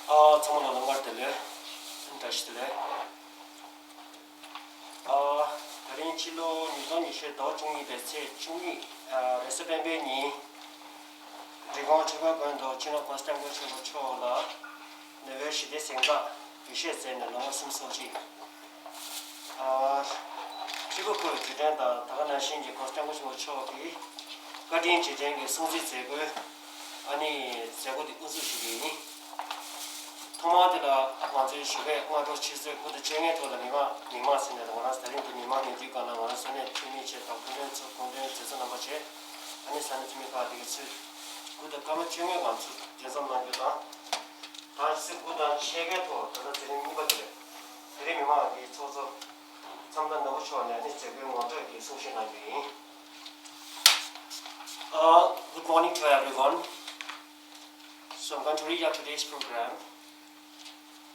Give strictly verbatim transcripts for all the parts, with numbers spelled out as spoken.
ཨ། ཚང་མ་ལ་ལམ་བར་བདེ་ལེགས། བཀྲ་ཤིས་བདེ་ལེགས། ཨ། ད་རིང་ཕྱི་ལོ་ཉིས་སྟོང་ཉི་ཤུ་ཟླ་བ་བཅུ་གཉིས་པའི་ཚེས་བཅུ་གཉིས། ཨ། རེས་གཟའ་སྤེན་པའི་ཉིན། རི་ཀོན་ཆོས་འཁོར་དགོན་དུ་སྤྱི་ནོར་༸གོང་ས་༸སྐྱབས་མགོན་ཆེན་པོ་མཆོག་ལ་ནོ་བེལ་ཞི་བདེའི་གཟེངས་རྟགས་འབུལ་བཞེས་མཛད་ནས་ལོ་ངོ་སུམ་ཅུ་སོ་གཅིག་ཨ། ཕྲུ་གུ་སྐོར་བརྗོད་དོན་དང་། ད་ག་ནང་བཞིན་གྱི་༸གོང་ས་༸སྐྱབས་མགོན་ཆེན་པོ་མཆོག་གི་བཀའ་དྲིན་རྗེས་དྲན་གྱི་སྲུང་བརྩི་མཛད་སྒོའི། ཨ་ནི་མཛད་སྒོ་འདི་དབུ་འཛུགས་ཞུ་གི་ཡིན། ཐོག་མར་དེ་ལ་ང་ཚོའི་ཞོགས་ཀས་སྔ་དྲོ་ཆུ་ཚོད་དགུ་དང་བཅོ་ལྔའི་ཐོག་ལ་མི་མང་མི་མང་ཟེར་ནས། ང་རང་ད་རིང་འདི་མི་མང་ཉུང་འཕྲིའི་སྒང་ལ་ང་རང་ས་གནས་འཐུས་མི་བཅས་དང་སྐུ་མགྲོན་ཚོ་སྐུ་མགྲོན་མཛད་གཙོ་རྣམ་པ་བཅས། ཨ་ནི་ས་གནས་འཐུས་མི་ཁག་དེ་གའི་ཚོས་སྐུ་ཚེ་སྐར་མ་བཅོ་ལྔའི་ལང་ཚོ་འདུ་འཛོམས་གནང་རྒྱུ་དང་། ད་ཆུ་ཚོད་དགུ་དང་ཕྱེད་ཀའི་ཐོག་ད་ལྟ་དེ་རིང་གཉིས་པ་དེ་རེད། དེ་རིང་མི་མང་གི་ཚོགས་གཙོ་མཚམས་བདག་ནོར་བུ་མཆོག་ནས་ཨ་ནི་མཛད་སྒོའི་ངོ་སྤྲོད་ཀྱི་གསུང་བཤད་གནང་རྒྱུ་ཡིན། Uh, good morning to everyone. So I'm going to read out today's program.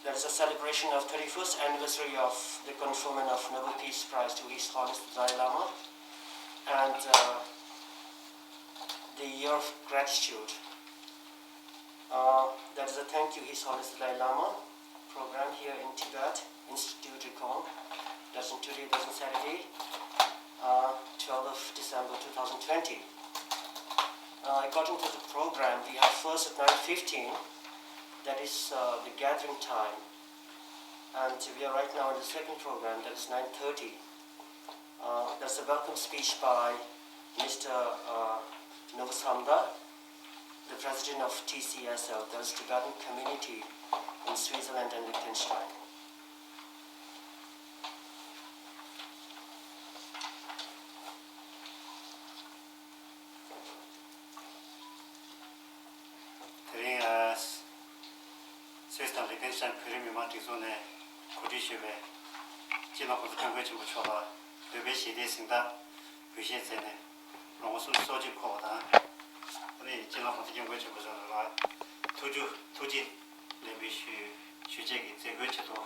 That is a celebration of thirty-first anniversary of the conferment of Nobel Peace Prize to His Holiness the Dalai Lama and uh, the Year of Gratitude. Uh, that is a thank you, His Holiness the Dalai Lama program here in Tibet, Institute Recon. That's on today, that's on Saturday, uh, twelfth of December two thousand twenty. Uh, according to the program, we have first at nine fifteen, that is uh, the gathering time. And we are right now in the second program, that is nine thirty. Uh, that's a welcome speech by Mister Uh, Nobu Samda, the president of T C S L, that is Tibetan Community in Switzerland and Liechtenstein. དེ་རིང་ཨ། སུད་སི་དང་ལི་ཁེན་སི་ཐན་བོད་རིགས་མི་མང་སྒྲིག་འཛུགས་ནས་གོ་སྒྲིག་ཞུས་པའི་སྤྱི་ནོར་༸གོང་ས་༸སྐྱབས་མགོན་ཆེན་པོ་མཆོག་ལ་ནོ་བེལ་ཞི་བདེའི་གཟེངས་རྟགས་འབུལ་བཞེས་མཛད་ནས་ལོ་ངོ་སུམ་ཅུ་སོ་གཅིག་འཁོར་བ་དང་། ཨ་ནི་སྤྱི་ནོར་༸གོང་ས་༸སྐྱབས་མགོན་ཆེན་པོ་མཆོག་ལ་ཐུགས་རྗེ་ཐུགས་རྗེ་ལེགས་འབུལ་ཞུ་ཞུ་ཆེད་ཀྱི་མཛད་སྒོའི་ཆེད་དུ།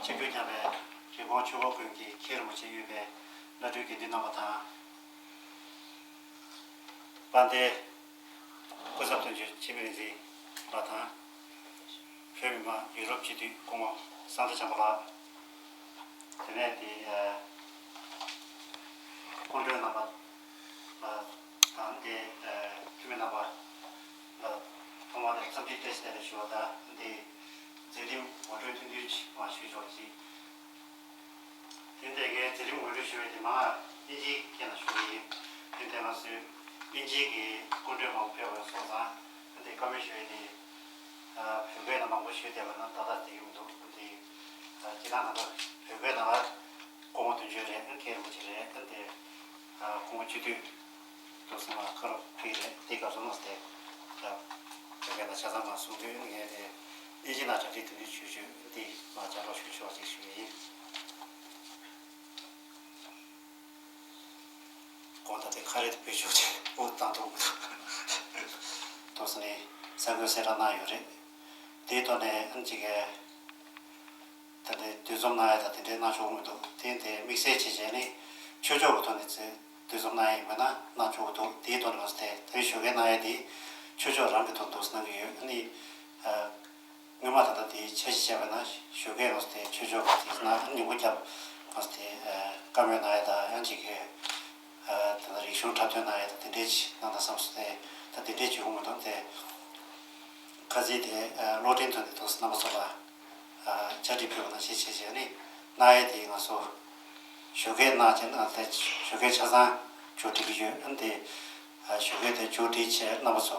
ཆིབས་བསྒྱུར་བསྐྱངས་པའི་རི་ཀོན་ཆོས་འཁོར་དགོན་གྱི་མཁན་རིན་པོ་ཆེ་དབུས་པའི་བླ་སྤྲུལ་དགེ་འདུན་རྣམ་པ་དང་། དཔལ་ལྡན་སྐུ་ཚབ་དོན་གཅོད་འཆི་མེད་རིག་འཛིན་ལགས་དང་། བོད་མི་མང་ཡུ་རོབ་སྤྱི་འཐུས་སྐུ་ངོ་གསང་བདེ་བྱམས་པ་ལགས། དེ་ནས་དེ་ཨ། སྐུ་མགྲོན་རྣམ་པ་ལགས་དང་། དེ་ཨ། འཐུས་མི་རྣམ་པ་ལ་ཐོག་མར་དེ་འཚམས་འདྲི་བཀྲ་ཤིས་བདེ་ལེགས་ཞུ་བ་དང་། དེ་མཛད་རིམ་ངོ་སྤྲོད་ཐུང་ཐུང་ཅིག་མར་ཞུས་ཆོག་ཅིག་དེ་འདྲའི་གི་མཛད་རིམ་ངོ་སྤྲོད་ཞུ་བའི་དེ་མ་དབྱིན་ཇིའི་སྐད་ནང་ཞུ་གི་ཡིན། དེ་འདྲ་ང་ཚོས་དབྱིན་ཇིའི་གི་སྐུ་མགྲོན་མང་པོ་ཕེབས་པ་སོང་ཙང་། དེ་བཀའ་མོལ་ཞུ་བའི་དེ་བོད་སྐད་ནང་མང་པོ་ཞུས་བསྡད་པ་ན་ཏག་ཏག་བསྡད་ཀྱི་མི་འདུག་དེ་སྤྱིར་བཏང་ང་ཚོ་བོད་སྐད་ནང་ལ་སྐུ་ངོ་དོན་གཅོད་རེད། མཁན་རིན་པོ་ཆེ་རེད། དེ་སྐུ་ངོ་སྤྱི་འཐུས། ཏོག་ཙམ་མ་ཁ་རོག་ཕིག་རེད། དེ་སྐབས་སུ་མ་སྟེ། ད་བོད་སྐད་ལ་ཆ་ཚང་མ་གསུང་དུས་ངས་དེ་དབྱིན་ཇི་ནང་གྲ་སྒྲིག་དེ་འདྲ་ཞུ་ཞུ་འདི་མ་ཆ་རོགས་ཞུ་ཆོག་ཅིག་ཞུ་ཡིན། གོང་ད་དེ་ཁ་རེད་བེད་ཆོག་ཅིག་འུ་བཏང་ཐུབ་མི་འདུག་ཏོག་ཙམ་ནས་ས་འགོད་གསལ་བསྒྲགས་གནང་ཡོད་རེད། དེའི་ཐོག་ནས་ཨ་ནི་ཅིག་གས། ད་ལྟའི་འདུ་འཛོམས་གནང་ཡ་དང་དེ་འདྲའི་གནང་ཆོག་གི་མི་འདུག་དེ་འདྲའི་དམིགས་བསལ་བྱས་བྱས་ནས་ཆོས་ཕྱོགས་ཀྱི་ཐོག་ནས་ཚེ་འདུ་འཛོམས་གནང་ཡ་ཡིན་པ་ན་གནང་ཆོག་གི་འདུག་དེའི་ཐོག་ནས་མ་ཟད་དེ་ཞོགས་ཀས་གནང་ཡ་དེ་ཆོས་ཕྱོགས་རང་གི་ཐོག་འདུག་གནང་གི་ཡོད། ཨ་ནི་སྔོན་མ་ད་ལྟ་དེའི་འཆར་གཞི་བྱས་པ་ན་ཞོགས་ཀས་མ་ཟད་དེ་ཆོས་ཕྱོགས་ཀྱི་དེ་ན་ཉིན་གུང་རྒྱབ་མ་ཟད་དེ་བཀའ་མོལ་གནང་ཡ་དང་ཡང་ཅིག་གི་ད་ལྟ་རིག་གཞུང་འཁྲབ་སྟོན་གནང་ཡ་དང་དེ་འདྲའི་ཅིག་གནང་དང་བསམ་སོང་། དེ་ད་དེ་འདྲའི་བྱེད་དགོས་མི་འདུག་དེ་ཁ་ཚིག་དེ་གློག་འཕྲིན་ཐོག་ནས་འདུག་རྣམ་པ་ཚོ་ལ། ཨ། བཅར་འདྲི་ཕུལ་བ་ནང་བཞིན་བྱས་བྱས་ནས་གནང་ཡས་དེ་ང་ཚོ་ཞོགས་ཀས་གནང་བྱས་ན་དེ་ཞོགས་ཀས་ཆ་ཚང་ཅིག་འགྲིག་གི་ཡོད། ཨ་ནི་དེ་ཨ་ཞོགས་ཀས་དེ་ཅིག་འགྲིག་བྱས་རྣམ་པ་ཚོ་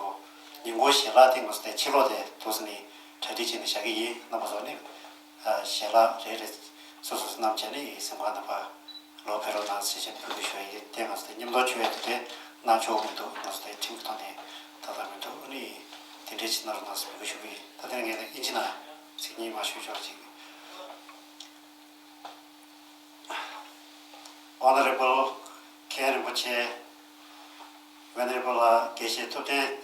ཉིན་གུང་ཞལ་ལག་དེ་ང་ཚོ་དེ་ཕྱི་ལོགས་དེ་འདུག་སེ་ནས་གྲ་སྒྲིག་བྱས་ནས་བཞག་གི་ཡིན། རྣམ་པ་ཚོ་ནི་ཨ་ཞལ་ལག་རེ་རེ་སོ་སོ་བསྣམས་བྱས་ནས་གཟིམ་ཁང་ནང་ཕར་ལོག་ཕེབས་རོགས་གནང་ཞེས་བྱས་འབོད་སྐུལ་ཞུ་ཡ་ཡིན། དེ་ང་ཚོ་དེ་མཉམ་དུ་མཆོད་ཡ་དེ་འདྲས་གནང་ཆོག་མི་འདུག་ང་ཚོ་དེ་ཁྲིམས་ཀྱི་ཐོག་ནས་ཏག་ཏག་མི་འདུག་ཨ་ནི་དེ་འདྲས་ཅིག་གནང་རོགས་གནང་ཞེས་འབོད་སྐུལ་ཞུ་གི་ཡིན། ད་དེ་ངས་དབྱིན་ཇི་ནང་ཚིག་གཉིས་མར་ཞུ་ཆོག་ཅིག Honorable མཁན་རིན་པོ་ཆེ། Venerable དགེ་བཤེས་ཐུབ་བསྟན་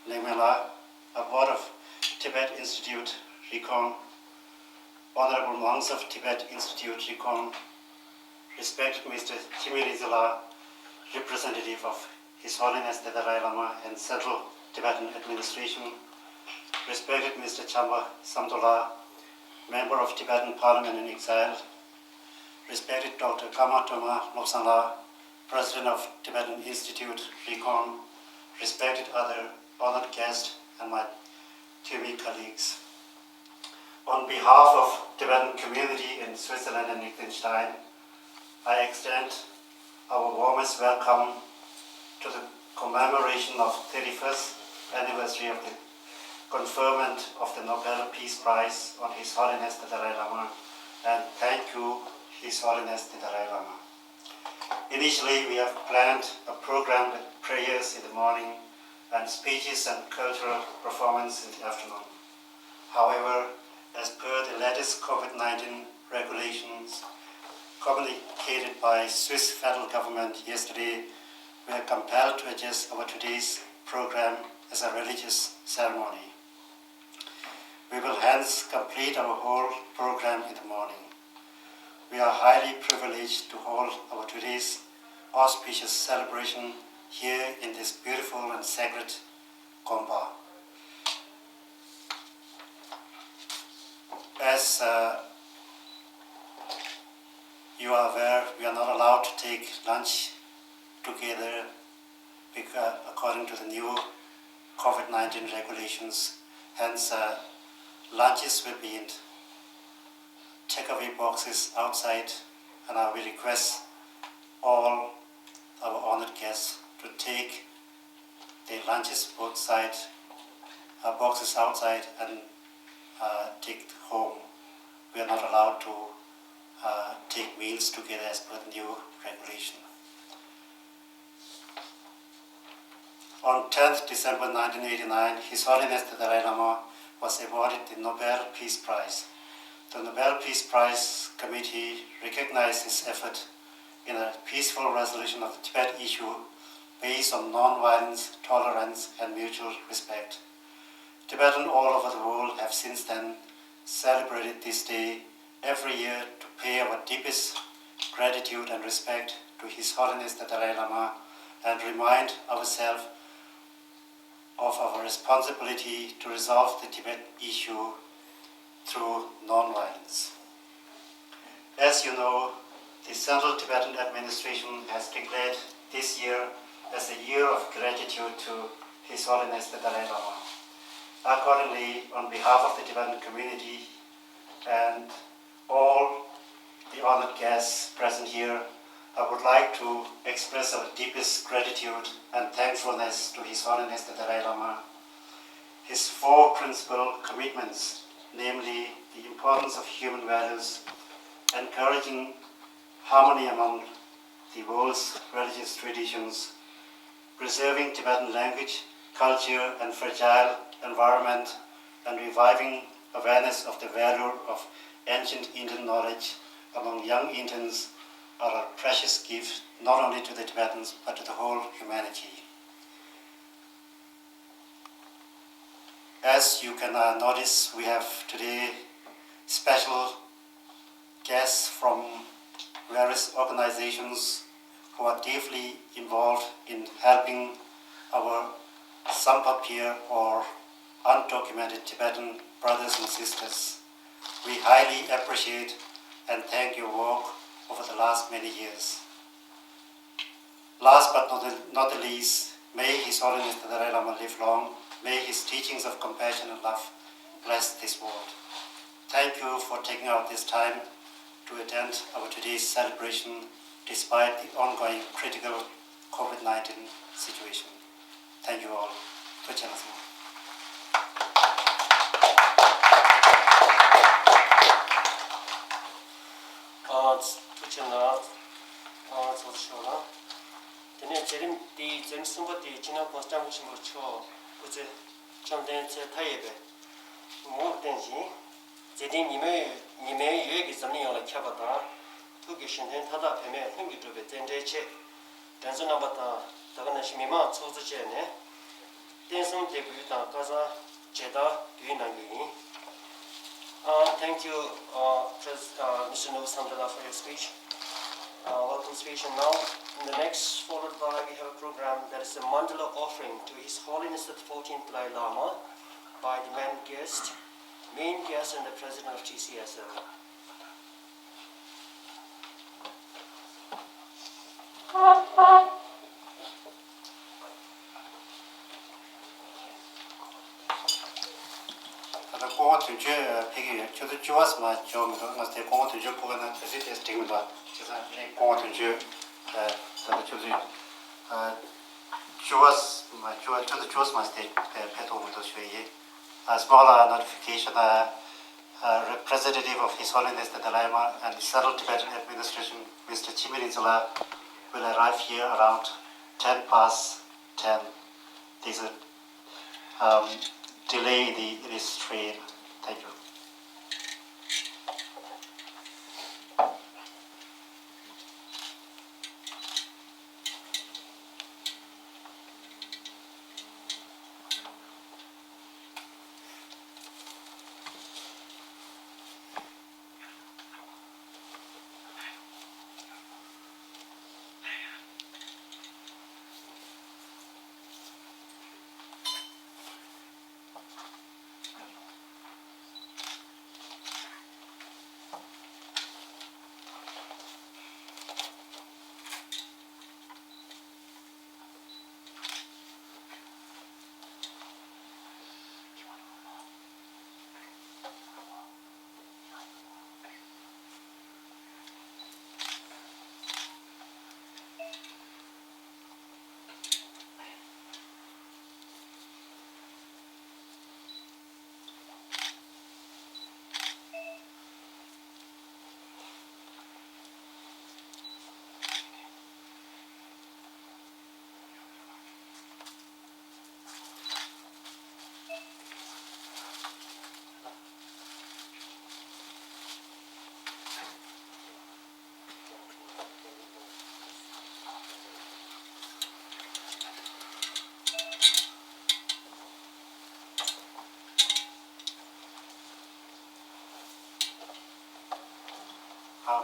གླེང་མེད་ལགས། A board of Tibet Institute Recon. Honorable monks of Tibet Institute Recon. Respect Mister Chime Rinzila, representative of His Holiness the Dalai Lama and Central Tibetan Administration. Respected Mister Chamba Samtola, Member of Tibetan Parliament in Exile, respected Doctor Kama Toma Lobsang La, President of Tibetan Institute, Recon, respected other honored guests, and my Tiwi colleagues. On behalf of Tibetan community in Switzerland and Liechtenstein, I extend our warmest welcome to the commemoration of thirty-first anniversary of the conferment of the Nobel Peace Prize on His Holiness the Dalai Lama, and thank you, His Holiness the Dalai Lama. Initially, we have planned a program with prayers in the morning and speeches and cultural performance in the afternoon. However, as per the latest COVID nineteen regulations communicated by Swiss federal government yesterday, we are compelled to adjust our today's program as a religious ceremony. We will hence complete our whole program in the morning. We are highly privileged to hold our today's auspicious celebration here in this beautiful and sacred Gompa. As uh, you are aware, we are not allowed to take lunch together because, according to the new COVID nineteen regulations. Hence, uh, lunches will be in takeaway boxes outside, and I will request all our honored guests to take their lunches outside, uh, boxes outside, and uh, take home. We are not allowed to uh, take meals together as per the new regulation. On tenth December nineteen eighty-nine, His Holiness the Dalai Lama was awarded the Nobel Peace Prize. The Nobel Peace Prize Committee recognized his effort in a peaceful resolution of the Tibet issue based on non-violence, tolerance, and mutual respect. Tibetans all over the world have since then celebrated this day every year to pay our deepest gratitude and respect to His Holiness the Dalai Lama and remind ourselves of our responsibility to resolve the Tibet issue through non-violence. As you know, the Central Tibetan Administration has declared this year as a year of gratitude to His Holiness the Dalai Lama. Accordingly, on behalf of the Tibetan community and all the honored guests present here, I would like to express our deepest gratitude and thankfulness to His Holiness the Dalai Lama. His four principal commitments, namely the importance of human values, encouraging harmony among the world's religious traditions, preserving Tibetan language, culture, and fragile environment, and reviving awareness of the value of ancient Indian knowledge among young Indians are a precious gift not only to the Tibetans but to the whole humanity. As you can uh, notice, we have today special guests from various organizations who are deeply involved in helping our Sampha Peer or undocumented Tibetan brothers and sisters. We highly appreciate and thank your work over the last many years. Last but not the, not the least, may His Holiness the Dalai Lama live long. May his teachings of compassion and love bless this world. Thank you for taking out this time to attend our today's celebration despite the ongoing critical COVID nineteen situation. Thank you all. ཐུགས་རྗེ་གནང་། ཨ། ཐུགས་རྗེ་གནང་། ཨ། ཚོགས་གཙོ་མཆོག་ལ། དེ་ནས་མཛད་རིམ་དེའི་མཛད་རིམ་གསུམ་པ་དེ་སྤྱི་ནོར་༸གོང་ས་༸སྐྱབས་མགོན་ཆེན་པོ་མཆོག་སྐུ་ཚེ་བཅོམ་ལྡན་ཚེ་མཐའ་ཡས་པའི་ངོ་བོར་བརྟེན་ཅིང་། མཛད་འཕྲིན་ཉི་མའི་ཉི་མའི་འོད་ཀྱིས་འཛམ་གླིང་ཡོངས་ལ་ཁྱབ་པ་དང་། ཐུགས་ཀྱི་བཞེད་དོན་མཐའ་དག་བོད་མིའི་ལྷུན་གྱིས་གྲུབ་པའི་བརྩེ་འགྲེལ་ཆེད། འགྲན་རྩོད་རྣམ་པ་དང་། ད་ག་ནང་བཞིན་མི་མང་ཚོགས་གཙོ་བཅས་ནས། རྟེན་གསུམ་དེ་འབུལ་དང་བཀའ་ཚང་མཇལ་དར་འབུལ་གནང་རྒྱུ་ཡིན། Uh, thank you, uh, Pres- uh, Mister Nobu Samdala, for your speech, uh, welcome speech. And now, in the next, followed by, we have a program that is a mandala offering to His Holiness the fourteenth Dalai Lama. By the main guest, main guest and the president of T C S L. ད་ལྟ་སྐུ་ངོ་དོན་གཅོད་ཕེབས་ཀྱི་ཡོད། ཆུ་ཚོད་བཅུ་པ་ཙམ་ལ་འབྱོར་མི་འདུག་ང་ཚོ་དེ་སྐུ་ངོ་དོན་གཅོད་ཕེབས་ཀྱི་ན་དུས་ཚོད་དེ་འགྲིག་མི་འདུག་བྱས་ཙང་ངས་སྐུ་ངོ་དོན་གཅོད་ད་ལྟ་ཆུ་ཚོད་བཅུ་པ་ཙམ་ལ་བཅུ་པ་ཆུ་ཚོད་བཅུ་པ་ཙམ་ལ་དེ་ཕེབས་ཐུབ་མི་འདུག་ཞུ་ཡི་ཡིན། A small uh, notification. Uh, uh, representative of His Holiness the Dalai Lama and the Central Tibetan Administration, Mister Chime Rinzula, will arrive here around ten past ten. There's a um, delay in the in his train. Thank you.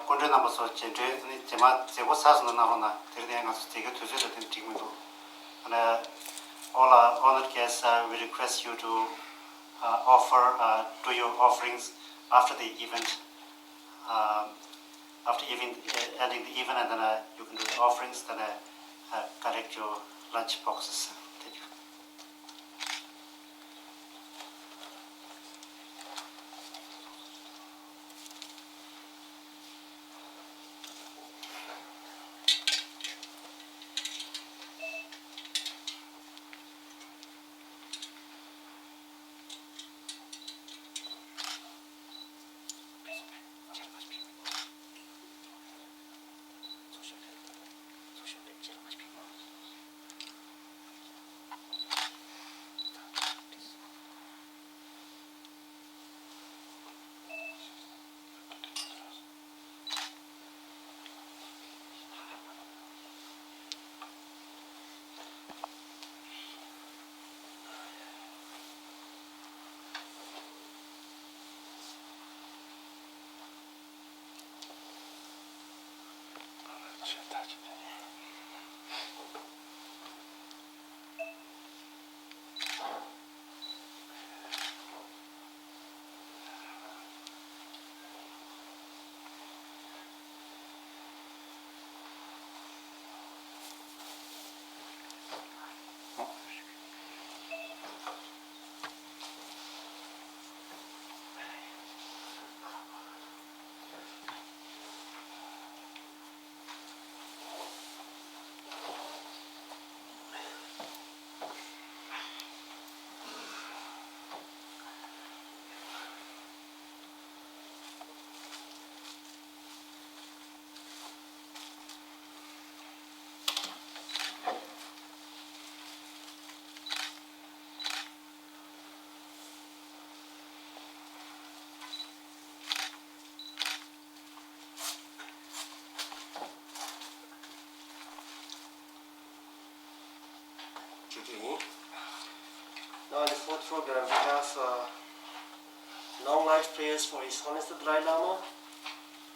སྐུ་མགྲོན་རྣམ་པ་ཚོ་རྗེས་དྲན་ནི་རྗེས་མ་མཛད་སྒོ་ཚར་སོང་ན་གནང་རོགས་གནང་། དེ་རིང་ནས་ང་ཚོ་མཛད་སྒོའི་དུས་ཚོད་ལ་བརྟེན་འགྲིག་མི་འདུག་ཨ་ནི། All our honored guests, uh, we request you to uh, offer, uh, do your offerings after the event. Um, after event, uh, ending the event, and then uh, you can do the offerings, then uh, uh, collect your lunch boxes. Thank you. Now, in the fourth program, we have uh, long life prayers for His Holiness the Dalai Lama,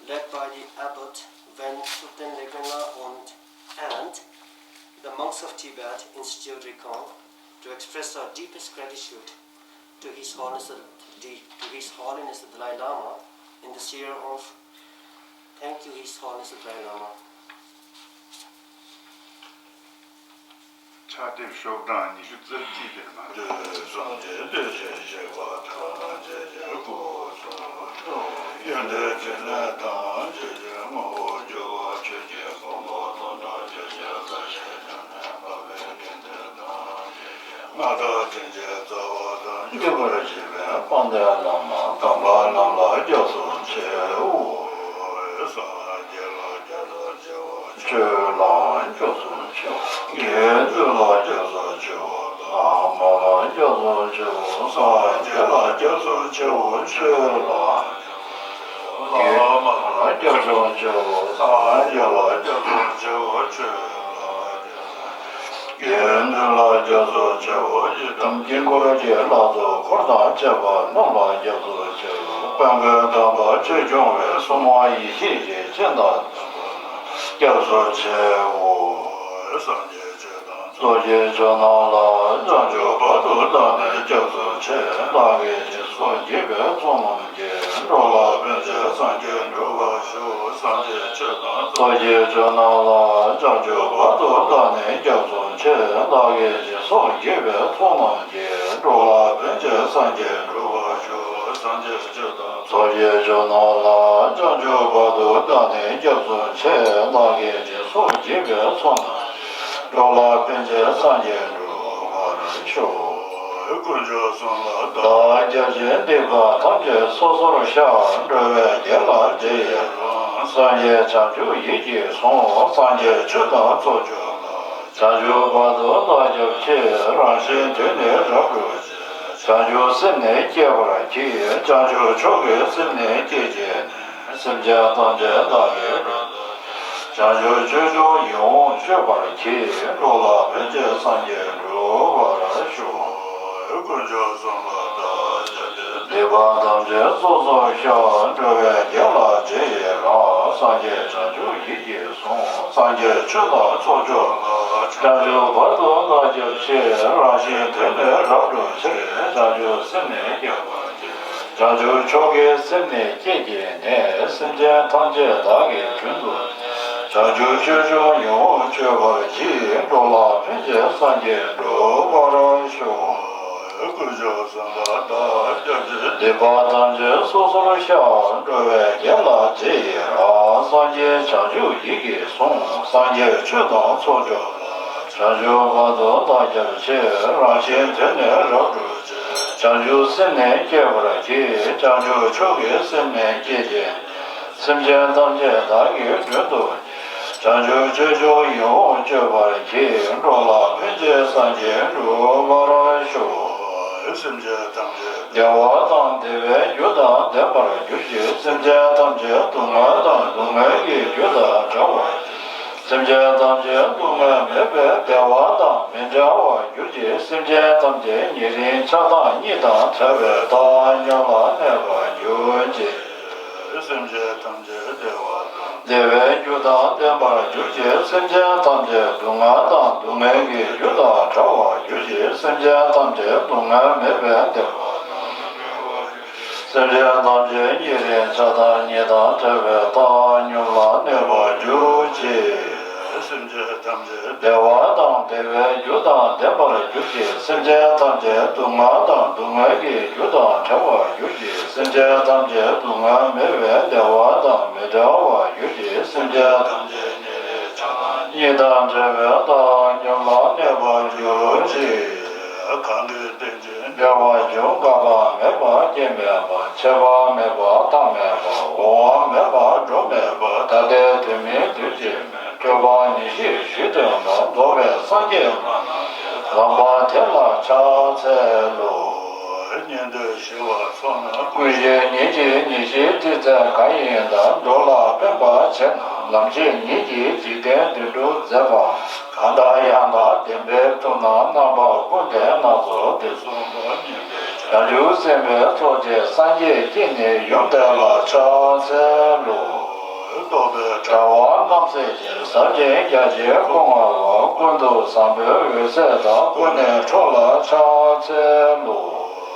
led by the Abbot Wen Thupten Legen La und and the monks of Tibet Institute Rikong, to express our deepest gratitude His Holiness the, to His Holiness the Dalai Lama in the share of thank you, His Holiness the Dalai Lama. ཕྱག་དེབ་ཤོག་གྲངས་ཉི་ཤུ་རྩ་གཅིག་དེར་མ། སངས་རྒྱས་བདེ་གཤེགས་ཞེས་པ་ཐམས་ཅད་ཀྱི་སྐུ་གསུང་ཐུགས་ཡོན་ཏན་ཕྲིན་ལས་ཐམས་ཅད་ཀྱི་ངོ་བོར་གྱུར་པ་ཆོས་ཀྱི་དབང་པོ་ཐོབ་ཐང་ཆོས་ཀྱི་ས་གཞི་ཉམས་ལེན་འཕགས་པའི་དགེ་འདུན་ཐམས་ཅད་ཀྱི་མངའ་བདག་དྲིན་ཅན་རྩ་བ་དང་བརྒྱུད་པར་བྱེད་པའི་དཔལ་ལྡན་བླ་མ་དམ་པ་རྣམས་ལ་སྐྱབས་སུ་མཆིའོ། སངས་རྒྱས་ལ་སྐྱབས་སུ་མཆིའོ། ཆོས་ལ་སྐྱབས་སུ་མཆིའོ། དགེ་འདུན་ལ་སྐྱབས་སུ་མཆིའོ། ལྷ་མོ་ལ་སྐྱབས་སུ་མཆིའོ། སངས་རྒྱས་ལ་སྐྱབས་སུ་མཆིའོ། ཆོས་ལ་ལྷ་མོ་ལ་སྐྱབས་སུ་མཆིའོ། སངས་རྒྱས་ལ་སྐྱབས་སུ་མཆིའོ། ཆོས་ལ་དགེ་འདུན་ལ་སྐྱབས་སུ་མཆིའོ། ཡི་དམ་དཀྱིལ་འཁོར་གྱི་ལྷ་ཚོགས་འཁོར་དང་བཅས་པ་རྣམས་ལ་སྐྱབས་སུ་མཆིའོ། དཔལ་མགོན་དམ་པ་ཆོས་སྐྱོང་བའི་སྲུང་མ་ཡེ་ཤེས་ཀྱི་སྤྱན་དང་ལྡན་པ་རྣམས་ལ་སྐྱབས་སུ་མཆིའོ། སངས་རྒྱས་ཆོས་དང་ཚོགས་ཀྱི་མཆོག་རྣམས་ལ། བྱང་ཆུབ་བར་དུ་བདག་ནི་སྐྱབས་སུ་མཆི། བདག་གིས་སྦྱིན་སོགས་བགྱིས་པའི་ཚོགས་རྣམས་ཀྱིས། འགྲོ་ལ་ཕན་ཕྱིར་སངས་རྒྱས་འགྲུབ་པར་ཤོག་སངས་རྒྱས་ཆོས་དང་ཚོགས་ཀྱི་མཆོག་རྣམས་ལ། བྱང་ཆུབ་བར་དུ་བདག་ནི་སྐྱབས་སུ་མཆི། བདག་གིས་སྦྱིན་སོགས་བགྱིས་པའི་ཚོགས་རྣམས་ཀྱིས། འགྲོ་ལ་ཕན་ཕྱིར་སངས་རྒྱས་འགྲུབ་པར་ཤོག་སངས་རྒྱས་ཆོས་དང་ཚོགས་ཀྱི་མཆོག་རྣམས་ལ། བྱང་ཆུབ་བར་དུ་བདག་ནི་སྐྱབས་སུ་མཆི། བདག་གིས་སྦྱིན་སོགས་བགྱིས་པའི་ཚོགས་རྣམས། འགྲོ་ལ་ཕན་ཕྱིར་སངས་རྒྱས་འགྲུབ་པར་ཤོག་དཀོན་མཆོག་གསུམ་ལ་བདག་སྐྱབས་མཆི། སྡིག་པ་ཐམས་ཅད་སོ་སོར་བཤགས། འགྲོ་བའི་དགེ་ལ་རྗེས་ཡི་རང་། སངས་རྒྱས་བྱང་ཆུབ་ཡིད་ཀྱིས་བཟུང་། སངས་རྒྱས་ཆོས་དང་ཚོགས་མཆོག་ལ། བྱང་ཆུབ་བར་དུ་བདག་སྐྱབས་མཆི། རང་གཞན་དོན་ནི་རབ་བསྒྲུབ་ཕྱིར། བྱང་ཆུབ་སེམས་ནི་བསྐྱེད་པར་གྱིས། བྱང་ཆུབ་མཆོག་གི་སེམས་ནི་བསྐྱེད་བྱས་ནས། སེམས་ཅན་ཐམས་ཅད་བདག་གིས་བསྒྲུབ་ཐུབ། བྱང་ཆུབ་ཆོས་མཆོག་ཡིད་འོང་སྤྱོད་པར་གྱིས། འགྲོ་ལ་ཕན་ཕྱིར་སངས་རྒྱས་འགྲུབ་པར་ཤོག་དཀོན་མཆོག་གསུམ་ལ་བདག་སྐྱབས་མཆི། སྡིག་པ་ཐམས་ཅད་སོ་སོར་བཤགས། འགྲོ་བའི་དགེ་ལ་རྗེས་ཡི་རང་། སངས་རྒྱས་བྱང་ཆུབ་ཡིད་ཀྱིས་བཟུང་། སངས་རྒྱས་ཆོས་དང་ཚོགས་མཆོག་ལ། བྱང་ཆུབ་བར་དུ་བདག་སྐྱབས་མཆི། རང་གཞན་དོན་ནི་རབ་བསྒྲུབ་ཕྱིར། བྱང་ཆུབ་སེམས་ནི་བསྐྱེད་པར་བྱ། བྱང་ཆུབ་མཆོག་གི་སེམས་ནི་བསྐྱེད་བྱས་ནས། སེམས་ཅན་ཐམས་ཅད་བདག་གིས་མགྲོན་དུ། བྱང་ཆུབ་ཆོས་མཆོག་ཡིད་འོང་སྤྱོད་པར་གྱིས། འགྲོ་ལ་ཕན་ཕྱིར་སངས་རྒྱས་འགྲུབ་པར་ཤོག་དཀོན་མཆོག་གསུམ་ལ་བདག་སྐྱབས་མཆི། སྡིག་པ་ཐམས་ཅད་སོ་སོར་བཤགས། འགྲོ་བའི་དགེ་ལ་རྗེས་ཡི་རང་། སངས་རྒྱས་བྱང་ཆུབ་ཡིད་ཀྱིས་བཟུང་། སངས་རྒྱས་ཆོས་དང་ཚོགས་མཆོག་ལ། བྱང་ཆུབ་བར་དུ་བདག་སྐྱབས་མཆི། རང་གཞན་དོན་ནི་རབ་བསྒྲུབ་ཕྱིར། བྱང་ཆུབ་སེམས་ནི་བསྐྱེད་པར་གྱིས། བྱང་ཆུབ་མཆོག་གི་སེམས་ནི་བསྐྱེད་བྱས་ནས། སེམས་ཅན་ཐམས་ཅད་བདག་གིས་མགྲོན་དུ། བྱང་ཆུབ་ཆོས་མཆོག་ཡིད་འོང་སྤྱོད་པར་གྱིས། འགྲོ་ལ་ཕན་ཕྱིར་སངས་རྒྱས་འགྲུབ་པར་ཤོག་སེམས་ཅན་ཐམས་ཅད་བདེ་བ་དང་བདེ་བའི་རྒྱུ་དང་ལྡན་པར་གྱུར་ཅིག་སེམས་ཅན་ཐམས་ཅད་སྡུག་བསྔལ་དང་སྡུག་བསྔལ་གྱི་རྒྱུ་དང་བྲལ་བར། སེམས་ཅན་ཐམས་ཅད་སྡུག་བསྔལ་མེད་པའི་བདེ་བ་དང་མི་འབྲལ་བར་གྱུར་ཅིག་སེམས་ཅན་ཐམས་ཅད་ཉེ་རིང་ཆགས་སྡང་གཉིས་དང་བྲལ་བའི་བདག་ཉིད་ལ་གནས་པར་གྱུར་ཅིག་སེམས་ཅན་ཐམས་ཅད་བདེ་བ་དང་བདེ་བའི་རྒྱུ་དང་ལྡན་པར་གྱུར་ཅིག་སེམས་ཅན་ཐམས་ཅད་སྡུག་བསྔལ་དང་སྡུག་བསྔལ་གྱི་རྒྱུ་དང་བྲལ་བར་གྱུར་ཅིག་སེམས་ཅན་ཐམས་ཅད་སྡུག་བསྔལ་མེད་པའི་བདེ་བ་དང་སེམས་ཅན་ཐམས་ཅད་ཉེ་རིང་ཆགས་སྡང་གཉིས་དང་བྲལ་བའི་བདག་ཉིད་ལ་གནས་པར་གྱུར་ཅིག་སེམས་ཅན་ཐམས་ཅད་བདེ་བ་དང་བདེ་བའི་རྒྱུ་དང་ལྡན་པར་གྱུར་ཅིག་སེམས་ཅན་ཐམས་ཅད་སྡུག་བསྔལ་དང་སྡུག་བསྔལ་གྱི་རྒྱུ་དང་བྲལ་བར་གྱུར་ཅིག་སེམས་ཅན་ཐམས་ཅད་སྡུག་བསྔལ་མེད་པའི་བདེ་བ་དང་མི་འབྲལ་བར་གྱུར་ཅིག་སེམས་ཅན་ཐམས་ཅད་ཉེ་རིང་ཆགས་སྡང་གཉིས་དང་བྲལ་བའི་བདག་ཉིད་ལ་གནས་པར་གྱུར་ཅིག་གང་གི་རྟེན་ཅིང་འབྲེལ་བར་འབྱུང་། འགག་པ་མེད་པ་སྐྱེ་མེད་པ། ཆད་པ་མེད་པ་རྟག་མེད་པ། འོང་བ་མེད་པ་འགྲོ་མེད་པ། ད་ལྟའི་དུས་མིན་འདུ་བྱེད་མེད། སྤྲོས་པ་ཉེར་ཞི་ཞི་སྟོན་པ། རྫོགས་པའི་སངས་རྒྱས་ངོ་། ལམ་པ་དེ་ལ་ཕྱག་འཚལ་ལོ། ཉན་ཐོས་ཞི་བ་ཚོགས་རྣམས། ཀུན་ཤེས་ཉིད་ཀྱི་ཉེར་ཞིའི་ཏི་ཙ་ག་ཡིན་ལ། འགྲོ་ལ་ཕན་པར་བྱེད་ན། ལམ་ཤེས་ཉིད་ཀྱིས་འཇིག་རྟེན་དོན་གྲུབ་མཛད་པ། གང་དང་ཡང་དག་བདེན་པའི་མཐུ་རྣམས། རྣམ་པ་ཀུན་ལྡན་སྣ་ཚོགས་འདི་གསུངས་པ། བྱང་ཆུབ་སེམས་དཔའི་ཚོགས་བཅས་སངས་རྒྱས་ཀྱིས་ནི། ཡུམ་དེ་ལ་ཕྱག་འཚལ་ལོ། རྟོག་པའི་དྲ་བ་རྣམ་སེལ་ཞིང་། ཟབ་ཅིང་རྒྱ་ཆེའི་སྐུ་མངའ་བ། ཀུན་ཏུ་བཟང་པོའི་འོད་ཟེར་དང་། ཀུན་ནས་འཕྲོ་ལ་ཕྱག་འཚལ་ལོ།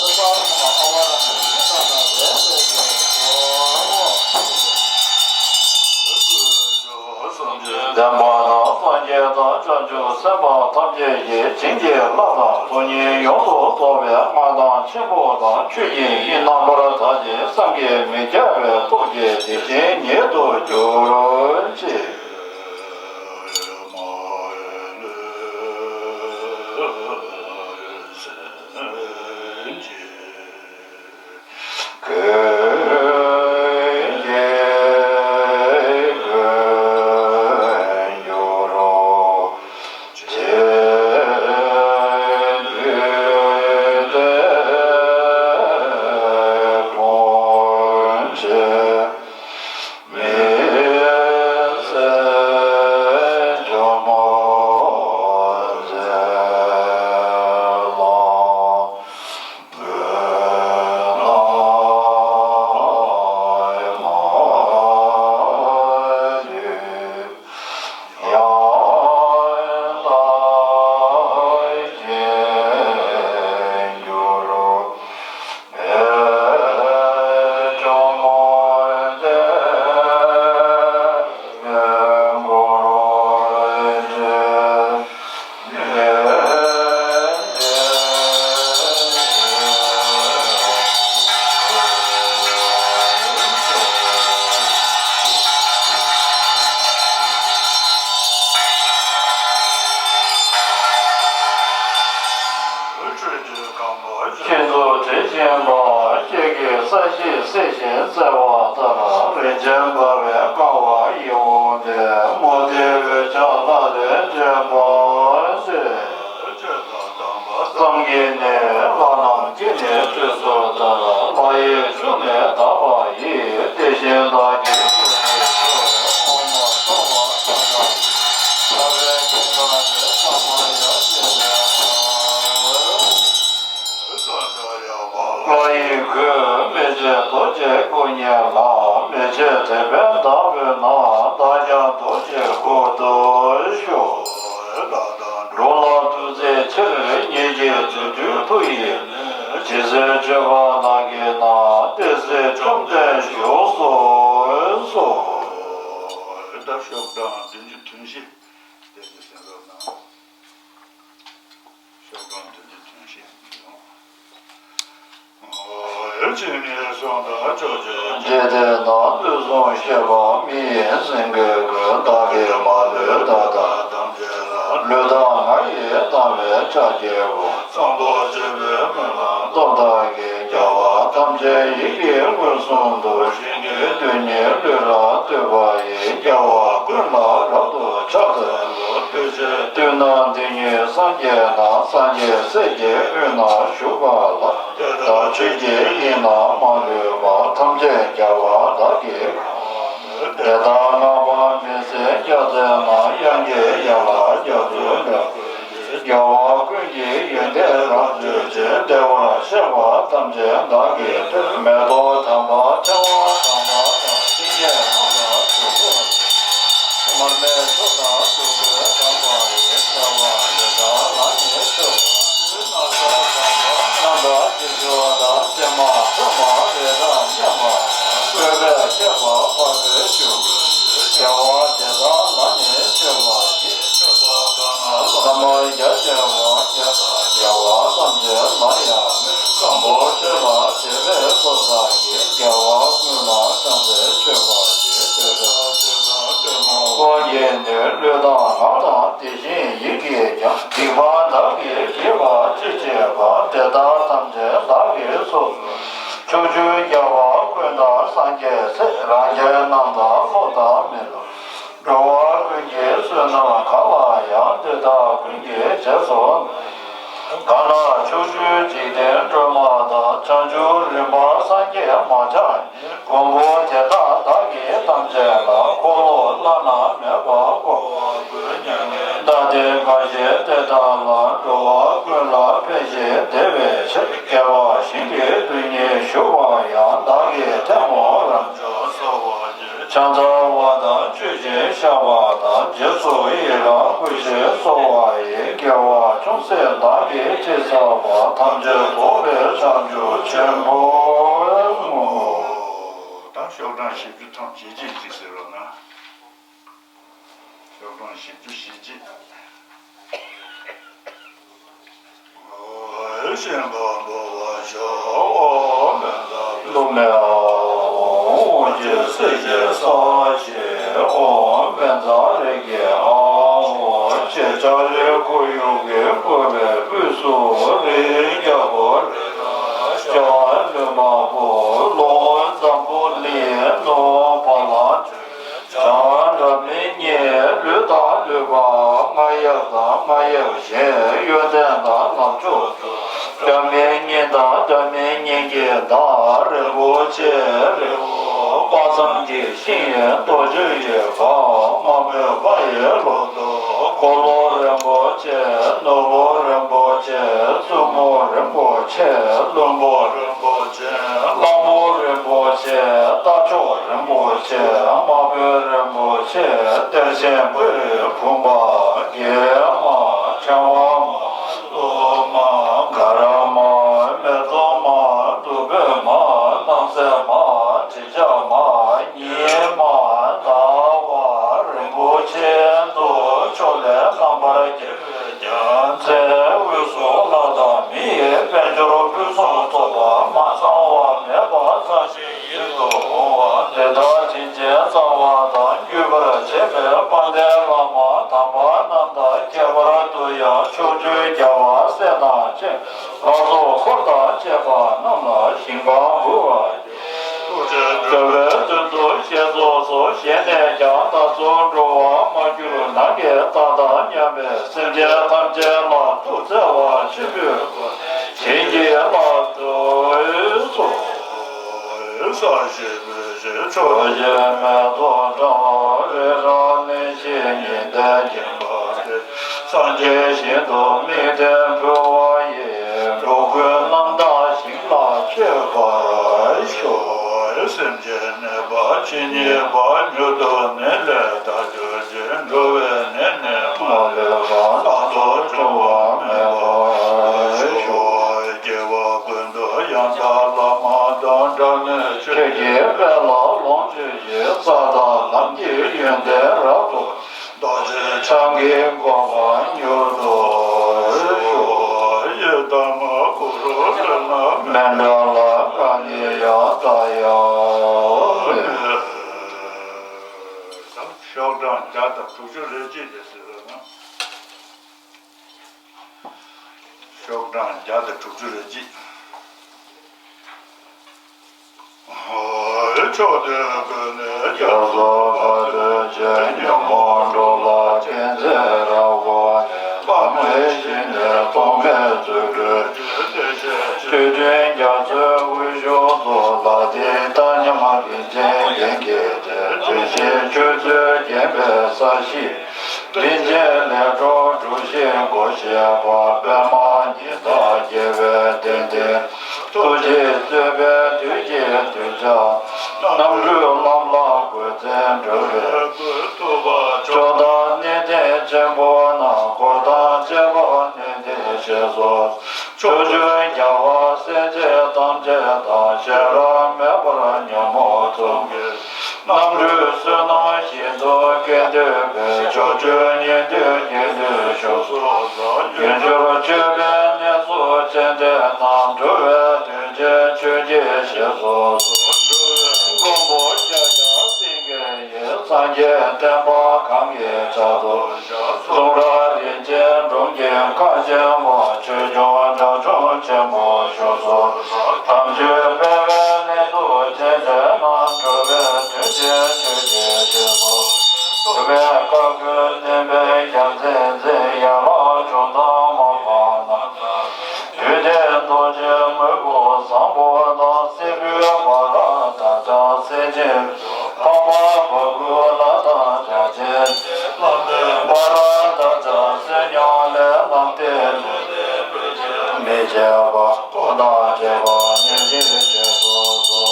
ལྡན་པ་དང་སངས་རྒྱས་དང་བྱང་ཆུབ་སེམས་དཔའ་ཐམས་ཅད་ཀྱིས་བྱིན་གྱིས་བརླབས་དང་ཐུགས་ཉིད་ཡོངས་སུ་རྫོགས་པའི་མངའ་ཐང་ཆེན་པོ་དང་ཆོས་ཀྱི་དབྱིངས་རྣམ་པར་དག་ཅིང་བསམ་གྱིས་མི་ཁྱབ་པའི་སྟོབས་ཀྱིས་དེ་བཞིན་ཉིད་དུ་གྱུར་ཅིག། ཁྱེད་ཚོ་དྲིན་ཆེན་པ་ཁྱེད་ཀྱིས་ས་གཞི་བསྲེགས་ཤིང་བཙལ་བ་ལྟར་རིན་ཆེན་འབར་བའི་ཀ་བ་ཡིད་འོང་སྟེ་མུ་སྟེགས་འོད་ཆགས་ལྷ་རིས་འདྲེན་པ་སྟེ། བསམ་གྱིས་ནི་ལྷ་རྣམས་ཀྱིས་ནི་ཁྲུས་གསོལ་ལྟར་ལྷ་ཡི་ཆུ་ནི་དག་པ་ཡིས། དེ་བཞིན་བདག་གིས་ཐུགས་རྗེས་སུ་ངོ་མ་ཚོར་བ་དག་དང་། ལྷ་རིས་ཀྱི་ལྷ་རིས་དང་མ་ཡང་ཞེས་པའི་ལྷ་ཡི་གོས་མེ་ལྕེ་རྡོ་རྗེའི་སྐུ་བརྙན་ལ། མེ་ལྕེ་དེད་དཔོན་བདག་འབོད་ན། བདག་ཀྱང་རྡོ་རྗེའི་གུར་དུ་ཞུགས། འགྲོ་ལ་ཐུགས་བརྩེའི་ཕྱིར་ཉིད་ཀྱི་རྫུ་འཕྲུལ་མཐུ་ཡིས་ནི། ཇི་སྲིད་མཆོད་པ་ནང་གི་ནང་། དེ་སྲིད་བཅོམ་ལྡན་བཞུགས་སུ་གསོལ། ད་ཤོག་གྲངས་བདུན་ཅུ་དོན་བཞི་དེ་ནི་གསན་རོགས་གནང་། ཤོག་གྲངས་བདུན་ཅུ་དོན་བཞི། འཇིག་རྟེན་ན་དུས་གསུམ་གཤེགས་པ་མི་ཡི་སེང་གེའི་མགོན། བདག་གིས་མ་ལུས་ད་ལྟ་ཐམས་ཅད་ལ། ལུས་དང་ངག་ཡིད་དང་བས་ཕྱག་བགྱིའོ། ཚངས་པར་སྤྱོད་པའི་སྨོན་ལམ་རྣམ་དག་གིས། རྒྱལ་བ་ཐམས་ཅད་ཡིད་ཀྱིས་མངོན་སུམ་དུ། བདུད་ཀྱི་གདོན་ནི་ལུས་ལ་གཏོད་པ་ཡིས། རྒྱལ་བ་ཀུན་ལ་རབ་ཏུ་ཕྱག་འཚལ་ལོ། བདུད་རྩི་བཏུལ་ན་འདི་ཉིད་སངས་རྒྱས་ན། སངས་རྒྱས་སྲས་ཀྱི་དབུས་ན་བཞུགས་པ་ལ། དེ་ལྟར་ཆོས་ཀྱི་དབྱིངས་རྣམས་མ་ལུས་པ། ཐམས་ཅད་རྒྱལ་བ་བདག་གིས་དེ་ལྟར་བསྔགས་པ་མི་ཟད་སྐྱབས་མཛད་ན། དབྱངས་ཀྱི་ཡན་ལག་རྒྱ་མཚོའི་འགྲམ། རྒྱལ་བ་ཀུན་གྱི་ཡོན་ཏན་རབ་མཛོད་ཅིང་། བདེ་བར་གཤེགས་པ་ཐམས་ཅད་བདག་གིས་ཐོས། མེ་ཏོག་དམ་པ་ཕྲེང་བ་དམ་པ་དང་། སྲིན་གྱི་ལྷ་དང་གྲུལ་བུམ་མར་མེ་མཆོག་དང་བདུག་སྤོས་དམ་པ་ཡིས། བདེ་བ་དེ་དག་ལ་ནི་མཆོད་པ་ཕུལ། ན་བཟའ་དམ་པ་རྣམ་པར་བསིལ་ཞུ་བ་དང་། སྲན་མ་ཕུར་མ་རི་དྭགས་མཉམ་པ་དང་། བཀོད་པས་བཤད་པ་དཔའ་བོས་ཞུ། རྒྱལ་བ་དེ་དག་ལ་ནི་མཆོད་པ་ཕུལ། མཆོད་པ་གང་རྣམས་ལ་ནི་བརྒྱ་བྱིན་དབང་བསྐུར་ལ། རྒྱལ་བ་ཐམས་ཅད་ལ་ཡང་དང་པོར་མཆོད་པ་བྱེད་པའི་ཚོགས་བདག་གིས། རྒྱལ་བ་ཀུན་ལ་བྱང་སེམས་མཆོད་པ་ཡིས། དེ་ཚེ་དབང་གིས་ནི་ལུས་དང་ངག་དང་དེ་བཞིན་ཡིད་ཀྱིས་ཀྱང་། སྡིག་པ་བདག་གིས་བགྱིས་པ་ཅི་མཆིས་པ། དེ་དག་ཐམས་ཅད་བདག་གིས་སོ་སོར། ཕྱོགས་བཅུའི་རྒྱལ་བ་ཀུན་དང་སངས་རྒྱས་སྲས། རང་རྒྱལ་རྣམས་དང་སློབ་དང་མི་སློབ། འགྲོ་བ་ཀུན་གྱི་བསོད་ནམས་གང་ལ་ཡང་། དེ་དག་ཀུན་གྱི་རྗེས་སུ་བསྔོ། གང་ལ་ཕྱོགས་བཅུའི་འཇིག་རྟེན་སྒྲོན་མ་དང་། བྱང་ཆུབ་རིམ་པ་སངས་རྒྱས་མ་ཆགས་ཉིད། མགོན་པོ་དེ་དག་བདག་གིས་ཐམས་ཅད་ལ། འཁོར་ལོ་བླ་ན་མེད་པ་བསྐོར་བ་ཀུན་མཉམ་ཉིད། བདག་བསྟན་དགའ་བཞིའི་བདེ་ཐང་ལ། འགྲོ་བ་ཀུན་ལ་ཕན་ཞིང་བདེ་བའི་ཕྱིར། རྒྱལ་བ་ཞིང་གི་རྡུལ་སྙེད་བཞུགས་པ་ཡང་། བདག་གིས་ཐལ་མོ་རབ་འཇོམས་གསོལ་བ་ཕྱག་འཚལ་བ་དང་མཆོད་ཅིང་བཤགས་པ་དང་། རྗེས་སུ་ཡི་རང་བསྐུལ་ཞིང་གསོལ་བ་ཡི། རྒྱལ་བ་ཅུང་ཟད་བདག་གིས་ཅི་བསགས་པ། ཐམས་ཅད་རྫོགས་པའི་བྱང་ཆུབ་ཆེན་པོར་བསྔོ། ད་ཤོག་གྲངས་བཞི་བཅུ་ཐམ་ཞེ་གཅིག་ཅིག་ཟེར་རོ་ན། ཤོག་གྲངས་བཞི་བཅུ་ཞེ་གཅིག། ཨོ་ཤིན་པོ་འབུལ་བར་ཤོག། ཨོ་བཛྲ་ལུག་མའི་ཨ་ཧོ། ཨོ་ཅེ་སེར་སྐྱའི་ས་ཞེས། ཨོ་བཛྲ་རིགས་ཀྱི་ཨ་ཧོ། ཅེས་ལྕགས་རིའི་ཁོར་ཡུག་གིས་བསྐོར་བའི་དབུས་སུ། རིའི་རྒྱལ་པོ་རི་དྭགས་ཤ། ལུས་འཕགས་པོ། ལྷོ་འཛམ་བུ་གླིང་། ནུབ་བ་ལང་སྤྱོད། བྱང་རབ་གནས་བརྙེས། ལུས་དང་ལུས་འཕགས་རྔ་ཡབ་དང་རྔ་ཡབ་གཞན། ཡོན་ཏན་དང་ལམ་མཆོག་ཏུ། སྒྲ་མེད་སྙན་དང་སྒྲ་མེད་སྙན་གྱི་བདག་རིན་པོ་ཆེ། རི་བོ་དཔག་བསམ་གྱི་ཤིང་ཡི་རྡོ་རྗེ་ཡི་འཕགས། མ་རྨོས་པ་ཡི་ལོ་ཏོག་འཁོར་ལོ་རིན་པོ་ཆེ། ནོར་བུ་རིན་པོ་ཆེ། བཙུན་མོ་རིན་པོ་ཆེ། བློན་པོ་རིན་པོ་ཆེ། གླང་པོ་རིན་པོ་ཆེ། རྟ་མཆོག་རིན་པོ་ཆེ། དམར་པོའི་རིན་པོ་ཆེ། གཏེར་ཆེན་པོའི་བུམ་པ། གེགས་མ། ཕྲེང་བ་མ། གློག་མ། ག་ར་མ། མེ་ཏོག་མ། བདུག་སྤོས་མ། རྣམ་སྲས་མ། དྲི་ཆབ་མ། ཉི་མ། ཟླ་བ་རིན་པོ་ཆེ་ཚོགས། ཕྱོགས་ལས་རྣམ་པར་རྒྱལ་བའི་རྒྱལ་མཚན་དབུས་སུ། ལྷ་དང་མི་ཡི་དཔལ་འབྱོར་ཕུན་སུམ་ཚོགས་པ། མ་ཚང་བ་མེད་པ་ཚང་ཞིང་ཡིད་དུ་འོང་བ། དེ་དག་དྲིན་ཅན་རྩ་བ་དང་། བརྒྱུད་པར་བྱེད་པའི་དཔལ་ལྡན་བླ་མ་དམ་པ་རྣམས་དང་། ཁྱད་པར་དུ་ཡང་ཕྱོགས་བཅུའི་རྒྱལ་བ་སྲས་དང་བཅས། ལྷ་ཚོགས་འཁོར་དང་བཅས་པ་རྣམས་ལ་ཞིང་ཁམས་བསྐུལ་བ། ཐུགས་རྗེས་འགྲོ་བའི་དོན་དུ་བཞེས་སུ་གསོལ། བཞེས་ནས་ཀྱང་བདག་སོགས་འགྲོ་བ་མ་གྱུར་ནམ་མཁའི་མཐའ་དང་མཉམ་པའི་སེམས་ཅན་ཐམས་ཅད་ལ་ཐུགས་བརྩེ་བ་ཆེན་པོའི་སྒོ་ནས་བྱིན་གྱིས་བརླབ་ཏུ་གསོལ། ཕྱོགས་བཞི་མེ་ཏོག་ཕྲེང་བ་རི་རབ་གླིང་བཞི་ཉི་ཟླས་བརྒྱན་པ་སྟེ། སངས་རྒྱས་ཞིང་དུ་དམིགས་ཏེ་འབུལ་བ་ཡིས། འགྲོ་ཀུན་རྣམ་དག་ཞིང་ལ་སྤྱོད་པར་ཤོག། སེམས་ཅན་ནད་པ་ཇི་སྙེད་པ། མྱུར་དུ་ནད་ལས་ཐར་གྱུར་ཅིག། འགྲོ་བའི་ནད་ནི་མ་ལུས་པ། སྣ་ཚོགས་འབྱུང་བ་མེད་པར་ཤོག། སྐྱེ་བ་ཀུན་ཏུ་ཡང་དག་བླ་མ་དང་། སྒྲ་སྙན་ཆོས་ཀྱི་དཔལ་ལ་ལོངས་སྤྱོད་ཅིང་། ས་དང་ལམ་གྱི་ཡོན་ཏན་རབ་ཏུ། རྡོ་རྗེ་འཆང་གི་གོ་འཕང་མྱུར་དུ་ཤོག། ཡི་དམ་གུ་རུ་ཕྱག་ན་མཎྜལ་ལ་གང་ཉིད་ཡང་དག་ཡང་མེད། ཤོག་གྲངས་བརྒྱ་དང་དྲུག་ཅུ་རེ་གཅིག་དེ་ཟེར་བ་ན། ཤོག་གྲངས་བརྒྱ་དང་དྲུག་ཅུ་རེ་གཅིག། ཕྱོགས་དུས་ཀུན་ནས་སྐྱབས་སུ་མཆི་བའི་ཕྱིར། ཉོན་མོངས་འགྲོ་ལ་མཁྱེན་བརྩེ་རབ་བསྒོམས་ནས། ལམ་རིམ་བཞི་ནས་ཐོགས་མེད་བརྩོན་འགྲུས་ཀྱིས། བདེ་གཤེགས་ཆོས་ཀྱི་རྒྱ་མཚོའི་དབུས་གཞུང་དུ། ལ་དྭགས་རྟ་མཉམ་རིན་ཆེན་རྒྱན་གྱིས་སྤྲས། དེ་བཞིན་ཆོས་ཚུལ་བརྒྱན་པའི་ས་གཞི། རིན་ཆེན་ལས་འཕྲོ་གྲུ་བཞིས་བསྐོར་བཞད་པ། པདྨ་ཉི་ཟླ་རྒྱས་པའི་གདན་སྟེང་། ཐུགས་རྗེས་གཙོས་པའི་དུས་ཀྱི་གདུལ་བྱ། རྣམ་གྲོལ་ལམ་ལ་འགོད་མཛད་འགྲོ་བའི་ཐུབ་པ་མཆོག་དང་གནས་བརྟན་ཆེན་པོ་རྣམས། འཁོར་དང་བཅས་པ་ནན་ཏན་བཞེས་སུ། ཕྱོགས་བཅུའི་རྒྱལ་བ་སྲས་བཅས་ཐམས་ཅད་དང་། ཤེས་རབ་མེད་པར་ཉོན་མོངས་གཙུག་གི། རྣམ་གྲོལ་བསོད་ནམས་ཞིང་དུ་སྐྱེ་འདོད་པའི། ཕྱོགས་བཅུའི་ཉན་ཐོས་དགེ་འདུན་བཞུགས་སུ་གསོལ། དལ་འབྱོར་སྤྱོད་པའི་གནས་སུ་སྤྱན་འདྲེན་ནས། འགྲོ་བའི་དོན་ཆེན་ཆོས་ཀྱི་ཞབས་སུ་སོང་། འགྲོ་བའི་མགོན་པོ་ཤཱཀྱ་སེང་གེ་ཡིས། སངས་རྒྱས་བསྟན་པ་གང་གི་ཕྱག་ཏུ། གསུང་རབ་རིན་ཆེན་འབུམ་གྱི་ཁ་ཕྱེ་བ། ཆོས་སྐྱོང་དགྲ་བཅོམ་ཆེན་པོ་བཞུགས་སུ་གསོལ། དམ་ཆོས་འཕེལ་བའི་གནས་སུ་སྤྱན་འདྲེན་ནས། འགྲོ་བའི་དོན་ཆེན་ཆོས་ཀྱི་རྗེས་སུ། འགྲོ་བའི་བཀའ་བསྒོས་བསྟན་པའི་རྒྱལ་མཚན་འཛིན། ཡན་ལག་འཇོམས་དང་མ་པ་རྣམས་དང་ སེམས་ཅན་འཕགས་པ་བ་ཀུ་ལ་དང་བྱང་ཆེན་བླ་མེད་པ་ར་དྭ་ཚེ་ཉང་ལས་ལམ་སྟོན་མི་བྱེད་པ་ཀུན་ཏུ་བྱེད་པ་ནི་འདིར་བྱེད་སོ་སོ།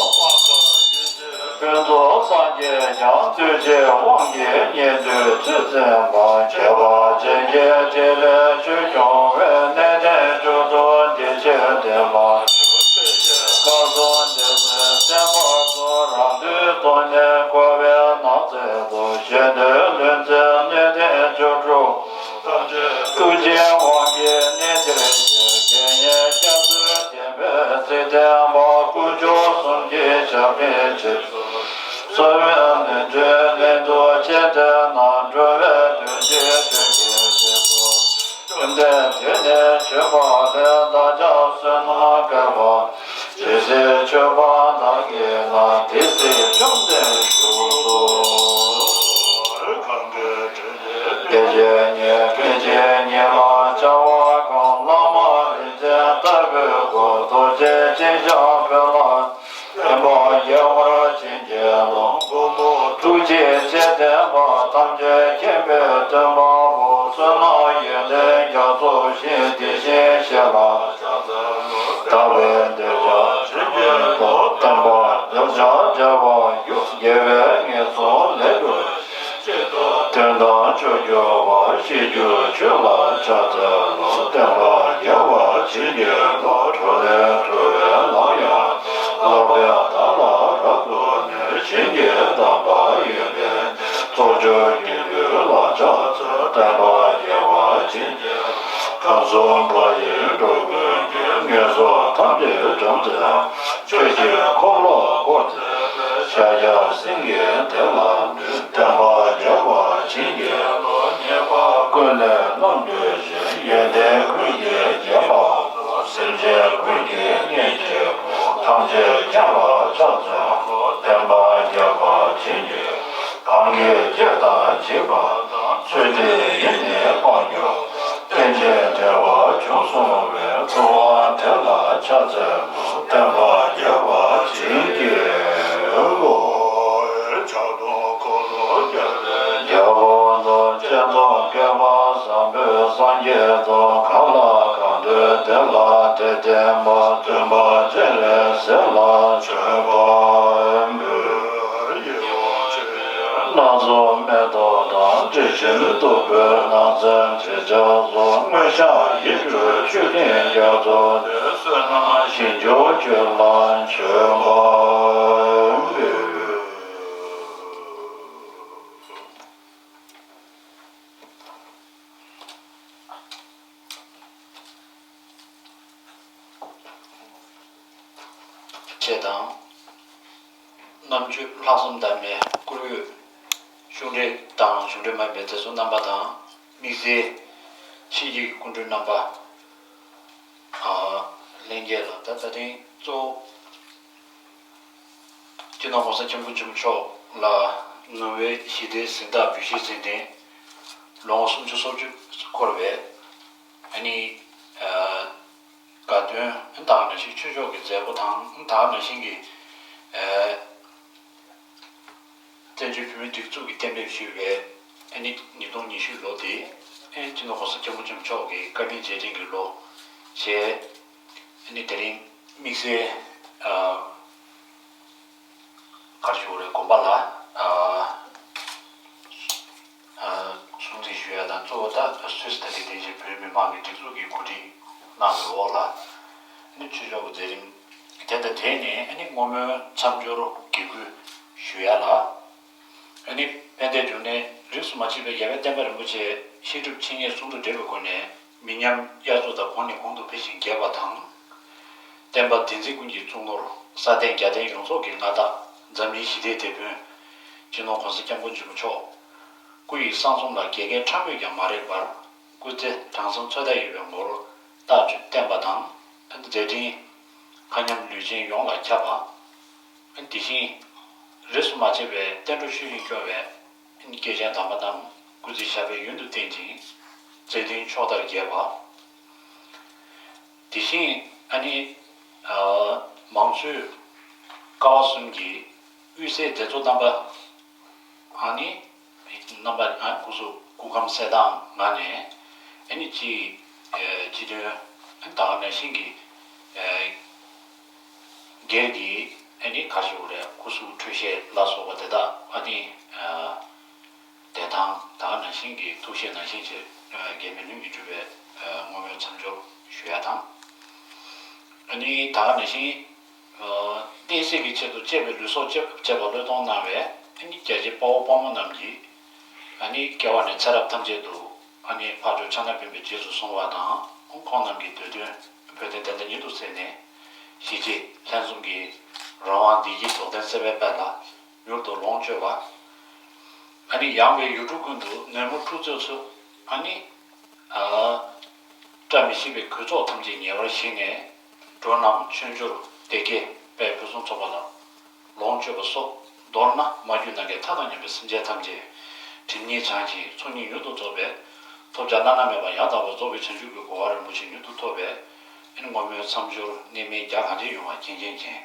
ཀུན་རྫོབ་སངས་རྒྱས་ཀྱང་གདུལ་བྱའི་དབང་གིས་ཉན་ཐོས་ཚུལ་འཛིན་པ། ཁྱད་པར་ཅན་གྱི་ཐིག་ལེ་ཆོས་སྐྱོང་བའི་གནས་བརྟན་མཆོག་ཏུ་བདེ་ཆེན་ལྡན་པ། སྐལ་བཟང་འདས་པའི་བསྟན་པ་སོགས་རང་དོན་དུ་ནི་འཁོར་བའི་ནགས་ཚལ་དུ་གཞན་དོན་ལྷུན་རྩེའི་གནས་བརྟན་མཆོག་གྲུབ། ཐུགས་རྗེའི་དབང་གིས་གནས་འདིར་གཤེགས། དགེ་བསྙེན་སྐྱབས་སུ་བསྟེན་པའི་ཚིག་བསྟན་པ། དཀོན་མཆོག་གསུམ་གྱི་ཞབས་འདྲེན་ཆེད་དུ། གསོལ་བའི་སྨིན་གྲོལས་ལེན་དུ་ཆེད་དེ་ན། འགྲོ་བའི་དོན་བྱེད་དོན་གྱི་ཆེད་དུ། བཅོམ་ལྡན་འདས་ནི་བྱོན་པ་ལས། བདག་ཀྱང་བསོད་ནམས་བསྐལ་པ། ཇི་སྲིད་མཆོད་པ་བདག་གིས་གནང་། དེ་སྲིད་བཅོམ་ལྡན་འདས་བཞུགས་སོ། གང་གི་དྲིན་ཅན་ཉིད། ཀུན་གྱི་ཉི་མ་འཆར་བ་གང་། བླ་མ་རིག་འཛིན་ལྟ་བུའི་སྐུ། རྡོ་རྗེ་འཆང་ཞབས་པད་ལ། བསྟན་པ་རྒྱས་པར་བྱིན་གྱིས་རློབས། ཐུགས་རྗེ་ཆེ་ལྡན་པ་ཐམས་ཅད་མཁྱེན་པའི་སྟོན་པ་པོ། བསོད་ནམས་ཡོན་ཏན་རྒྱ་མཚོ་བཞིན། དེ་བཞིན་གཤེགས་ལ་ཕྱག་འཚལ་ལོ། ལྟ་བའི་འདོད་ཆགས་ཆོས་ཀྱི་བློ། བསྟན་པ་འདོད་ཆགས་བྲལ་བར་གྱུར། དགེ་བའི་ངན་སོང་ལས་གྲོལ། དོན་དམ་ཆོས་སྐྱོང་བ། ཤེས་རྒྱུད་ཆོས་ལ་ཕྱག་འཚལ་ལོ། བསྟན་པ་རྒྱས་པར་བྱིན་གྱིས་རློབས། འགྲོ་ལས་གྲོལ་བའི་ལམ་ཡང་། བསླབ་པའི་བདག་ལ་རབ་ཏུ་བསྔོས། བྱིན་གྱིས་བརླབས་པ་ཡོད་པའི། ཚོགས་མཆོག་དགེ་འདུན་ལ་ཕྱག་འཚལ། བསྟན་པ་རྒྱས་པར་བྱིན་གྱིས། ཁམས་གསུམ་དཔལ་ཡུལ་འགྲོ་ཀུན་གྱི། ངན་སོང་ཐམས་ཅད་བྱང་སེམས། ཆོས་ཀྱི་འཁོར་ལོ་བསྐོར་མཛད་པའི། ཕྱག་རྒྱ་སེང་གེའི་གདན་ལ་འདུད། བསྟན་པ་རྒྱས་པར་བྱིན་གྱིས་རློབས། ཉེས་པ་ཀུན་ལས་རྣམ་གྲོལ་ཞིང་། ཡོན་ཏན་ཀུན་གྱི་རྒྱན་པ། སེམས་ཅན་ཀུན་གྱི་གཉེན་གཅིག་པུ། ཐམས་ཅད་མཁྱེན་པར་ཕྱག་འཚལ་ལོ། བསྟན་པ་རྒྱས་པར་བྱིན་གྱིས། གང་གིས་སྤྱིར་བཏང་བྱིས་པ་དང་། ཚུལ་ཁྲིམས་ཡིད་ནི་སྤངས་གྱུར། རྟེན་ཅིང་འབྲེལ་བར་བྱུང་གསུངས་པའི། ཐུབ་དབང་དེ་ལ་ཕྱག་འཚལ་ལོ། བསྟན་པ་རྒྱས་པར་བྱིན་གྱིས་རློབས། ཕྱག་སྟོང་འཁོར་ལོ་བརྒྱ་པའི་རྒྱལ་པོ་དང་། སྤྱན་སྟོང་བསྐལ་པ་བཟང་པོའི་སངས་རྒྱས་དང་། གང་ལ་གང་འདུལ་དེ་ལ་དེ་བསྟན་པ། སྟོན་པ་སྤྱན་རས་གཟིགས་ལ་མཆོད་པ་འབུལ། སྣ་ཚོགས་མེ་ཏོག་དང་། དྲི་ཞིམ་བདུག་སྤོས་སྣང་གསལ་དྲི་ཆབ་སོགས། མངོན་ཤེས་ཡིད་སྤྲུལ་མཆོད་རྟེན་རྒྱ་མཚོ་སྟེ། བསོད་ནམས་ཞིང་མཆོག་ཁྱོད་ལ་མཆོད་པ་འབུལ། ཞེས་དང་། རྣམ་དཔྱོད་ལྷག་བསམ་དང་ལྡན་པའི་བཀུར་འོས་གཞུང་འབྲེལ་དང་གཞུང་འབྲེལ་མ་ཡིན་པའི་དེ་ཚོ་རྣམ་པ་དང་། དམིགས་བསལ་ཕྱི་རྒྱལ་གྱི་སྐུ་མགྲོན་རྣམ་པ། ཨ། ལྷན་རྒྱས་ལ་ད་ད་ཐེངས་གཙོ་བོ་སྤྱི་ནོར་༸གོང་ས་༸སྐྱབས་མགོན་ཆེན་པོ་མཆོག་ལ་ནོ་བྷེལ་ཞི་བདེའི་གཟེངས་རྟགས་འབུལ་བཞེས་མཛད་དེ་ལོ་ངོ་སུམ་ཅུ་སོ་བཅུ་འཁོར་བའི། ཨ་ནི། ཨ། དགའ་སྟོན་དང་ནང་བཞིན་ཆོས་ཕྱོགས་ཀྱི་མཛད་སྒོ་དང་དེ་ནང་བཞིན་གྱི། ཨ། བཙན་བྱོལ་བོད་མིའི་སྒྲིག་འཛུགས་ཀྱིས་གཏན་འབེབས་ཞུས་པའི། ཨ་ནི་ཉིས་སྟོང་ཉི་ཤུ་ལོ་དེ། ཨ་ནི་སྤྱི་ནོར་༸གོང་ས་༸སྐྱབས་མགོན་ཆེན་པོ་མཆོག་གི་བཀའ་དྲིན་རྗེས་དྲན་གྱི་ལོ་ཞེས། ཨ་ནི་དེ་རིང་དམིགས་བསལ། ཨ། ག་རེ་ཞུ་དགོས་རེད། དགོན་པ་ལ། ཨ། ཨ། སྲུང་བརྩི་ཞུ་ཡ་དང་། གཙོ་བོ་ད་སུད་སི་ད་ལྟའི་བདེ་ཆེན་བོད་མི་མང་གི་སྒྲིག་འཛུགས་ཀྱིས་གོ་སྒྲིག་གནང་བའི་འོག་ལ་ཨ་ནི་ཆོས་ཕྱོགས་ཀྱི་མཛད་རིམ་དེ་དང་འབྲེལ་ནས། ཨ་ནི་བསྔོ་སྨོན་མཚམས་སྦྱོར་དགེ་བསྐུལ་ཞུ་ཡ་ལ། ཨ་ནི་ཕན་བདེའི་འབྱུང་གནས་རིས་སུ་མ་ཆད་པའི་རྒྱལ་བའི་བསྟན་པ་རིན་པོ་ཆེ་བཤད་སྒྲུབ་འཆད་ཉན་ཟུང་དུ་འབྲེལ་བའི་སྒོ་ནས། མི་ཉམས་དབྱར་མཚོ་ལྟར་གོང་ནས་གོང་དུ་འཕེལ་ཞིང་རྒྱས་པ་དང་། བསྟན་པ་བསྟན་འཛིན་ཀུན་གྱི་གཙུག་ནོར་སྲ་བརྟན་རྒྱལ་བསྟན་ཡོངས་རྫོགས་ཀྱི་མངའ་བདག་འཛམ་གླིང་ཞི་བདེའི་དེད་དཔོན་སྤྱི་ནོར་༸གོང་ས་༸སྐྱབས་མགོན་ཆེན་པོ་མཆོག་སྐུ་ཡི་གསང་གསུམ་ལ་རྒྱལ་བསྐལ་ཕྲ་མོས་ཀྱང་མ་རེག་པར། སྐུ་ཚེ་གྲངས་མཚམས་འཚོ་ལྟ་ཡོད་པའི་ངོར་རྟག་བརྟན་པ་དང་། མཛད་འཕྲིན་མཁའ་མཉམ་ལུས་ཅན་ཡོངས་ལ་ཁྱབ་པ། དེ་བཞིན་རིས་སུ་མ་ཆད་པའི་བསྟན་འགྲོ་ཆོས་བཞིན་སྐྱོང་བའི་སྐྱེས་ཆེན་དམ་པ་རྣམས་སྐུ་ཚེ་ཞབས་པད་ཡུན་དུ་བརྟན་ཅིང་མཛད་འཕྲིན་ཕྱོགས་མཐར་རྒྱས་པ། དེ་བཞིན་ཨ་ནི། ཨ། མང་གཙོའི་ཀ་བ་གསུམ་གྱི་ དབུས་སའི་མཛད་གཙོ་རྣམ་པ། ཨ་ནི། རྣམ་པ་ཨ་སྐུ་གཟུགས་སྐུ་ཁམས་གསལ་ཐང་ང་ནས། ཨ་ནི་སྤྱི་ཨེ་སྤྱི་དོན་ད་ག་ནང་བཞིན་གྱི་ཨེ་སྒེར་གྱི་ཨ་ནི་ག་ཞུ་རེད། སྐུ་གཟུགས་འཕྲོད་བཞེས་ལ་སོགས་པ་དེ་དག་ཨ་ནི་ཨ་བདེ་ཐང་ད་ག་ནང་བཞིན་གྱི་ཐུགས་བཞེད་ནང་བཞིན་བྱས། ཨ་འགལ་མེད་ལྷུན་གྱིས་གྲུབ་པའི་ཨ་བསྔོ་སྨོན་མཚམས་སྦྱོར་ཞུ་ཡ་དང་། ཨ་ནི་ད་ག་ནང་བཞིན། བསྟན་སྲིད་ཀྱི་ཆེད་དུ་གཅེས་པའི་ལུས་སྲོག་གཅེས་པར་བློས་གཏོང་གནང་བའི་ཨ་ནི་རྒྱལ་གཅེས་དཔའ་བོ་དཔའ་མོ་རྣམས་ཀྱིས། ཨ་ནི་སྐྱེ་བ་ནས་ཚེ་རབས་ཐམས་ཅད་དུ་ཨ་ནི་འཕགས་མཆོག་ཕྱག་ན་པདྨའི་རྗེས་སུ་བཟུང་བ་དང་། ཁོང་རྣམས་ཀྱི་འདོད་དོན་བོད་དོན་བདེན་མཐའ་ཉིད་དུ་གསལ་ནས། གཞིས་བྱེས་ལྷན་འཛོམས་ཀྱི་རང་དབང་བདེ་སྐྱིད་རྫོགས་ལྡན་གསལ་བའི་དཔལ་ལ་མྱུར་དུ་ལོངས་སྤྱོད་པ། ཨ་ནི་ཡངས་པའི་ཡུལ་གྲུ་ཀུན་ཏུ་ནད་མུག་འཁྲུག་རྩོད་སོགས་ཨ་ནི། བཀྲ་མི་ཤིས་པའི་གོས་ཚོགས་ཐམས་ཅད་ཉེ་བར་ཞིག་ནས། འགྲོ་རྣམས་བྱང་ཆུབ་བདེ་སྐྱིད་དཔལ་ཕུན་སུམ་ཚོགས་པ་ལ་ལོངས་སྤྱོད་པ་སོགས། མདོར་ན་མ་གྱུར་ནམ་མཁའི་མཐའ་དང་མཉམ་པའི་སེམས་ཅན་ཐམས་ཅད་སྒྲིབ་གཉིས་བྱང་ཞིང་ཚོགས་གཉིས་མྱུར་དུ་རྫོགས་པའི་ཐོབ་བྱ་བླ་ན་མེད་པ་ཡང་དག་པར་རྫོགས་པའི་བྱང་ཆུབ་ཀྱི་གོ་འཕང་རིན་པོ་ཆེ་མྱུར་དུ་ཐོབ་པའི་ཨ་ནི་བསྔོ་སྨོན་མཚམས་སྦྱོར་གནད་མེད་རྒྱ་གང་ཆེ་ཡོང་བ་མཁྱེན་མཁྱེན་མཁྱེན།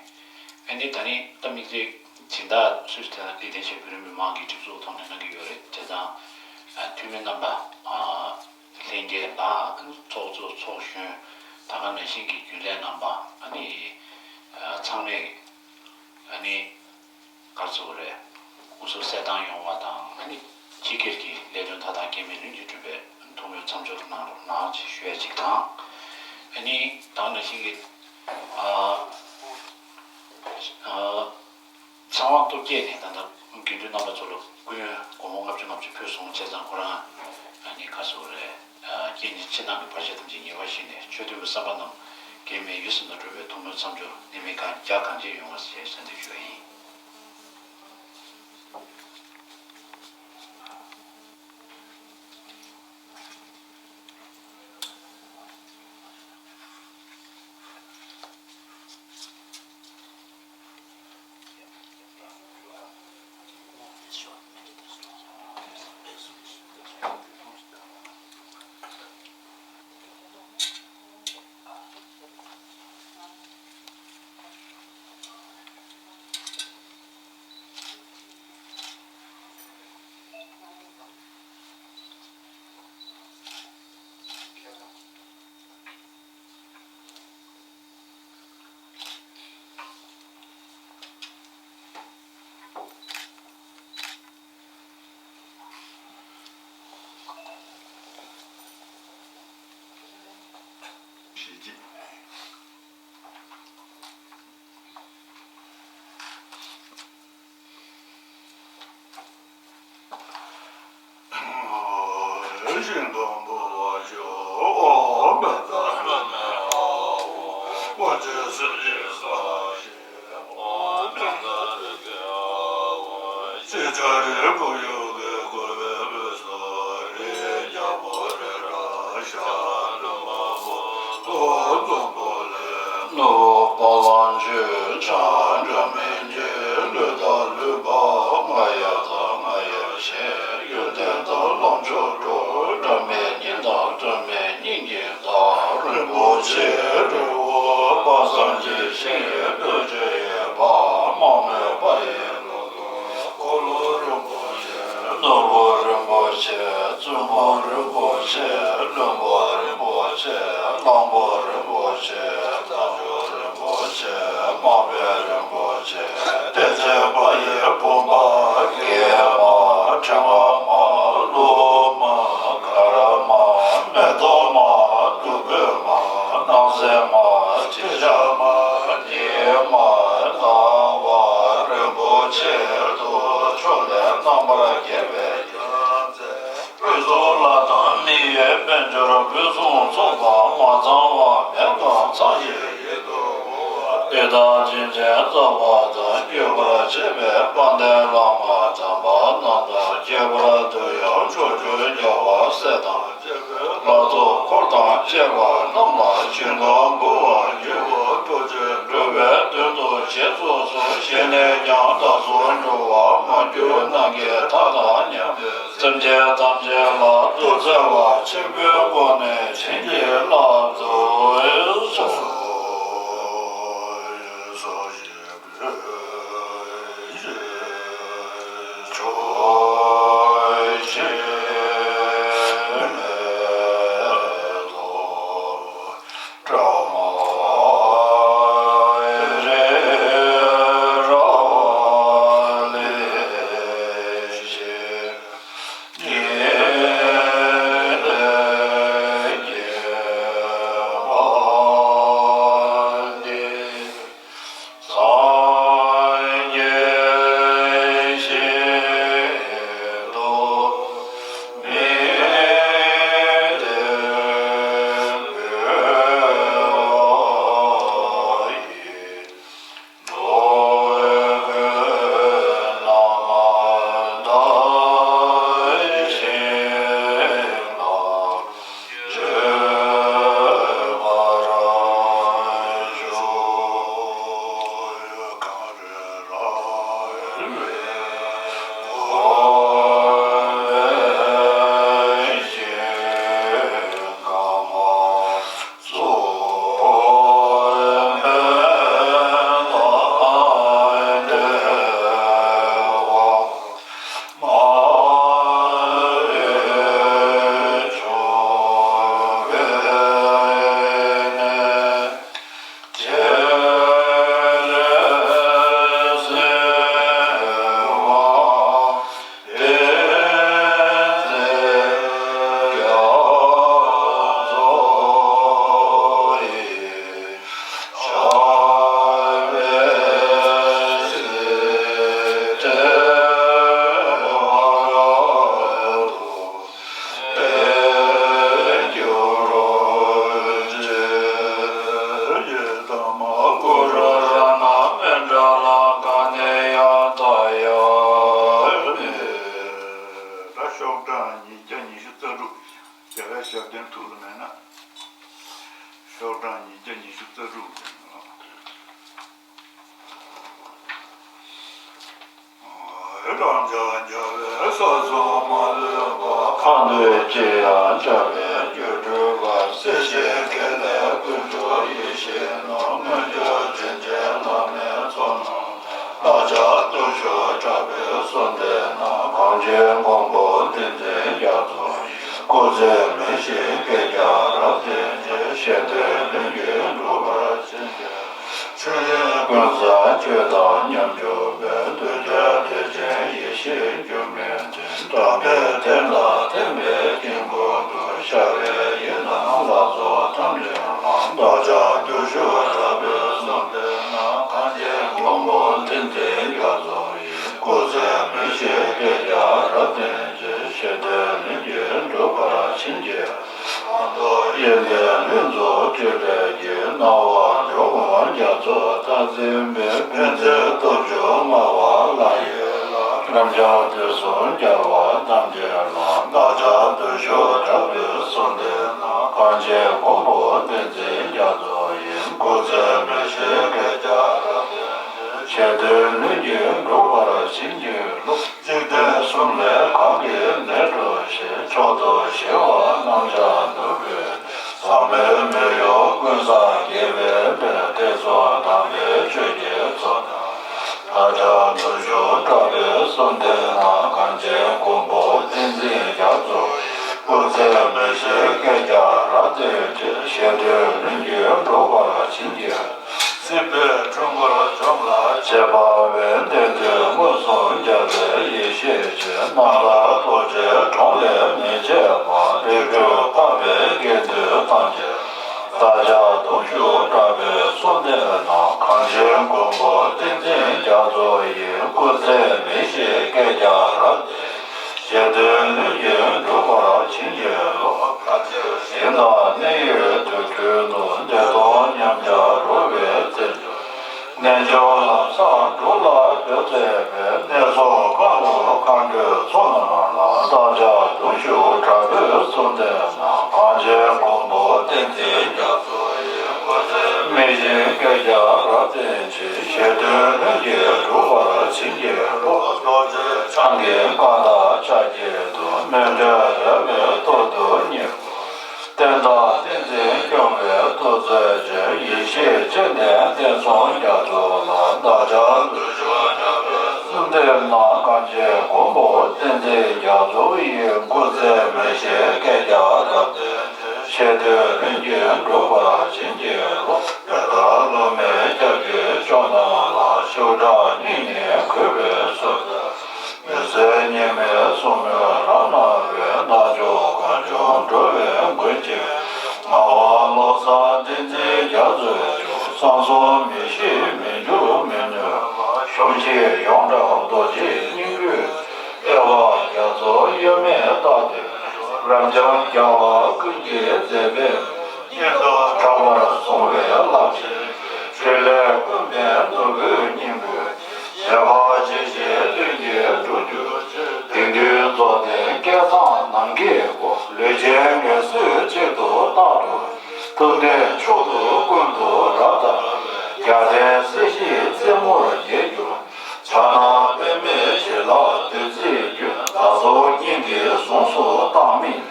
ཨ་ནི་ད་ནི་ད་དམིགས་བསལ་སྦྱིན་བདག་སུས་དེ་དང་དེ་དེ་བཞིན་བོད་རིགས་མི་མང་གི་སྒྲིག་འཛུགས་ཐོག་ནས་གནང་གི་ཡོད་རེད། བྱས་ཙང་འཐུས་མི་རྣམ་པ། ལྷན་རྒྱས་ལ་ཚོགས་གཙོ་ཚོགས་གཞོན་ད་ག་ནང་བཞིན་གྱི་རྒྱུན་ལས་རྣམ་པ་ཨ་ནི་ཚང་མས་ཨ་ནི་ག་རེ་ཟེར་དགོས་རེད། སྐུ་གཟུགས་གསལ་ཐང་ཡོང་བ་དང་། ཨ་ནི་སྤྱི་སྒེར་གྱི་ལས་དོན་མཐའ་དག་འགལ་མེད་ལྷུན་གྱིས་གྲུབ་པའི་ཐུགས་སྨོན་མཚམས་སྦྱོར་གནང་རོགས་གནང་ཞེས་ཞུ་ཡ་གཅིག་དང་། ཨ་ནི་ད་ག་ནང་བཞིན་གྱི་ཨ་ཨ། ཚེ་དབང་སྟོབས་རྒྱས་ནས་ད་ལྟ་དགེ་འདུན་རྣམ་པ་ཚོ་ལ་སྐུ་ཡོན་སྒོར་མོ་ལྔ་བཅུ་ལྔ་བཅུ་ཕུལ་སོང་། བྱས་ཙང་ཁོ་རང་ཨ་ནི་ག་རེ་ཟེར་དགོས་རེད། རྐྱེན་གྱིས་ཕྱི་ནང་གི་བར་ཆད་ཐམས་ཅད་ཉེ་བར་ཞི་ནས་ཆོས་མཐུན་གྱི་བསམ་པ་རྣམས་འགལ་མེད་ཡིད་བཞིན་དུ་འགྲུབ་པའི་ཐུགས་སྨོན་མཚམས་སྦྱོར་གནད་མེད་གང་རྒྱ་གང་ཆེ་ཡོང་བ་ཞེས་གསོལ་འདེབས་ཞུ་བ་ཡིན། ནོར་བུ་དཔལ་ལ་འཇུ་བྱ་འགྲོ་མི་འཇུ། ལུས་དང་ལུས་པ་ང་ཡི་དང་ང་ཡི་བྱེད། ཡོན་ཏན་དང་ལོངས་སྤྱོད་འགྲོ། སྒྲོན་མེ་སྙིང་དང་སྒྲོན་མེ་སྙིང་གི་བདག་རིན་པོ་ཆེ་རི་བོ་དཔག་བསམ་གྱི་ཤིང་ཡི་བདུད་རྩི་ཡི་བ། མ་རྨོས་པ་ཡི་ལོ་ཏོག་འཁོར་ལོ་རིན་པོ་ཆེ། ནོར་བུ་རིན་པོ་ཆེ། བཙུན་མོ་རིན་པོ་ཆེ། བློན་པོ་རིན་པོ་ཆེ། གླང་པོ་རིན་པོ་ཆེ། རྟ་མཆོག་རིན་པོ་ཆེ། མ་པའི་རིན་པོ་ཆེ། དེ་ཚེ་པ་ཡི་བུམ་པ། སྐྱེས་མ། ཕྲེང་བ་མ། ལྷུ་མ། དཀར་མ། མེ་ཏོག་མ། བདུག་སྤོས་མ། སྣང་གསལ་མ། ཁྲི་ཆ་མ། ཉི་མ། ཟླ་བ་རིན་པོ་ཆེ་དུ་ཕྱོགས་ལས་རྣམ་པར་རྒྱལ་བའི་རྒྱལ་མཚན། དབུས་སུ་ལྷ་དང་མི་ཡི་དཔལ་འབྱོར། ཕུན་སུམ་ཚོགས་པ་མ་ཚང་བ་མེད་ཀྱང་། ཚངས་ཞིང་ཡིད་དུ་འོང་བ། དེ་དག་སྦྱིན་བྱས་བསགས་པ་དང་། སྐྱེད་པར་བྱེད་པའི་དཔལ་ལྡན་བླ་མ་དམ་པ་རྣམས་དང་། ཁྱད་པར་དུ་ཡང་ཕྱོགས་བཅུའི་རྒྱལ་བ་སྲས་དང་བཅས་པའི་ལྷ་ཚོགས་འཁོར་དང་བཅས་པ་རྣམས་ལ་སྦྱིན་བདག་མགུ་བར་འགྱུར་བ། ཐུགས་རྗེས་འགྲོ་བའི་དོན་དུ་བྱས་ཚུགས་སོ། བཞེས་ནས་ཀྱང་བདག་སོགས་འགྲོ་བ་མ་གྱུར་ནམ་མཁའི་མཐའ་དང་མཉམ་པའི་སེམས་ཅན་ཐམས་ཅད་ལ་ཐུགས་བརྩེ་བ་ཆེན་པོའི་སྒོ་ནས་བྱིན་གྱིས་བརླབ་ཏུ་གསོལ། རང་ཅག་རྒྱལ་བའི་ས་སོགས་མ་ལུས་པ། གང་འདུལ་ཅིར་ཡང་འཆར་བའི་སྒྱུ་འཕྲུལ་དཀར། སྲིད་ཞིའི་དགེ་ལེགས་ཀུན་སྒྲུབ་ཡེ་ཤེས་ནོར། མངོན་སྤྱོད་བྱིན་ཆེན་བླ་མའི་ཚོགས་རྣམས་དང་། བདག་ཅག་བརྟུལ་ཞུགས་དྲག་པོས་གསོལ་འདེབས་ན། གངས་ཅན་མགོན་པོ་བསྟན་འཛིན་རྒྱ་མཚོ་ཡི། སྐུ་ཚེ་མི་ཤིགས་བསྐལ་བརྒྱར་བརྟན་ཅིང་། གཞན་དོན་ལྷུན་གྱིས་འགྲུབ་པར་བྱིན་གྱིས་རློབས། ཆོས་དབྱིངས་ཀུན་བཟང་སྤྱོད་དང་ཉམས་སྤྱོད་པའི། གདུལ་བྱ་བདེ་ཆེན་ཡེ་ཤེས་འགྱུར་མེད་དོན། དམ་པའི་བསྟན་དང་མཐུན་པའི་དཀྱིལ་འཁོར་དུ། ཤར་བའི་ཡི་དམ་ལ་སོགས་ཐམས་ཅད་ལ། བདག་ཅག་བརྟུལ་ཞུགས་དྲག་པོས་གསོལ་འདེབས་ན། གངས་ཅན་མགོན་པོ་བསྟན་འཛིན་རྒྱ་མཚོ་ཡི། སྐུ་ཚེ་མི་ཤིགས་བསྐལ་བརྒྱར་བརྟན་ཅིང་། གཞན་དོན་ལྷུན་གྱིས་འགྲུབ་པར་བྱིན་གྱིས། ཡོན་ཏན་ལྷུན་རྫོགས་སྤྱོད་ལས་ཀྱི། སྣང་བ་འགྲོ་མགོན་རྒྱ་མཚོ་རྟག་འཛིན་པའི། ཕན་མཛད་སྟོབས་བཅུ་མངའ་བ་ལྷ་ཡི་ལྷ། རབ་འབྱམས་དུས་གསུམ་རྒྱལ་བ་ཐམས་ཅད་ལ། བདག་ཅག་བརྟུལ་ཞུགས་དྲག་པོས་གསོལ་འདེབས་ན། གངས་ཅན་མགོན་པོ་བསྟན་འཛིན་རྒྱ་མཚོ་ཡི། སྐུ་ཚེ་མི་ཤིགས་བསྐལ་བརྒྱར་བརྟན་ཅིང་། གཞན་དོན་ལྷུན་གྱིས་འགྲུབ་པར་བྱིན་གྱིས་རློབས། འཇིག་རྟེན་གསུམ་ལས་གང་གིས་མི་གྲོལ་ཞིང་། མཆོག་ཏུ་ཞི་བ་རྣམ་གཞག་ནོར་བུའི་གདན། ཟག་མེད་མི་གཡོ་ཀུན་བཟང་དགྱེས་པའི་དཔལ། དེ་ཚུལ་དམ་པའི་ཆོས་ཀྱི་མཚོ་རྣམས་དང་། བདག་ཅག་བརྟུལ་ཞུགས་དྲག་པོས་གསོལ་འདེབས་ན། གངས་ཅན་མགོན་པོ་བསྟན་འཛིན་རྒྱ་མཚོ་ཡི། སྐུ་ཚེ་མི་ཤིགས་བསྐལ་བརྒྱར་བརྟན་ཅིང་། གཞན་དོན་ལྷུན་གྱིས་འགྲུབ་པར་བྱིན་གྱིས། སྲིད་པའི་འཁྲུལ་འཁོར་འཇོམས་ལ་བྱེད་པ་བས། བདེན་དོན་མངོན་སུམ་རྒྱལ་བའི་ཡེ་ཤེས་ཆེ། རྣམ་དག་རྡོ་རྗེའི་གྲོང་ལས་མི་ཕྱེད་པ། རིགས་དྲུག་འཕགས་པའི་དགེ་འདུན་ཐམས་ཅད་ལ། བདག་ཅག་བརྟུལ་ཞུགས་དྲག་པོས་གསོལ་འདེབས་ན། གངས་ཅན་མགོན་པོ་བསྟན་འཛིན་རྒྱ་མཚོ་ཡི། སྐུ་ཚེ་མི་ཤིགས་བསྐལ་བརྒྱར་བརྟན། གཞན་དོན་ལྷུན་གྱིས་འགྲུབ་པར་བྱིན་གྱིས་རློབས། ག་ཅི་ཡིན་དང་གནས་ཡུལ་དུར་ཁྲོད་དུ། བདེ་སྟོང་ཉམས་ཆག་རུལ་བའི་རྩེར་གྱུར། རྣལ་འབྱོར་ལམ་བཟང་དྲུག་ལ་འགོད་མཛད་པའི། གནས་སོགས་མཁའ་འགྲོ་མཁའ་འགྲོའི་ཚོགས་རྣམས་ལ། བདག་ཅག་བརྟུལ་ཞུགས་དྲག་པོས་གསོལ་འདེབས་ན། གངས་ཅན་མགོན་པོ་བསྟན་འཛིན་རྒྱ་མཚོ་ཡི། སྐུ་ཚེ་མི་ཤིགས་བསྐལ་བརྒྱར་བརྟན་ཅིང་། གཞན་དོན་ལྷུན་གྱིས་འགྲུབ་པར་བྱིན་གྱིས་རློབས། རྡོ་རྗེ་འཆང་གི་བཀའ་དང་ཕྱག་གཅིག་ཏུ། སྨིན་གྲོལ་རོལ་པའི་ཐོག་ཏུ་བསྙེན། བསྟན་དང་བསྟན་འཛིན་སྐྱོང་བའི་ཐུགས་རྗེ་ཅན། ཡེ་ཤེས་སྤྱན་ལྡན་བསྟན་སྲུང་རྒྱ་མཚོ་ལ། བདག་ཅག་བརྟུལ་ཞུགས་དྲག་པོས་གསོལ་འདེབས་ན། གངས་ཅན་མགོན་པོ་བསྟན་འཛིན་རྒྱ་མཚོ་ཡི། སྐུ་ཚེ་མི་ཤིགས་བསྐལ་བརྒྱར་བརྟན་ཅིང་། གཞན་དོན་ལྷུན་གྱིས་འགྲུབ་པར་བྱིན་གྱིས་རློབས། དེ་ལྟར་སློབ་མའི་སྐྱབས་ཀྱི་མཆོག་རྣམས་ལ། ཤུགས་དྲག་སྙིང་ནས་གུས་པས་གསོལ་འདེབས། མི་བཟད་སྙིགས་མའི་སྲུང་མའི་རང་སྣང་བས། རྣལ་འབྱོར་གང་བྱུང་འགྲོ་བའི་མགོན་ཅིང་། ངག་དབང་བློ་བཟང་བསྟན་འཛིན་རྒྱ་མཚོའི་མཆོག་གསང་གསུམ་མི་ཤིགས་མི་འགྱུར་མི་ནུབ་པ། གཞོམ་བཞིན་ཡོངས་གྲགས་རྡོ་རྗེའི་སྙིང་པོའི། དཔལ་དབང་རྒྱ་མཚོ་གཡོ་མེད་རྟག་ཏུ། རབ་འབྱམས་རྒྱལ་བ་ཀུན་གྱི་མཛད་པའི། སྙན་དུ་གྲགས་པར་གསུངས་པའི་རླབས་ཆེན། ཕྲིན་ལས་ཀུན་ལྡན་ནོར་བུའི་སྙིང་པོའི། ཞལ་དཀར་ཇི་བཞིན་བློན་གྱིས་བསྒྲུབ་གྱུར་ཅིག། དེང་དུས་རྫོགས་ལྡན་བསྐལ་བཟང་ནམ་མཁའི་སྒོ། ལུས་ཅན་ངལ་གསོས་གཅིག་ཏུ་རྟག་ཏུ། ཐུབ་བསྟན་མཆོག་ཏུ་ཀུན་ཏུ་རབ་དར་བའི། རྒྱལ་བསྟན་སྲིད་ཞིའི་རྩེ་མོར་རྒྱས་གྱུར་ཅིག། ཕྱག་ན་པདྨོའི་བྱིན་རླབས་བདུད་རྩིའི་རྒྱུན། བདག་སོགས་སྙིང་གི་གཟུངས་སུ་བཏང་མིན།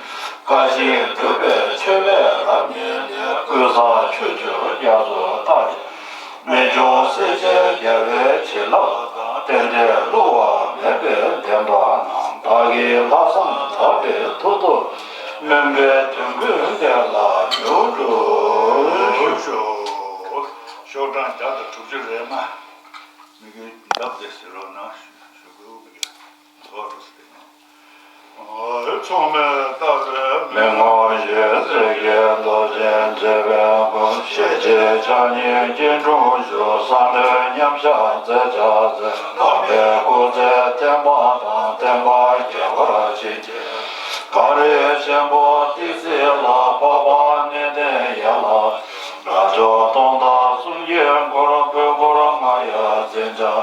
བཀའ་བཞིན་སྒྲུབ་པའི་ཆོས་ལས་རབ་བརྙེས་ནས། ཀུན་བཟང་ཆོས་སྤྱོད་རྒྱ་མཚོ་ལྟར། རྨད་བྱུང་སྲས་བཅས་རྒྱལ་བའི་བྱིན་རླབས་དང་། རྟེན་འབྲེལ་བསླུ་བ་མེད་པའི་བདེན་པ་རྣམས། བདག་གིས་ལྷག་བསམ་དག་པའི་ཐོག་ཏུ། སྨོན་པའི་དོན་ཀུན་དེ་ལ་མྱུར་འགྲུབ་ཤོག། ཤོག་གྲངས་བརྒྱ་དང་དྲུག་ཅུ་རེ་ལྔ། མི་དགེ་འདབ་དེ་ཟེར་རོགས་གནང་ཞུ་ཞུ་དགོས་ཀྱི་རེད། ཐོག་རུ་ཟེར་ན། མཚུངས་མེད་ལྟ་བའི་མི་ངོམས་ཤིང་། རྩེ་གེའི་མདོག་ཅན་མཛེས་པའི་སྐུ། ཤེས་བྱའི་ཕྱག་གཉིས་སྐྱིལ་ཀྲུང་བཞུགས། གསང་གནས་མཉམ་གཞག་མཛད་བྱ་མཛད། དམ་པའི་སྐུ་ཚེ་བརྟན་པ་དང་། བསྟན་པ་རྒྱས་པར་བྱིན་གྱིས། གངས་རི་ཆེན་པོ་ཏི་སེ་ལ། འཕགས་པ་གནས་བརྟན་ཡན་ལག་དགྲ་བཅོམ་སྟོང་དང་སུམ་བརྒྱའི་འཁོར། སྤུས་འཁོར་རྔ་ཡབ་འཛིན་འཇག་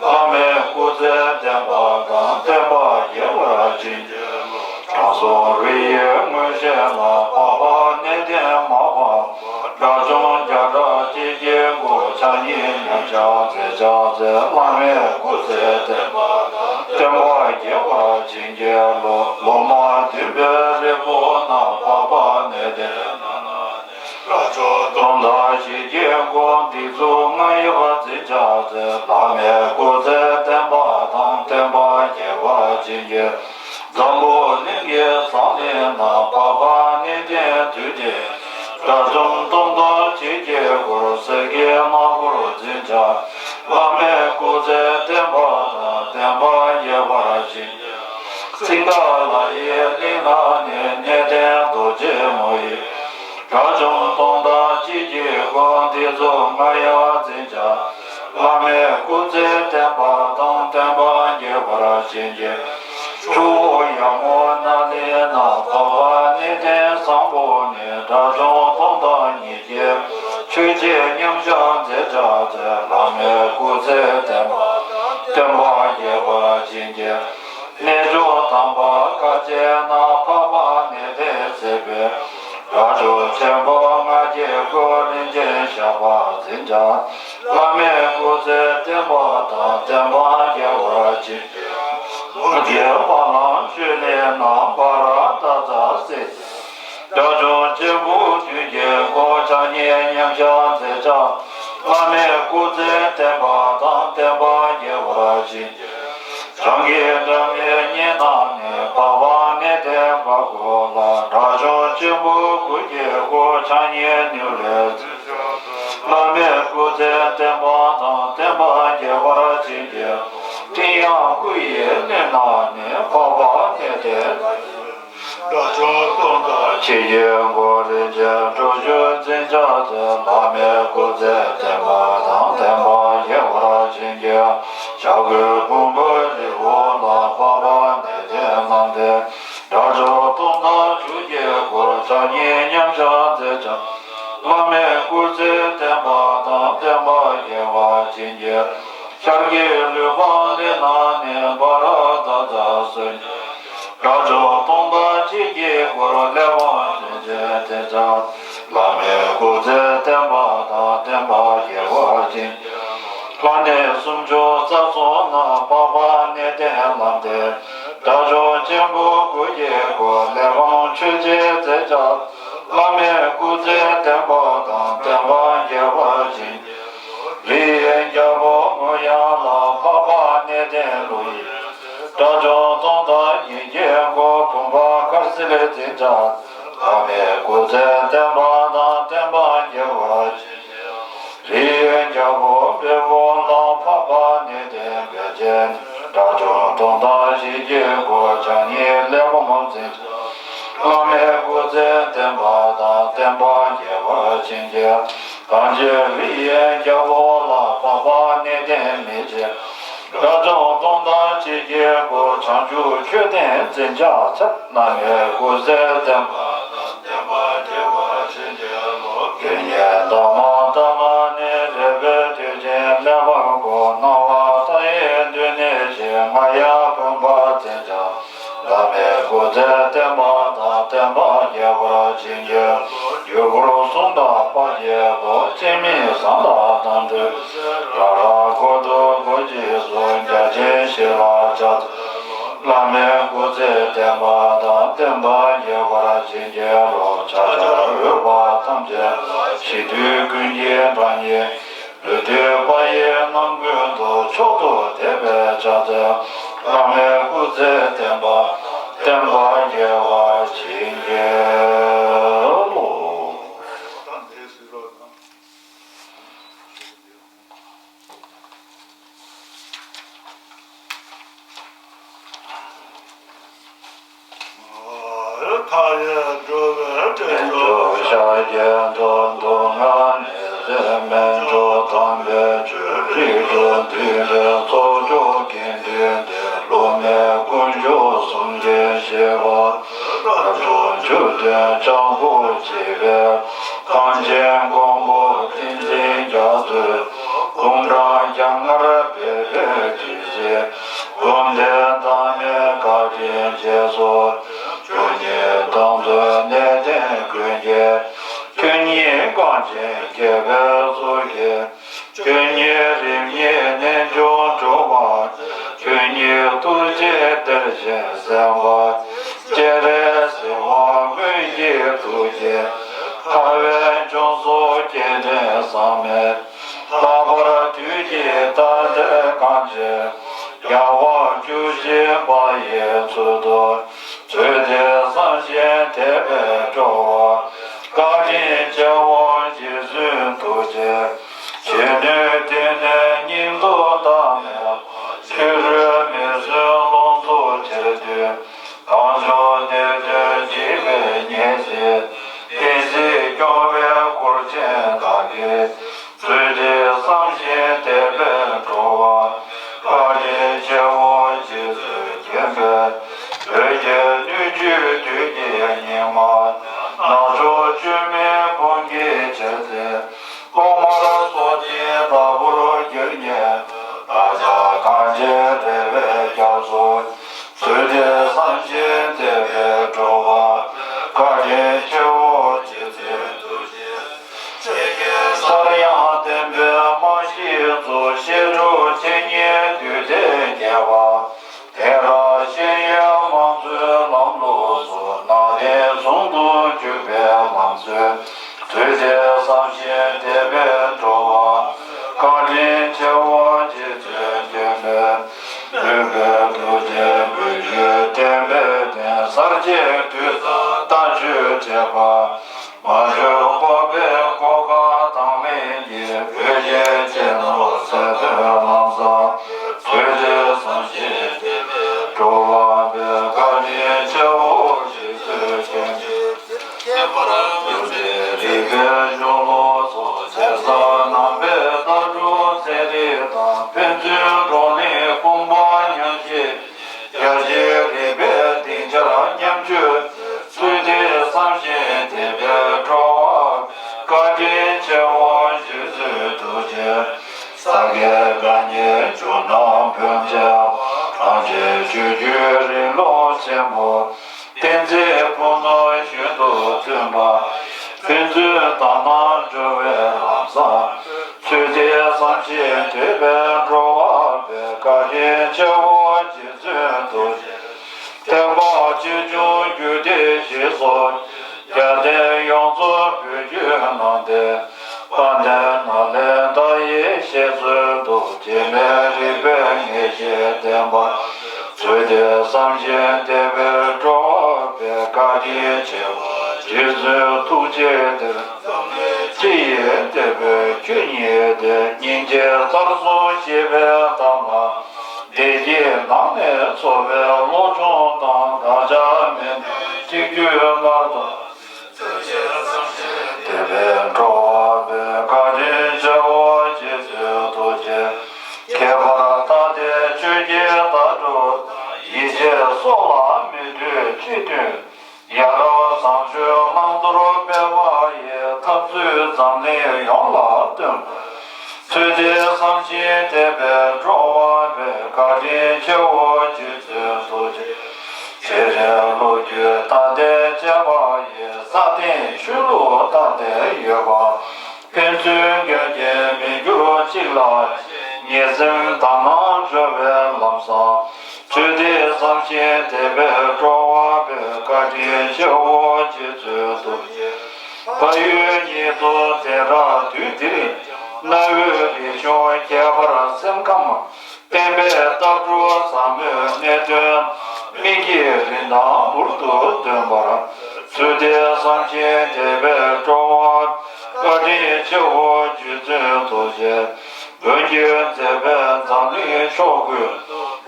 བླ་མའི་སྐུ་ཚེ་བརྟན་པ་དང་། བསྟན་པ་རྒྱས་པར་བྱིན་གྱིས་རློབས། དྲང་སྲོང་རི་ཡི་ངོས་བཞིན་ལ། འཕགས་པ་གནས་བརྟན་མ་སྤངས་པ། དགྲ་བཅོམ་རྒྱ་གྲགས་སྐྱེས་ཀྱི་སྐུ། ཉིད་མཉམ་གཞག་མཛད་བྱ་མཛད། བླ་མའི་སྐུ་ཚེ་བརྟན་པ་དང་བརྟན་པ་རྒྱས་པར་བྱིན་གྱིས་རློབས། ལོ་མ་བདུན་པའི་རིང་པོ་རྣམས་འཕགས་པ་གནས་བརྟན་ལ་གནས། དགྲ་བཅོམ་སྟོང་དང་ཞི་རྒྱས་དགོངས་འདི་གཙུག་རྔ་ཡབ་འཛིན་བྱ་མཛད། བླ་མའི་སྐུ་ཚེ་བརྟན་པ་དང་བརྟན་པ་རྒྱས་པར་བྱིན་གྱིས། འཛམ་བུ་གླིང་གི་ས་གླིང་རྣམས་འཕགས་པ་གནས་བརྟན་དུས་མཐའི། དགྲ་བཅོམ་སྟོང་དང་ཞི་རྒྱས་འཁོར། སེར་སྐྱའི་རྣམ་འཁོར་འཛིན་བྱ། བླ་མའི་སྐུ་ཚེ་བརྟན་པ་དང་བརྟན་པ་རྒྱས་པར་བྱིན་གྱིས། སིང་ག་ལ་ཡི་གླིང་ན་ནི་གནས་བརྟན་རྡོ་རྗེ་མོ་ཡི། དགྲ་བཅོམ་སྟོང་དང་ཞི་རྒྱས་དགོངས་འདི་གཙུག་རྔ་ཡབ་འཛིན་བྱ། བླ་མའི་སྐུ་ཚེ་བརྟན་པ་དང་བརྟན་པ་རྒྱས་པར་བྱིན་གྱིས། ཆུ་བོ་ཡར་ངོའི་ནགས་གླིང་ན་འཕགས་པ་གནས་བརྟན་བཟང་པོ་ནི། དགྲ་བཅོམ་སྟོང་དང་ཉིད་ཀྱི་ཆོས་རྗེ་མཉམ་གཞག་མཛད་བྱ་མཛད། བླ་མའི་སྐུ་ཚེ་བརྟན་པ་དང་བརྟན་པ་རྒྱས་པར་བྱིན་གྱིས། རྣལ་འབྱོར་དམ་པ་དཀའ་སྤྱད་རྣམས་འཕགས་པ་གནས་བརྟན་མཛད་པའི། དགྲ་བཅོམ་ཆེན་པོ་ལྔ་བརྒྱའི་སྐུ། གླིང་ཆེན་ཞགས་པ་འཛིན་བྱ། བླ་མའི་སྐུ་ཚེ་བརྟན་པ་དང་བརྟན་པ་རྒྱས་པར་བྱིན་གྱིས། ལུགས་ཀྱི་བ་ལང་ཆོས་གླིང་ན་འབར་ཏ་ཙ་སེ། དགྲ་བཅོམ་ཆེན་པོ་བདུན་བརྒྱའི་སྐུ། ཕྱག་གཉིས་མཉམ་གཞག་མཛད་བྱ། བླ་མའི་སྐུ་ཚེ་བརྟན་པ་དང་བརྟན་པ་རྒྱས་པར་བྱིན་གྱིས། བྱང་གི་སྒྲ་མའི་གཉེན་རྣམས་ནི། འཕགས་པ་གནས་བརྟན་བར་སྐོར་ལ། དགྲ་བཅོམ་ཆེན་པོ་དགུ་བརྒྱའི་སྐུ། ཕྱག་གཉིས་ནེའུ་ལེ། བླ་མའི་སྐུ་ཚེ་བརྟན་པ་དང་བརྟན་པ་རྒྱས་པར་བྱིན་གྱིས། སྤྲིན་དབྱངས་སྐུ་ཡི་གླིང་ན་ནི། འཕགས་པ་གནས་བརྟན། དགྲ་བཅོམ་སྟོང་དང་ཞི་རྒྱས་འཁོར། རིན་ཆེན་སྒྲུབ་མཆོག་འཛིན་བྱ་མཛད། བླ་མའི་སྐུ་ཚེ་བརྟན་པ་དང་བརྟན་པ་རྒྱས་པར་བྱིན་གྱིས། བྱ་རྒོད་ཕུང་པོའི་རི་བོ་ལ། འཕགས་པ་གནས་བརྟན་ལམ་བདེན། དགྲ་བཅོམ་སྟོང་དང་དྲུག་བརྒྱའི་སྐུ། ཕྱག་གཉིས་མཉམ་གཞག་མཛད་བྱ། བླ་མའི་སྐུ་ཚེ་བརྟན་པ་དང་བརྟན་པ་རྒྱས་པར་བྱིན་གྱིས། ཤར་གྱི་ལུས་འཕང་གླིང་ན་ནི། འབར་ཏ་ཙ་སེ། དགྲ་བཅོམ་སྟོང་དང་ཞི་རྒྱས་འཁོར། གླེགས་བམ་ཅན་མཛད་བྱ། བླ་མའི་སྐུ་ཚེ་བརྟན་པ་དང་བརྟན་པ་རྒྱས་པར་བྱིན། ལྷ་གནས་སུམ་ཅུ་རྩ་གསུམ་ན། འཕགས་པ་གནས་བརྟན་ལམ་བདེན། དགྲ་བཅོམ་ཆེན་པོ་དགུ་བརྒྱའི་སྐུ། གླེགས་བམ་ཆོས་ཀྱི་མཛད་བྱ། བླ་མའི་སྐུ་ཚེ་བརྟན་པ་དང་བརྟན་པ་རྒྱས་པར་བྱིན། རིའི་རྒྱལ་པོ་མོ་ཡང་ལ། འཕགས་པ་གནས་བརྟན་ཀླུ་ཡི། དགྲ་བཅོམ་སྟོང་དང་ཉིད་ཀྱི་སྐུ། བུམ་པ་དཀར་གསལ་འཛིན་བྱ། བླ་མའི་སྐུ་ཚེ་བརྟན་པ་དང་བརྟན་པ་རྒྱས་པར་བྱིན། རིའི་རྒྱལ་པོ་བེ་བོ་ལ། འཕགས་པ་གནས་བརྟན་བེ་ཅོན། དགྲ་བཅོམ་སྟོང་དང་ཞི་རྒྱས་སྐུ། ཕྱག་གཉིས་གླེགས་བམ་འཛིན་བྱ། བླ་མའི་སྐུ་ཚེ་བརྟན་པ་དང་བརྟན་པ་རྒྱས་པར་བྱིན་གྱིས། གངས་ཅན་རིའི་རྒྱལ་པོ་ལ། འཕགས་པ་གནས་བརྟན་མི་ཕྱེད། དགྲ་བཅོམ་སྟོང་དང་ཞི་རྒྱས་སྐུ། བྱང་ཆུབ་མཆོད་རྟེན་འཛིན་བྱ་མཛད། བླ་མའི་སྐུ་ཚེ་བརྟན་པ་དང་བརྟན་པ་རྒྱས་པར་བྱིན་གྱིས་རློབས། དགེ་བསྙེན་དར་མ་དར་ལ་ནི། རས་པའི་མཐིལ་ཕྱིན་གླེགས་བམ་བསྐོར། སྣང་བ་མཐའ་ཡས་མདུན་ནས་བཞེངས། རྔ་ཡབ་བུམ་པ་འཛིན་བྱ། བླ་མའི་སྐུ་ཚེ་བརྟན་པ་དང་བརྟན་པ་རྒྱས་པར་བྱིན་གྱིས། ཡུལ་འཁོར་གསུམ་དང་དཔལ་གྱི་སྒོ། སྤྱན་མིག་བཟང་ལ་དམ་ཆོས། རང་རང་འཁོར་དུ་སྒོ་གཅིག་སོགས། རྒྱ་ཆེན་བཞི་ལ་ཕྱག་འཚལ་ལོ། བླ་མའི་སྐུ་ཚེ་བརྟན་པ་དང་བརྟན་པ་རྒྱས་པར་བྱིན་གྱིས་རློབས། ཕྱག་བྱར་འོས་པ་ཐམས་ཅད་ལ། ཞི་དུལ་ཀུན་གྱི་གྲངས་སྙེད། ལུས་བཏུད་པ་ཡི་རྣམ་ཀུན་ཏུ། མཆོག་ཏུ་དད་པས་ཕྱག་འཚལ་ལོ། བླ་མའི་སྐུ་ཚེ་བརྟན་པ་བརྟན་པ་རྒྱས་པར་བྱིན་གྱིས་རློབས། མཐའ་ཡས་འགྲོ་བའི་དཀྲིགས་སྦྱོར་ཤཱཀྱའི་མདོག། མདོ་སྔགས་ནི་ཟད་མེད་མཆོག། དམ་པའི་ཆོས་རིག་འབྱུང་ལྡན་པའི། ཚོགས་མཆོག་དགེ་འདུན་སྡེ། སློབ་མའི་དཀོན་མཆོག་གསུམ་གྱི་བཞེད་པ། དགྲ་བཅོམ་མཆོད་རྟེན་ཕྱག་མགོ་བྱེད་པའི། གངས་ཅན་མགོན་པོ་ཏིང་འཛིན་རྒྱ་མཚོའི། དགུང་གྲངས་བརྒྱ་ལྔར་སྦས་པའི་དུས་ཚེ། དགོན་སྡེ་བདག་མེད་བཀའ་དྲིན་རྗེས་སུ། ཆོས་ཉིད་དམ་དུ་གནས་བརྟན་ཀུན་གྱི། ཆོས་ཉིད་རྐང་ཆེན་རྒྱས་པའི་གཙུག་གི། ཆོས་ཉིད་རིམ་གཉིས་རྣལ་འབྱོར་སྒྲུབ་པ། ཆོས་ཉིད་ཐུགས་རྗེའི་གཏེར་ཆེན་གསན་པ། སྤྱན་རས་གཟིགས་དབང་མངོན་གྱི་ཐུགས་རྗེ། ཁ་བའི་འབྱུང་གསུམ་སྐྱེ་ཕྲེང་བཟང་མའི། ལྷག་པར་དུས་ཀྱི་རྟགས་གཏེར་གངས་ཅན། རྒྱལ་བ་བཅུ་བཞི་པ་ཡི་ཚུལ་དུ། ཚུལ་འདི་བསམ་ཞིང་དད་པས་སྒྲུབ་པ། བཀའ་དྲིན་ཆེའོ་རྗེ་བཙུན་ཐུགས་རྗེ། གཞོན་ནུའི་དུས་ནས་སྙིང་སྟོབས་དང་ལྡན། ཕྱི་རོལ་མི་བཟོད་ལོངས་སུ་གྱེར་འདུག་གང་བྱུང་དེ་དོན་བགྱིས་པས་ཉེས་ཟིན། བསྟན་སྲིད་སྐྱོང་བའི་འཁོར་ཆེན་དག་གི། ཚུལ་འདི་བསམ་ཞིང་དད་པས་སྒྲུབ་པ། བཀའ་དྲིན་ཆེའོ་རྗེ་བཙུན་མཁྱེན་པས། བོད་ཀྱི་སྣོད་བཅུད་དུས་ཀྱི་སྙིགས་མ། ནག་ཕྱོགས་བཅོས་མིན་ཕུང་གི་ཆེད་དུ། ཐོག་མར་སྲོག་ཕྱིན་ལྟ་བུར་གྱུར་ཉེན། བདག་ཅག་གངས་ཅན་རེ་བའི་སྐྱབས་སུ། ཚུལ་འདི་བསམ་ཞིང་དད་པས་སྒྲུབ་པ། བཀའ་དྲིན་ཆེའོ་རྗེ་བཙུན་ཐུགས་རྗེ། ཆེ་ཡི་སར་ཡང་བསྟན་པའི་རྨང་གཞི་བཙུགས། བཤད་སྒྲུབ་འཆད་ཉན་འདུས་སྡེ་རྒྱས་པ། དེང་རབས་ཤེས་ཡོན་དམངས་གཙོའི་ལམ་ལུགས་སུ། ནང་བསྟན་ཟུང་དུ་འཇུག་པའི་ལམ་སྲོལ། ཚུལ་འདི་བསམ་ཞིང་དད་པས་སྒྲུབ་པ། བཀའ་དྲིན་ཆེའོ་རྗེ་བཙུན་མཁྱེན་པས། ལུས་པའི་ཐུགས་རྗེས་བོད་བརྒྱུད་བསྟན་པའི་དོན། གསར་བརྗེའི་དུས་བཟང་རྟ་མཆོག་བྱེད་པ། མ་བཅོས་ལྐོག་པའི་གོ་སྐབས་དང་ལེན་གྱིས། བོད་ཀྱི་གཅེས་ནོར་གསལ་སྟོན་ལམ་བཟང་། ཚུལ་འདི་བསམ་ཞིང་དད་པས་སྒྲུབ་པ། བཀའ་དྲིན་ཆེའོ་རྗེ་བཙུན་མཁྱེན་པས། ཁྱད་པར་མི་འཛིན་རིག་པའི་གཞུང་ལུགས་སོགས། ཆེ་ས་ནང་པའི་ལྟ་གྲུབ་ཚན་རིག་དང་། ཕན་ཚུན་བགྲོ་གླེང་དཔུང་པ་མཉམ་གཤིབ། རྒྱ་ཆེའི་རིག་པའི་སྡིངས་ཆར་མཉམ་སྤྱོད། ཚུལ་འདི་བསམ་ཞིང་དད་པས་སྒྲུབ་པ། བཀའ་དྲིན་ཆེའོ་རྗེ་བཙུན་ཐུགས་རྗེ། ས་དགེ་བཀའ་རྙིང་ཇོ་ནང་བོན་རྩེ་བ། གངས་ཅན་ཆོས་བརྒྱུད་རིང་ལུགས་ཆེན་པོ། བསྟན་འཛིན་ཕུ་ནུ་གཞོན་དུ་བསྟུན་པ། ཕན་ཚུན་དག་སྣང་འགྲོ་བའི་ལམ་བཟང་། ཚུལ་འདི་བསམ་ཞིང་དད་པས་སྒྲུབ་པ། བཀའ་དྲིན་ཆེའོ་རྗེ་བཙུན་ཐུགས་རྗེ། ཐེག་པ་ཆེ་ཆུང་རྒྱུད་སྡེ་བཞི་སོགས། རྒྱལ་བསྟན་ཡོངས་རྫོགས་བོད་བརྒྱུད་ནང་བསྟན། དཔལ་ལྡན་ནཱ་ལེནྡྲ་ཡི་བཤད་སྲོལ་དུ། འབྱེད་མེད་རིག་པའི་ངེས་ཤེས་ལྡན་པ། ཚུལ་འདི་བསམ་ཞིང་དད་པས་སྒྲུབ་པའི། བཀའ་དྲིན་ཆེའོ་རྗེ་བཙུན་ཐུགས་རྗེ་འདིར། ཅི་ཡིས་དད་པས་ཁྱོད་མཉེས་ཏེ། སྙིང་རྗེའི་རྩལ་གསུམ་ཤེས་པའི་ཐབས་ལ། བདེ་སྐྱིད་ནང་ནས་འཚོ་བའི་བློ་སྦྱོང་དང་། བདག་ཅག་མི་ནུས་གཅིག་གྱུར་སྔར་དང་། དད་པས་སྒྲུབ་པའི། བཀའ་དྲིན་ཆེའོ་རྗེ་བཙུན་ཐུགས་རྗེ། ཁྱད་པར་ད་ལྟའི་ཆོས་ཀྱི་ལྟ་གྲུབ། ཡིད་ཆེས་སྲོག་ལ་མི་ལྟོས་ཅི་སྟོན། ཡ་རབས་བཟང་སྤྱོད་བླང་དོར་སྤེལ་བ་ཡི། འཐབ་རྩོད་འཛམ་གླིང་ཡོངས་ལ་སྟོན་པ། ཚུལ་འདི་བསམ་ཞིང་དད་པས་སྒྲུབ་པ། བཀའ་དྲིན་ཆེའོ་རྗེ་བཙུན་ཐུགས་རྗེ། ཆོས་འབྲེལ་ལོ་རྒྱུས་ད་ལྟའི་བཅས་པ་ཡི། ས་སྟེང་ཆོས་ལུགས་ད་ལྟའི་ཡོད་པ། ཕན་ཚུན་འགལ་རྐྱེན་མི་འགྱུར་གཅིག་ལ། ཉེས་སེལ་དག་སྣང་འགྲོ་བའི་ལམ་བཟང་། ཚུལ་འདི་བསམ་ཞིང་དད་པས་སྒྲུབ་པ། བཀའ་དྲིན་ཆེའོ་རྗེ་བཙུན་ཐུགས་རྗེ། ཕ་ཡུལ་ཉིད་དུ་གདན་རབས་དུས་འདིར། གནའ་བོའི་རིག་གཞུང་ཁྱད་པར་སེམས་ཁམས། བསྟན་པའི་ལྟ་གྲུབ་ཟབ་མོའི་གནད་དོན། སྨིན་གྱི་རིན་ཐང་འབུར་དུ་ཐོན་པར། ཚུལ་འདི་བསམ་ཞིང་དད་པས་སྒྲུབ་པ། བཀའ་དྲིན་ཆེའོ་རྗེ་བཙུན་ཐུགས་རྗེ། བོད་ཀྱི་མཛད་པས་འཛམ་གླིང་ཕྱོགས་ཀུན།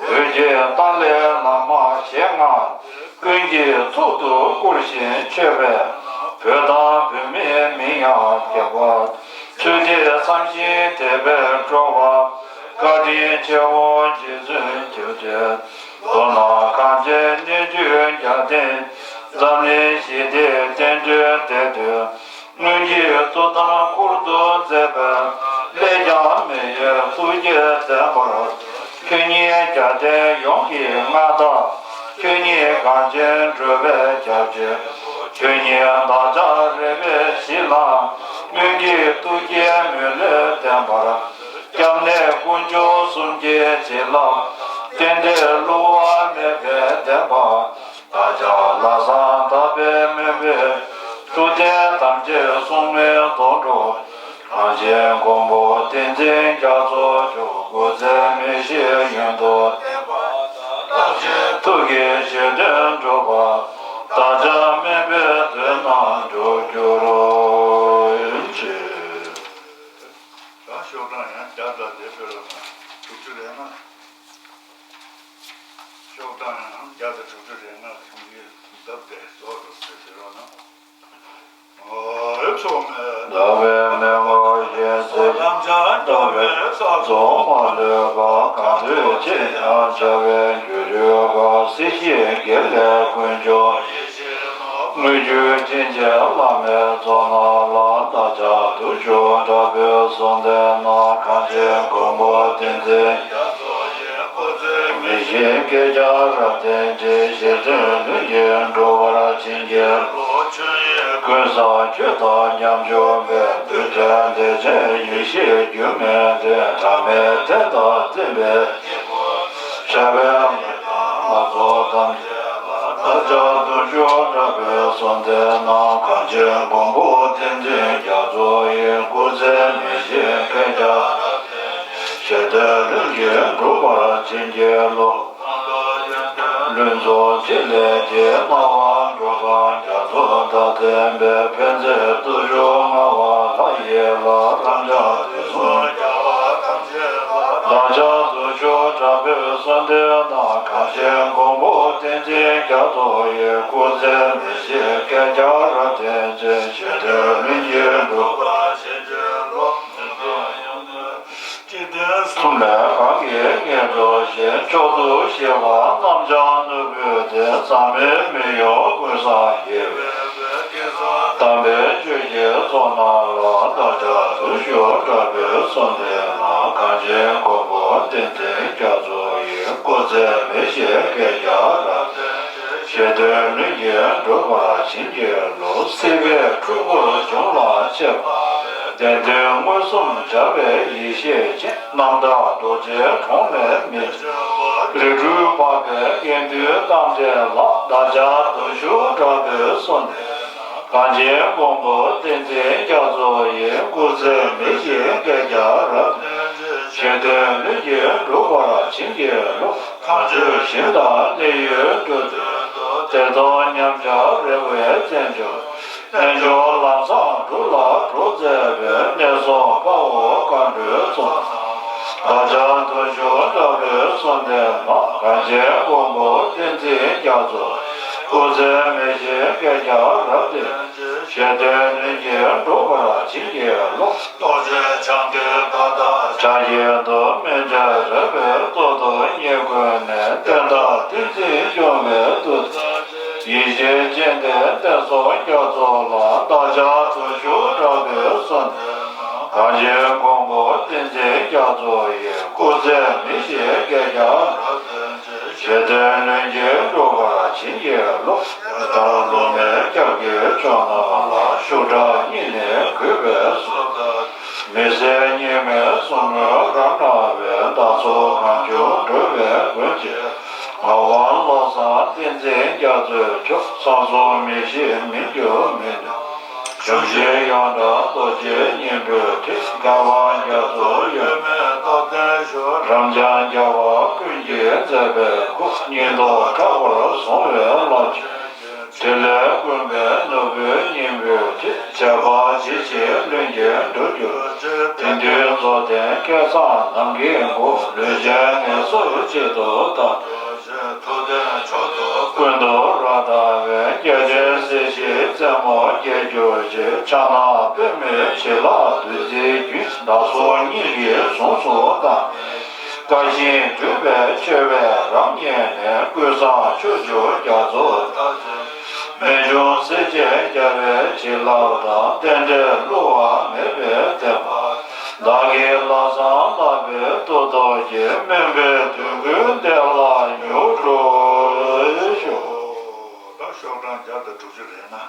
བོད་ཀྱི་ཏཱ་ལའི་བླ་མ་ཞལ་སྔ། ཀུན་གྱིས་གཙུག་ཏུ་བཀུར་ཞིང་མཆོད་པས། བོད་དང་བོད་མིའི་མིང་ཡང་རྒྱས་པ། ཚུལ་འདི་བསམ་ཞིང་དད་པས་སྒྲུབ་པ། བཀའ་དྲིན་ཆེའོ་རྗེ་བཙུན་ཐུགས་རྗེ། མདོར་ན་གངས་ཅན་སྣོད་བཅུད་རྒྱལ་བསྟན། འཛམ་གླིང་ཞི་བདེའི་རྟེན་འབྲེལ་དེ་དུས། སྔོན་གྱི་གཙུག་ཏོར་འཁོར་དུ་མཛད་པའི། ལས་ཀྱང་མི་གཡོ་ཐུགས་བསྐྱེད་བརྟན་པར། ཆོས་ཉིད་རྒྱལ་བསྟན་ཡོངས་ཀྱི་མངའ་བདག། ཆོས་ཉིད་གངས་ཅན་སྒྲོལ་བའི་སྐྱབས་རྗེ། ཆོས་ཉིད་བདག་ཅག་རེ་བའི་གཞི་ལ། སྔོན་གྱི་ཐུགས་བསྐྱེད་མུན་ལས་བརྟན་པར། སྐྱབས་གནས་དཀོན་མཆོག་གསུམ་གྱི་བྱིན་རླབས། རྟེན་འབྲེལ་བསླུ་བ་མེད་པའི་བདེན་པ། བདག་ཅག་ལམ་བཟང་དག་པའི་སྨོན་པས། ཐུབ་བསྟན་ཐམས་ཅད་སྲུང་མའི་དོན་གྲུབ། གངས་ཅན་མགོན་པོ་བསྟན་འཛིན་རྒྱ་མཚོ་མཆོག་སྐུ་ཚེ་མི་ཤིགས་ཡུན་དུ་བརྟན་པ་དང་། རྟག་བཞེས་ཐུགས་ཀྱི་བཞེད་དོན་འགྲུབ་པ། བདག་ཅག་སྨོན་པའི་དོན་རྣམས་འགྲུབ་གྱུར་ཅིག་ད་ཤོག་གྲངས་ཡང་བརྒྱ་དང་དེ་སྤེལ་ལ་ན་དྲུག་ཅུ་རེ་ལྔ། ཤོག་གྲངས་ཡང་བརྒྱ་དང་དྲུག་ཅུ་རེ་ལྔ་ཁྱུང་གི་ལྡབ་དེ་རྫོགས་འགྲོ་ཟེར་ཟེར་བ་ན། འོད་ཚོགས་མེད། ཟླ་བའི་མེ་ལོང་བཞིན་གཟི་བརྗིད་ལྡན་པའི་ས་རྫོང་མ་ལུས་པ། གང་དུ་ཕྱིན་ཡང་བྱ་བའི་རྒྱུ་འགྲུལ་པ། སྲིད་ཞིའི་དགེ་ལེགས་དཀོན་མཆོག་དངོས་བརྒྱུད་དྲིན་ཅན་བླ་མའི་ཚོགས་རྣམས་ལ། བདག་ཅག་དུག་ཤོག་དྲག་པོས་གསོལ་འདེབས་ན། གངས་ཅན་མགོན་པོ་བསྟན་འཛིན་རྒྱ་མཚོ་ཡི། སྐུ་ཚེ་མི་ཤིགས་བསྐལ་བརྒྱར་རབ་བརྟན་ཅིང་། བཞེད་དོན་ལྷུན་གྱིས་འགྲུབ་པར་བྱིན་གྱིས་རློབས། ཆོས་དབྱིངས་ཀུན་བཟང་ཆོས་དང་མཉམ་བཞུགས་པའི། རྡུལ་ཕྲན་བདེ་ཆེན་ཡེ་ཤེས་སྒྱུ་མའི་གདན། ཐ་མལ་རྟེན་དང་བརྟེན་པའི་དཀྱིལ་འཁོར། ཞབས་པད་མི་ལྡན་ལྷ་ཚོགས་ཐམས་ཅད་ལ། བདག་ཅག་དུག་ཤོག་དྲག་པོས་གསོལ་འདེབས་ན། གངས་ཅན་མགོན་པོ་བསྟན་འཛིན་རྒྱ་མཚོ་ཡི། སྐུ་ཚེ་མི་ཤིགས་བསྐལ་བརྒྱར་རབ་བརྟན་ཅིང་། བཞེད་དོན་ལྷུན་གྱིས་འགྲུབ་པར་བྱིན་གྱིས་རློབས། ལྷུན་རྫོགས་ཕྲིན་ལས་ཀྱི་སྣང་བ་འགྲོ་ཁམས་རྒྱ་མཚོ་དང་ལྡན་པའི། ཕན་མཛད་སྟོབས་བཅུ་མངའ་བ་ལྷ་ཡི་ལྷ། རབ་འབྱམས་དུས་གསུམ་རྒྱལ་བ་ཐམས་ཅད་ལ། བདག་ཅག་དུག་ཤོག་དྲག་པོས་གསོལ་འདེབས་ན། གངས་ཅན་མགོན་པོ་བསྟན་འཛིན་རྒྱ་མཚོ་ཡི། སྐུ་ཚེ་མི་ཤིགས་བསྐལ་བརྒྱར་རབ་བརྟན་ཅིང་། བཞེད་དོན་ལྷུན་གྱིས་འགྲུབ་པར་བྱིན་གྱིས་རློབས། འཇིག་རྟེན་གསུམ་ལས་གང་གིས་ངེས་འགྲོ་ཞིང་། མཆོག་ཏུ་གཤེགས་པ་རྣམ་བྱང་ནོར་བུའི་གདན། ཟག་མེད་མི་གཡོ་ཀུན་བཟང་ཞི་བའི་སྐུ། དམ་པའི་ཆོས་ཀྱི་ཚོགས་རྣམས་ལ། བདག་ཅག་དུག་ཤོག་དྲག་པོས་གསོལ་འདེབས་ན། གངས་ཅན་མགོན་པོ་བསྟན་འཛིན་རྒྱ་མཚོ་ཡི། སྐུ་ཚེ་མི་ཤིགས་བསྐལ་བརྒྱར་རབ་བརྟན་ཅིང་། བཞེད་དོན་ལྷུན་གྱིས་འགྲུབ་པར་བྱིན་གྱིས་རློབས། སྲིད་པའི་འཁྲུལ་འཁོར་གཞུང་ལ་མཆེད་པ་མེད། བདེན་དོན་མངོན་སུམ་སྦྱར་བའི་ཡེ་ཤེས་ཅན། རྣམ་དག་རྡོ་རྗེའི་གྲོང་ལས་མི་འབྱུང་བ། རིགས་རུས་འཕགས་པའི་དགེ་འདུན་ཐམས་ཅད་ལ། བདག་ཅག་དུག་ཤོག་དྲག་པོས་གསོལ་འདེབས་ན། གངས་ཅན་མགོན་པོ་བསྟན་འཛིན་རྒྱ་མཚོ་ཡི། སྐུ་ཚེ་མི་ཤིགས་བསྐལ་བརྒྱར་རབ་བརྟན་ཅིང་། བཞེད་དོན་ལྷུན་གྱིས་འགྲུབ་པར་བྱིན་གྱིས་རློབས། མཁའ་སྤྱོད་ཞིང་དང་གནས་ཡུལ་འགྲོ་དོན་དུ། བདེ་སྟོང་ཉམས་ཆག་རེ་བའི་བཙན་བྱོལ། རྣལ་འབྱོར་ལམ་བཟང་འགྲུབ་ལ་གྲོགས་མཛད་པའི། གནས་སྲུང་དཔའ་བོ་མཁའ་འགྲོའི་ཚོགས། བདག་ཅག་དུག་ཤོག་དྲག་པོས་གསོལ་འདེབས་ན། གངས་ཅན་མགོན་པོ་བསྟན་འཛིན་རྒྱ་མཚོ། སྐུ་ཚེ་མི་ཤིགས་བསྐལ་བརྒྱར་རབ་བརྟན་ཅིང་། བཞེད་དོན་ལྷུན་གྱིས་འགྲུབ་པར་བྱིན་གྱིས་རློབས། རྟོགས་བརྗོད་འཆང་གི་བཀའ་དང་། བཀྲ་ཤིས་རྡོར་སྨིན་སྤྲུལ་རོལ་པའི་ཏོག་ཏོ་གཉིས་ཀུན་ནས། བསྟན་དང་བསྟན་འཛིན་སྐྱོང་བའི་གདུགས་དཀར་ཅན། ཡེ་ཤེས་སྤྱན་ལྡན་བསྟན་སྲུང་རྒྱ་མཚོ་ལ། བདག་ཅག་དུག་ཤོག་དྲག་པོས་གསོལ་འདེབས་ན། གངས་ཅན་མགོན་པོ་བསྟན་འཛིན་རྒྱ་མཚོ་ཡི། སྐུ་ཚེ་མི་ཤིགས་བསྐལ་བརྒྱར་རབ་བརྟན་ཅིང་། བཞེད་དོན་ལྷུན་གྱིས་འགྲུབ་པར་བྱིན་གྱིས་རློབས། ལྟར་ལུང་མའི་སྐྱབས་ཀྱི་མཆོག་རྣམས་ལ། ཤུགས་དྲག་སྙིང་ནས་གུས་པས་གསོལ་བ། མི་ཟད་སྙིགས་མའི་གསུང་མོས་རབ་གནང་བའི། བདག་སོགས་གང་བྱུང་འགྲོ་བའི་མགོན་གྱི། ངག་དབང་བློ་བཟང་བསྟན་འཛིན་རྒྱ་མཚོའི་མཆོག། བསམ་སོགས་མི་ཤེས་མི་འགྱུར་མི་ནུབ། གཞོམ་གཞིག་ཡོངས་གྲགས་རྡོ་རྗེའི་སྙིང་པོའི་ཁྲི། མཁས་དབང་རྒྱ་མཚོ་གཡོ་མེད་རྟག་བརྟན་ཤོག། རབ་འབྱམས་རྒྱལ་བ་ཀུན་གྱིས་མཛད་པའི་སྐུ། སྙིང་སྟོབས་དྲག་པོར་བཟུང་བའི་བླ་ཆེན། ཕྲིན་ལས་ཀུན་པའི་ནོར་བུའི་སྙིང་པོའི་ཁྲི། ཁྱད་པར་ཇི་ཕྱིར་ལྷུན་གྱིས་འགྲུབ་གྱུར་ཅིག། དེང་དུས་རྫོགས་ལྡན་སྐལ་བཟང་རྣམས་ཀྱི་མགོན། ལུས་ཅན་ངལ་གསོ་གཅིག་ཏུ་བདག་སྒྲུབ་ཅིང་། ཐུབ་བསྟན་མཆོག་ཏུ་ཀུན་ཏུ་རབ་དར་བའི། རྒྱལ་ཆེན་སྲིད་ཞིའི་རྩེ་མོར་རྒྱས་གྱུར་ཅིག། ཕྱག་ན་པདྨོའི་བྱིན་རླབས་བདུད་རྩིའི་རྒྱུན། བདག་སོགས་སྙིང་གི་ཟུངས་སུ་བཏང་། བཀའ་བཞིན་སྒྲུབ་པའི་ཆེ་བའི་རབ་བརྙེས་ནས། ཀུན་བཟང་ཕྱོགས་བཅུར་རྒྱ་མཚོ་རྟག་བརྟན། རྨད་བྱུང་སྲས་བཅས་རྒྱལ་བའི་བྱིན་རླབས་དང་། རྟེན་འབྲེལ་བསླུ་བ་མེད་པའི་བདེན་པ། བདག་གིས་ལམ་བཟང་བསླབ་པའི་སྟོབས་ཐོབ་ཀྱིས། སྨོན་པའི་དོན་ཀུན་བདེ་ལ་མྱུར་འགྲུབ་ཤོག། ད་ཤོག་གྲངས་བརྒྱ་དང་དྲུག་ཅུ་རེ་ལྔ།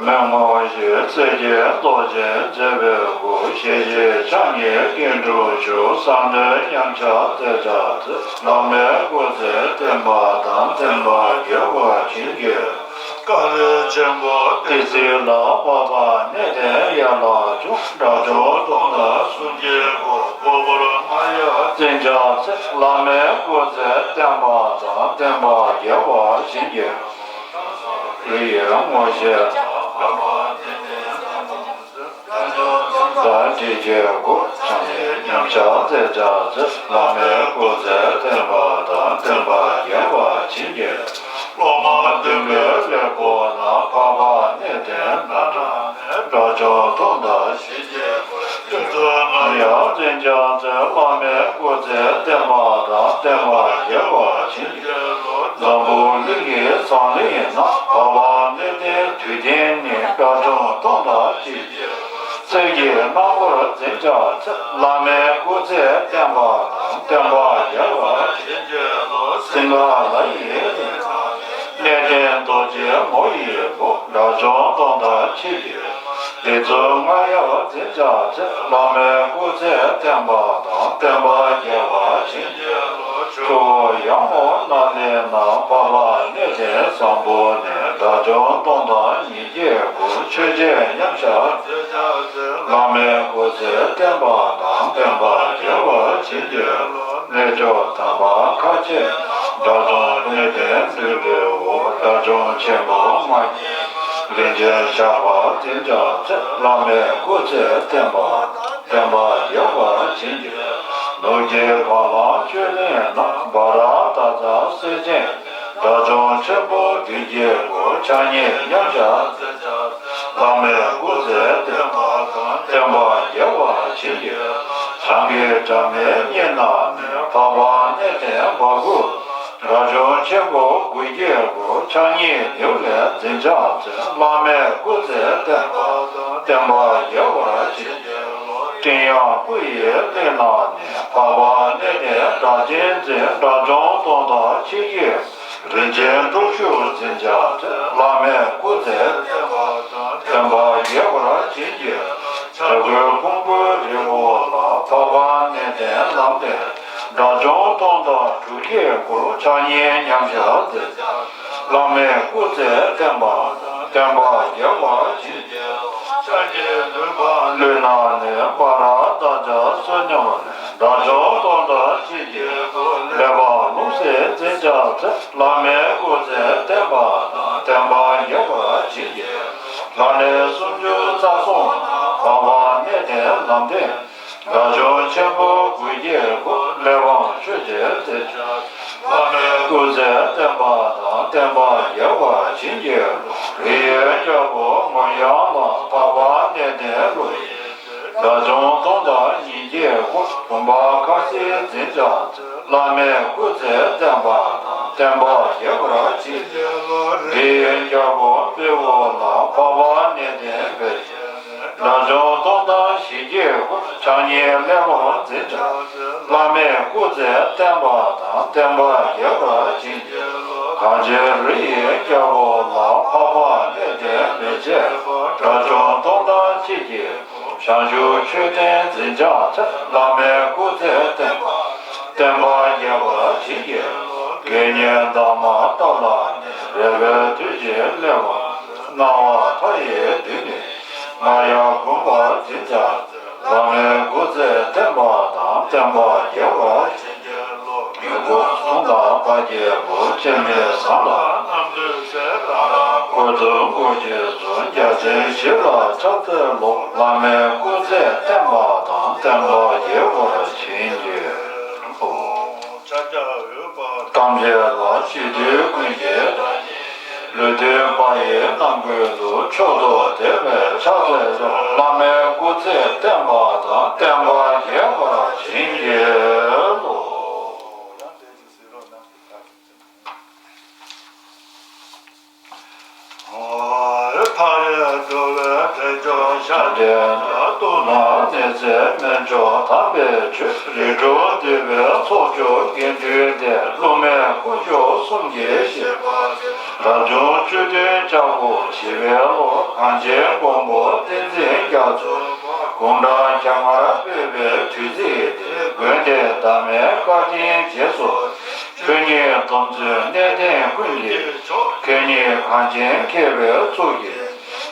མི་མངོན་ཞིང་སྲིད་ཞིའི་རྡོ་རྗེ་མཛད་པའི་སྐུ། ཞལ་གཅིག་ཕྱག་གཉིས་སྐྱིལ་ཀྲུང་བཞུགས། གསང་འདུས་མཉམ་གཞག་མཛད་བྱ་མཛད། བླ་མའི་སྐུ་ཚེ་བརྟན་པ་དང་། བསྟན་པ་རྒྱས་པར་བྱིན་གྱིས། བཀའ་དྲིན་ཆེན་པོ་ཏི་སེ་ལ། འཕགས་པ་གནས་བརྟན་ཡན་ལག་མཆོག་དགྲ་བཅོམ་སྟོང་དང་གསུམ་གྱི་སྐུ། འཁོར་བར་མ་ཡལ་འཛིན་བྱ་མཛད། བླ་མའི་སྐུ་ཚེ་བརྟན་པ་དང་། བསྟན་པ་རྒྱས་པར་བྱིན་གྱིས། ལུས་ཡིད་མངོན་ཤེས་དང་། དྲིན་ཅན་སྐུ། ཕྱག་གཉིས་མཉམ་གཞག་མཛད་བྱ་མཛད། བླ་མའི་སྐུ་ཚེ་བརྟན་པ་དང་། བསྟན་པ་རྒྱས་པར་བྱིན་གྱིས། སློབ་མ་སྟོན་པའི་ལེགས་པོ་རྣམས། འཕགས་པ་གནས་བརྟན་རྣམ་གྲངས་མེད། དགྲ་བཅོམ་སྟོང་དང་གཞི་རྒྱས་སྐུ། ཏུན་ཧོང་མ་ཡལ་འཛིན་བྱ་མཛད། བླ་མའི་སྐུ་ཚེ་བརྟན་པ་དང་། བསྟན་པ་རྒྱས་པར་བྱིན་གྱིས་རློབས། འཛམ་བུ་གླིང་གི་ས་གླིང་ན། འཕགས་པ་གནས་བརྟན་དུས་མཐའི་ནི། དགྲ་བཅོམ་སྟོང་དང་གཞི་རྒྱས་སྐུ། གསེར་གྱི་རྣམ་པར་འཛིན་བྱ་མཛད། བླ་མའི་སྐུ་ཚེ་བརྟན་པ་དང་། བསྟན་པ་རྒྱས་པར་བྱིན་གྱིས་རློབས། སིང་ག་ལ་ཡི་གནས་བརྟན་རྡོ་རྗེ་མོ་ཡི་བུ། དགྲ་བཅོམ་སྟོང་དང་གཞི་རྒྱས། ཏི་ཙི་མ་ཡལ་འཛིན་བྱ་མཛད། བླ་མའི་སྐུ་ཚེ་བརྟན་པ་དང་། བསྟན་པ་རྒྱས་པར་བྱིན་གྱིས་རློབས། ཆུ་བོ་ཡར་མོ་ནཱ་ལེནྡྲ། འཕགས་པ་གནས་བརྟན་བཟང་པོ་ནས། དགྲ་བཅོམ་སྟོང་དང་ཉིད་ཀྱི་སྐུ། ཆོས་རྗེ་མཉམ་གཞག་མཛད་བྱ་མཛད། བླ་མའི་སྐུ་ཚེ་བརྟན་པ་དང་། བསྟན་པ་རྒྱས་པར་བྱིན་གྱིས་རློབས། རྣལ་འབྱོར་དམ་པ་ཁ་ཆེ་དགྲ་བཅོམ་གནས་བརྟན་འདུས་པའི་དབུ། དགྲ་བཅོམ་ཆེན་པོ་མ་སྐྱེས་རིན་ཆེན་ཞགས་པ་འཛིན་བྱ་མཛད། བླ་མའི་སྐུ་ཚེ་བརྟན་པ་དང་། བསྟན་པ་རྒྱས་པར་བྱིན་གྱིས། ནུབ་ཀྱི་བ་ལང་ཅུན་ལི་ན། བྷ་ར་ཏ་ཙ་སེར་ཆེན་དགྲ་བཅོམ་ཆེན་པོ་བདུད་ཀྱི་སྐུ། ཕྱག་གཉིས་མཉམ་གཞག་མཛད་བྱ་མཛད། བླ་མའི་སྐུ་ཚེ་བརྟན་པ་དང་། བསྟན་པ་རྒྱས་པར་བྱིན་གྱིས། བྱང་གི་སྒྲ་མའི་གཉེར་ན་ནི། འཕགས་པ་གནས་བརྟན་བ་གུ། དགྲ་བཅོམ་ཆེན་པོ་དགུ་བརྒྱའི་སྐུ། ཕྱག་གཉིས་ནེའུ་ལེ་འཛིན་བྱ་མཛད། བླ་མའི་སྐུ་ཚེ་བརྟན་པ་དང་། བསྟན་པ་རྒྱས་པར་བྱིན་གྱིས་རློབས། སྤྲིན་དབྱངས་སྐུ་ཡི་གླིང་ན་ནི། འཕགས་པ་གནས་བརྟན་སྒྲ་གཅན་འཛིན། དགྲ་བཅོམ་སྟོང་དང་ཕྱིར་གྱི། རིན་ཆེན་དྲུག་ཅུ་འཛིན་བྱ་མཛད། བླ་མའི་སྐུ་ཚེ་བརྟན་པ་དང་། བསྟན་པ་རྒྱས་པར་བྱིན་གྱིས། དྲག་པོའི་ཕུང་པོའི་རི་བོ་ལ། འཕགས་པ་གནས་བརྟན་ལམ་བདེན། དགྲ་བཅོམ་སྟོང་དང་དྲུག་བརྒྱའི་སྐུ། ཕྱག་གཉིས་མཉམ་གཞག་མཛད་བྱ། བླ་མའི་སྐུ་ཚེ་བརྟན་པ་དང་། བསྟན་པ་རྒྱས་པར་བྱིན་གྱིས། ལུས་ན་ནི་བྷ་ར་ཏ་ཙ་བསོད་སྙོམས་ལས། དགྲ་བཅོམ་སྟོང་དང་ཕྱིར་གྱི་སྐུ། ལེགས་པར་རླུང་བསྲེས་འཛིན་བྱ་མཛད། བླ་མའི་སྐུ་ཚེ་བརྟན་པ་དང་། བསྟན་པ་རྒྱས་པར་བྱིན་གྱིས། ལྷ་གནས་སུམ་ཅུ་རྩ་གསུམ་ན། འཕགས་པ་གནས་བརྟན་ལམ་བདེན། དགྲ་བཅོམ་ཆེན་པོ་དགུ་བརྒྱའི་སྐུ། གླེགས་བམ་ཆོས་ཀྱི་རྩེ་ཆགས། བླ་མའི་སྐུ་ཚེ་བརྟན་པ་དང་། བསྟན་པ་རྒྱས་པར་བྱིན་གྱིས་རློབས། རིའི་རྒྱལ་པོ་མོ་ཡང་ལ། འཕགས་པ་གནས་བརྟན་ཀླུ་ཡི། དགྲ་བཅོམ་སྟོང་དང་ཉིད་ཀྱི་སྐུ། བུམ་པ་ཁ་སིལ་འཛིན་བྱ་མཛད། བླ་མའི་སྐུ་ཚེ་བརྟན་པ་དང་། བསྟན་པ་རྒྱས་པར་བྱིན་གྱིས་རློབས། རིའི་རྒྱལ་པོ་བེའུ་ལ། འཕགས་པ་གནས་བརྟན་བེ་ཅོན། དགྲ་བཅོམ་སྟོང་དང་ཞི་རྒྱས་སྐུ། ཕྱག་གཉིས་གླེགས་བམ་འཛིན་བྱ། བླ་མའི་སྐུ་ཚེ་བརྟན་པ་དང་། བསྟན་པ་རྒྱས་པར་བྱིན་གྱིས་རློབས། གངས་ཅན་རི་ཡི་རྒྱལ་པོ་ལ། འཕགས་པ་གནས་བརྟན་མེ་ལྕེ། དགྲ་བཅོམ་སྟོང་དང་ཕྱིར་གྱི། བྱང་ཆུབ་མཆོད་རྟེན་འཛིན་བྱ་མཛད། བླ་མའི་སྐུ་ཚེ་བརྟན་པ། བསྟན་པ་རྒྱས་པར་བྱིན་གྱིས་རློབས། དགེ་བསྙེན་དམ་ལྟ་ལ་ནི། རལ་པའི་དུས་ཀྱི་གླེགས་བམ། སྣང་བ་མཐའ་ཡས་བདུན་ནི། རྔ་ཡབ་བུམ་པ་འཛིན་བྱ་མཛད། བླ་མའི་སྐུ་ཚེ་བརྟན་པ་དང་། བསྟན་པ་རྒྱས་པར་བྱིན་གྱིས་རློབས། མི་ཁོམ་གཟུངས་དང་བར་གྱི་བུ། སྤྱན་མི་བཟང་ལ་རྣམ་འདུལ་ཟེར། ལྷ་རབ་འཁོར་དུ་དགུག་ཅིང་གསོལ། རྒྱལ་མཚན་བཞི་ལ་ཕྱག་འཚལ་ལོ། བླ་མའི་སྐུ་ཚེ་བརྟན་པ་དང་། བསྟན་པ་རྒྱས་པར་བྱིན་གྱིས་རློབས། ཐམས་ཅད་ལ་སྤྱི་མཐུན་ཀུན་གྱི། ལུས་མཐུན་པ་ཡི་རྣམ་ཀུན་ཏུ། མཆོག་ཏུ་དད་པས་ཕྱག་འཚལ་ལོ། བླ་མའི་སྐུ་ཚེ་བརྟན་པ་དང་། བསྟན་པ་རྒྱས་པར་བྱིན་གྱིས་རློབས། མཁའ་ལས་འགྲོ་བའི་འདྲེན་མཆོག་ཤཱཀྱའི་དབང་པོ། ལྟོགས་ན་ནད་སེལ་སྨན་མཆོག་དམ་པའི་ཆོས། རིགས་དྲུག་འདུལ་བའི་ཚོགས་མཆོག་དགེ་འདུན་སྡེ། སློབ་མའི་དཀོན་མཆོག་གསུམ་གྱི་བཞེད་པ་འཛིན། རབ་བྱུང་བཅུ་བདུན་ལྕགས་ཕུར་ཞི་བའི་བློ། གངས་ཅན་མགོན་པོ་བསྟན་འཛིན་རྒྱ་མཚོ། དགུང་གྲངས་བརྒྱ་ལྔར་སྤོས་པའི་དུས་ཚིགས་འདིར། མགོན་དེ་བདག་མེད་བཀའ་དྲིན་རྗེས་སུ། ཆོས་ཉིད་སྟོང་མཛོད་གནས་བརྟན་ཀུན་གྱི་མཆོག་ཁྱོད་ཉིད་གངས་ཅན་མཁས་པའི་གཙུག་གི།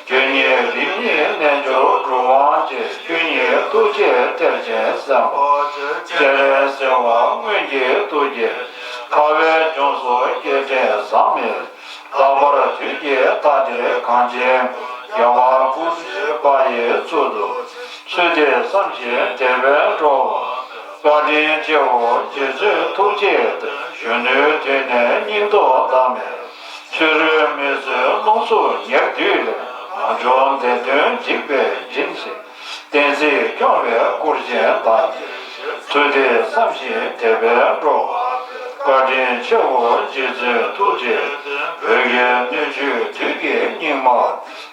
ཁྱོད་ཉིད་རིམ་གཉིས་རྣལ་འབྱོར་གྲུབ་དབང་ཆེ། ཁྱོད་ཉིད་ཐུགས་རྗེའི་གཏེར་ཆེན་གསན་པ། སྤྱན་རས་གཟིགས་དབང་མངོན་གྱི་ཐུགས་རྗེ། ཁ་བའི་ལྗོངས་སུ་སྐྱེ་ཕྲེང་བཟང་མོས། ལྷག་པར་དུས་ཀྱི་མཐའ་འདིར་གངས་ཅན་རྒྱལ་བ་སྐུ་ཚེ་དཔག་ཡས་ཚུལ་དུ། ཚུལ་འདི་བསམ་ཞིང་དད་པས་སྤྲོ་བ། བཀའ་དྲིན་ཆེའོ་རྗེ་བཙུན་ཐུགས་རྗེ་དང་། གཞོན་ནུའི་དུས་ནས་སྙིང་སྟོབས་འདང་མེད། ཚུ་རོལ་མི་བཟོད་རླུང་འཚུབ་ཉེར་བསྡུས་ལས། ངང་ཕྱུག་འདས་དོན་འཇིགས་པས་འཇིམ་བྱེད། བསྟན་སྲིད་སྐྱོང་བའི་སྐུར་བཞེངས་དང་། ཚུལ་འདི་བསམ་ཞིང་དད་པས་སྤྲོ་བ། བཀའ་དྲིན་ཆེའོ་རྗེ་བཙུན་ཐུགས་རྗེ། བོད་ཀྱི་སྣོད་བཅུད་དུས་ཀྱི་སྙིགས་མ།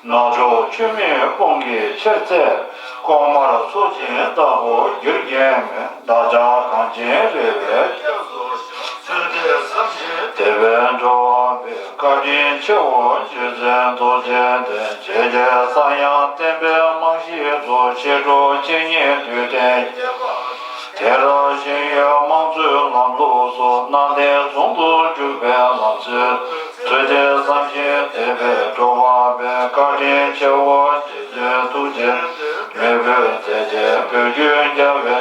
ནག་ཕྱོགས་ཆུ་མིག་དཔུང་གི་ཆེར་ཚད། ལྐོག་མར་འཚོ་ཞིང་བདག་པོ་རྒྱུར་འགྱིང་མེད། བདག་ཅག་གངས་ཅན་རེ་བའི་སྐྱབས་སུ་མཆི། ཚུལ་འདི་བསམ་ཞིང་དད་པས་སྤྲོ་བ་འབད། བཀའ་དྲིན་ཆེའོ་རྗེ་བཙུན་ཐུགས་རྗེ་ལྡན། ཆོས་རྒྱལ་ས་ཡང་བསྟན་པའི་རྨང་གཞི་བཙུགས། མཆེད་གྲོགས་འཆད་ཉན་དུས་གཏན་དེ་རབ་ཞིང་ཡོད་དམངས་གཙོའི་ལམ་ལུགས་སུ། གནའ་དེང་ཟུང་དུ་འཇུག་པའི་ལམ་སྲོལ། ཚུལ་འདི་བསམ་ཞིང་དད་པས་སྤྲོ་བ་འབད། བཀའ་དྲིན་ཆེའོ་རྗེ་བཙུན་ཐུགས་རྗེ། མེས་པོའི་མཛད་རྗེས་བོད་བརྒྱུད་རྒྱལ་བའི་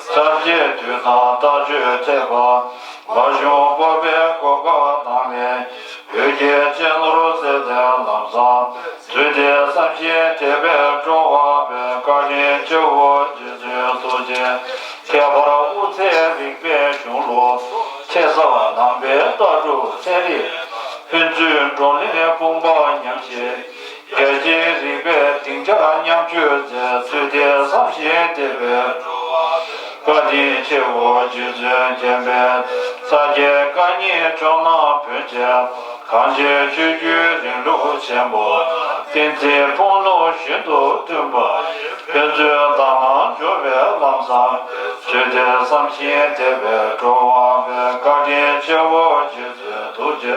ཚབ་བྱེད་དུས་དང་ལྟ་སྤྱོད་ཚད་པ། མ་བྱུང་སྤོབས་པའི་གོ་སྐབས་དང་ལེན། བོད་ཀྱི་གཅེས་ནོར་སྲིད་དོན་ལམ་བཟང་། ཚུལ་འདི་བསམ་ཞིང་དད་པས་སྤྲོ་བ་འབད། བཀའ་དྲིན་ཆེའོ་རྗེ་བཙུན་ཐུགས་རྗེ། ཁྱད་པར་དབུ་ཚད་རིག་པའི་གཞུང་ལུགས། ཆེ་ས་ནང་པའི་ལྟ་གྲུབ་ཚན་རིག་ཕན་ཚུན་བགྲོ་གླེང་དཔུང་པ་མཉམ་བཞེས། རྒྱལ་སྤྱིའི་རིག་པའི་སྡིངས་ཆར་མཉམ་སྤྱོད་མཛད། ཚུལ་འདི་བསམ་ཞིང་དད་པས་སྤྲོ་བ། བཀའ་དྲིན་ཆེའོ་རྗེ་བཙུན་མཁྱེན་པའི། ས་སྐྱའི་བཀའ་རྙིང་ཕྱོགས་ནང་བོན་ཆེན། གངས་ཅན་ཆོས་བརྒྱུད་རིང་ལུགས་ཆེན་པོ། བསྟན་འཛིན་ཕུག་ནུ་བཞིན་དུ་བསྟུན་པ། ཕན་ཚུན་དང་བླངས་སྦྱོར་བའི་ལམ་བཟང་། ཚུལ་འདི་བསམ་ཞིང་དད་པས་སྤྲོ་བ་འབད། བཀའ་དྲིན་ཆེའོ་རྗེ་བཙུན་ཐུགས་རྗེ།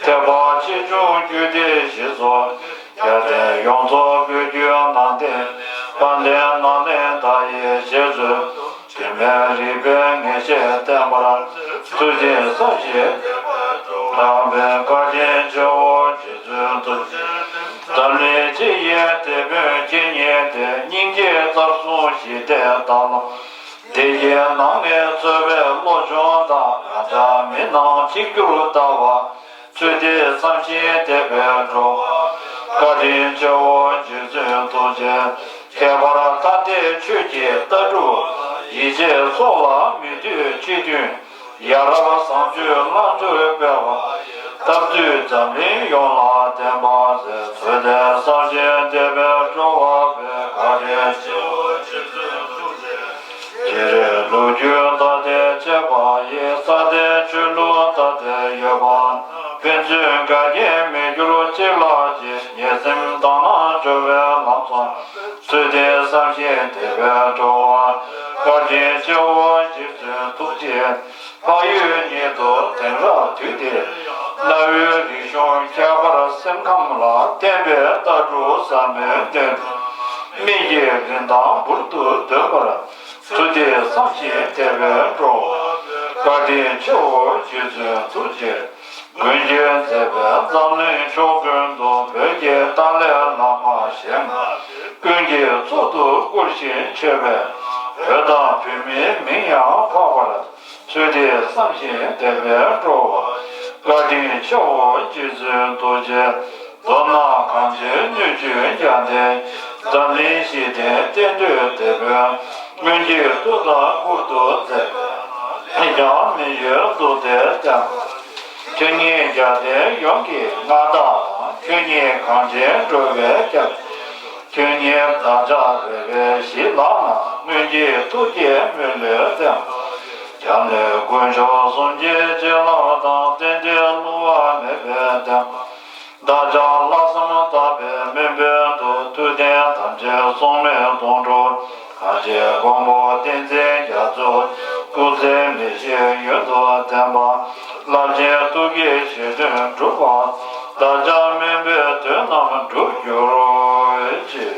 ཐེག་པ་ཆེ་ཆུང་རྒྱུད་སྡེ་བཞི་སོགས། རྒྱལ་བསྟན་ཡོངས་རྫོགས་བོད་བརྒྱུད་ནང་བསྟན། དཔལ་ལྡན་ནཱ་ལེནྡྲ་ཡི་རྗེ་བཙུན། དྲི་མེད་རིག་པའི་ངེས་ཤེས་བསྟན་པར། ཐུགས་རྗེས་བསམ་ཞིང་དད་པས་སྤྲོ་བ་འབད། བཀའ་དྲིན་ཆེའོ་རྗེ་བཙུན་ཐུགས་རྗེ། འཛམ་གླིང་སྤྱི་ཡི་དེད་དཔོན་ཁྱེད་ཉིད་དེ། སྙིང་རྗེའི་རྩལ་གསུམ་ཞི་བདེའི་ལྟ་བ། བདེ་སྐྱིད་ནང་ནས་འཚོ་བའི་བློ་སྦྱོང་དང་། ང་ཅག་མི་རྣམས་གཅིག་གྱུར་ལྟ་བ། ཚུལ་འདི་བསམ་ཞིང་དད་པས་སྤྲོ་བ། བཀའ་དྲིན་ཆེའོ་རྗེ་བཙུན་ཐུགས་རྗེ། ཁྱད་པར་ཐ་དད་ཆོས་ཀྱི་ལྟ་གྲུབ། ཡིད་ཆེས་སོགས་ལ་མི་ལྟོས་སྤྱི་མཐུན། ཡ་རབས་བཟང་སྤྱོད་བླང་དོར་སྤེལ་བ། སྟབས་བསྟུན་འཛམ་གླིང་ཡོངས་ལ་བསྟན་པ་མཛད། ཚུལ་འདི་བསམ་ཞིང་དད་པས་སྤྲོ་བ་འབད། བཀའ་དྲིན་ཆེའོ་རྗེ་བཙུན་ཐུགས་རྗེ། སྤྱིར་ལོ་རྒྱུས་ཐ་དད་ཕྱེ་བ་ཡི། ས་སྟེང་ཆོས་ལུགས་ཐ་དད་ཡོད་པ། ཕན་ཚུན་འགལ་རྐྱེན་མི་འགྱུར་གཅིག་ལ་གཅིག། ཉེ་སེམས་དག་སྣང་སྦྱོར་བའི་ལམ་བཟང་། ཚུལ་འདི་བསམ་ཞིང་དད་པས་སྤྲོ་བ། བཀའ་དྲིན་ཆེའོ་རྗེ་བཙུན་ཐུགས་རྗེ། འཕགས་ཡུལ་ཉིད་དུ་དེང་རབས་དུས་འདིར། གནའ་བོའི་རིག་གཞུང་ཁྱད་པར་སེམས་ཁམས་ལ་བརྟེན་པའི་ལྟ་གྲུབ་ཟབ་མོའི་སྟེང་དུ། མིག་གི་རིན་ཐང་འབུར་དུ་ཐོན་པར། ཚུལ་འདི་བསམ་ཞིང་དད་པས་སྤྲོ་བ། བཀའ་དྲིན་ཆེའོ་རྗེ་བཙུན་ཐུགས་རྗེ། མགོན་གྱིས་མཛད་པའི་འཛམ་གླིང་ཕྱོགས་ཀུན་ཏུ། བོད་ཀྱི་ཏཱ་ལའི་བླ་མ་ཞལ་མངའ། ཀུན་གྱིས་གཙུག་ཏུ་བཀུར་ཞིང་མཆོད་པའི། བོད་དང་བོད་མིའི་མིང་ཡང་འཕགས་པར། ཚུལ་འདི་བསམ་ཞིང་དད་པས་སྤྲོ་བ། བཀའ་དྲིན་ཆེའོ་རྗེ་བཙུན་ཐུགས་རྗེ། མདོར་ན་གངས་ཅན་སྣོད་བཅུད་རྒྱལ་བསྟན། འཛམ་གླིང་ཞི་བདེའི་རྟེན་མཛོད་དེད་དཔོན། སྔོན་གྱི་མཐུ་དང་བཀུར་སྟི་མཛད། ཡང་མི་ཡུལ་གདུགས་དེར་བསྟན། ཁྱོད་ཉིད་རྒྱལ་བསྟན་ཡོངས་ཀྱི་མངའ་བདག་དང་། ཁྱོད་ཉིད་གངས་ཅན་འགྲོ་བའི་སྐྱབས། ཁྱོད་ཉིད་བདག་ཅག་རེ་བའི་གཞི་ལག་ན། སྔོན་གྱི་ཐུགས་བསྐྱེད་སྨོན་ལམ་བརྟན། འཇམ་དཔལ་དཀོན་མཆོག་གསུམ་གྱི་བྱིན་རླབས་དང་། གཏན་བདེ་བསླུ་བ་མེད་པའི་བསྟན་པ། བདག་ཅག་ལྷག་བསམ་དག་པའི་ ཐམས་ཅད་སྲུང་མའི་སྡོང་གྲོགས། གང་ཞིག་མགོན་པོ་བསྟན་འཛིན་རྒྱ་མཚོ། སྐུ་ཚེ་མི་ཤིགས་ཡུན་དུ་བརྟན་པ། རླབས་ཆེན་ཐུགས་ཀྱི་བཞེད་དོན་འགྲུབ་པ། བདག་ཅག་སྨོན་པའི་དོན་རྣམས་འགྲུབ་གྱུར་ཅིག་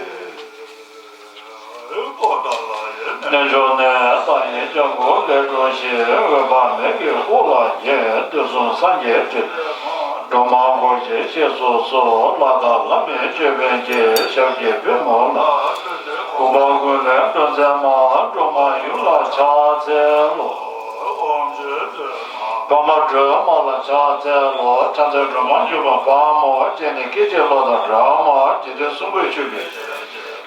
རྣལ་འབྱོར་ནས་བདག་ཉིད་ལྕགས་ཀྱུ་ལས་གྲུབ་ཞིང་། འོད་དཔག་མེད་ཀྱི་དབུ་ལ་བརྒྱན། དུས་གསུམ་སངས་རྒྱས་སྲས་སུ་གསོལ། སྒྲོལ་མ་སྐུ་བཞིའི་གཤེགས་སུ་གསོལ། ལྷ་དང་ལྷ་མིན་ཅོད་པན་གྱི། ཞབས་ཀྱི་པུས་མོ་ལ། ཀུན་པ་ཀུན་ལས་སྒྲོལ་མཛད་མ། སྒྲོལ་མ་ཡུམ་ལ་ཕྱག་འཚལ་ལོ། འཕགས་མ་སྒྲོལ་མ་ལ་ཕྱག་འཚལ་ལོ། ཕྱག་འཚལ་སྒྲོལ་མ་འབྱུང་པོ་དཔའ་མོ། སྤྱན་ནི་སྐད་ཅིག་གློག་དང་འདྲ་མ། འཇིག་རྟེན་གསུམ་མགོན་ཆུ་སྐྱེས་ཞལ།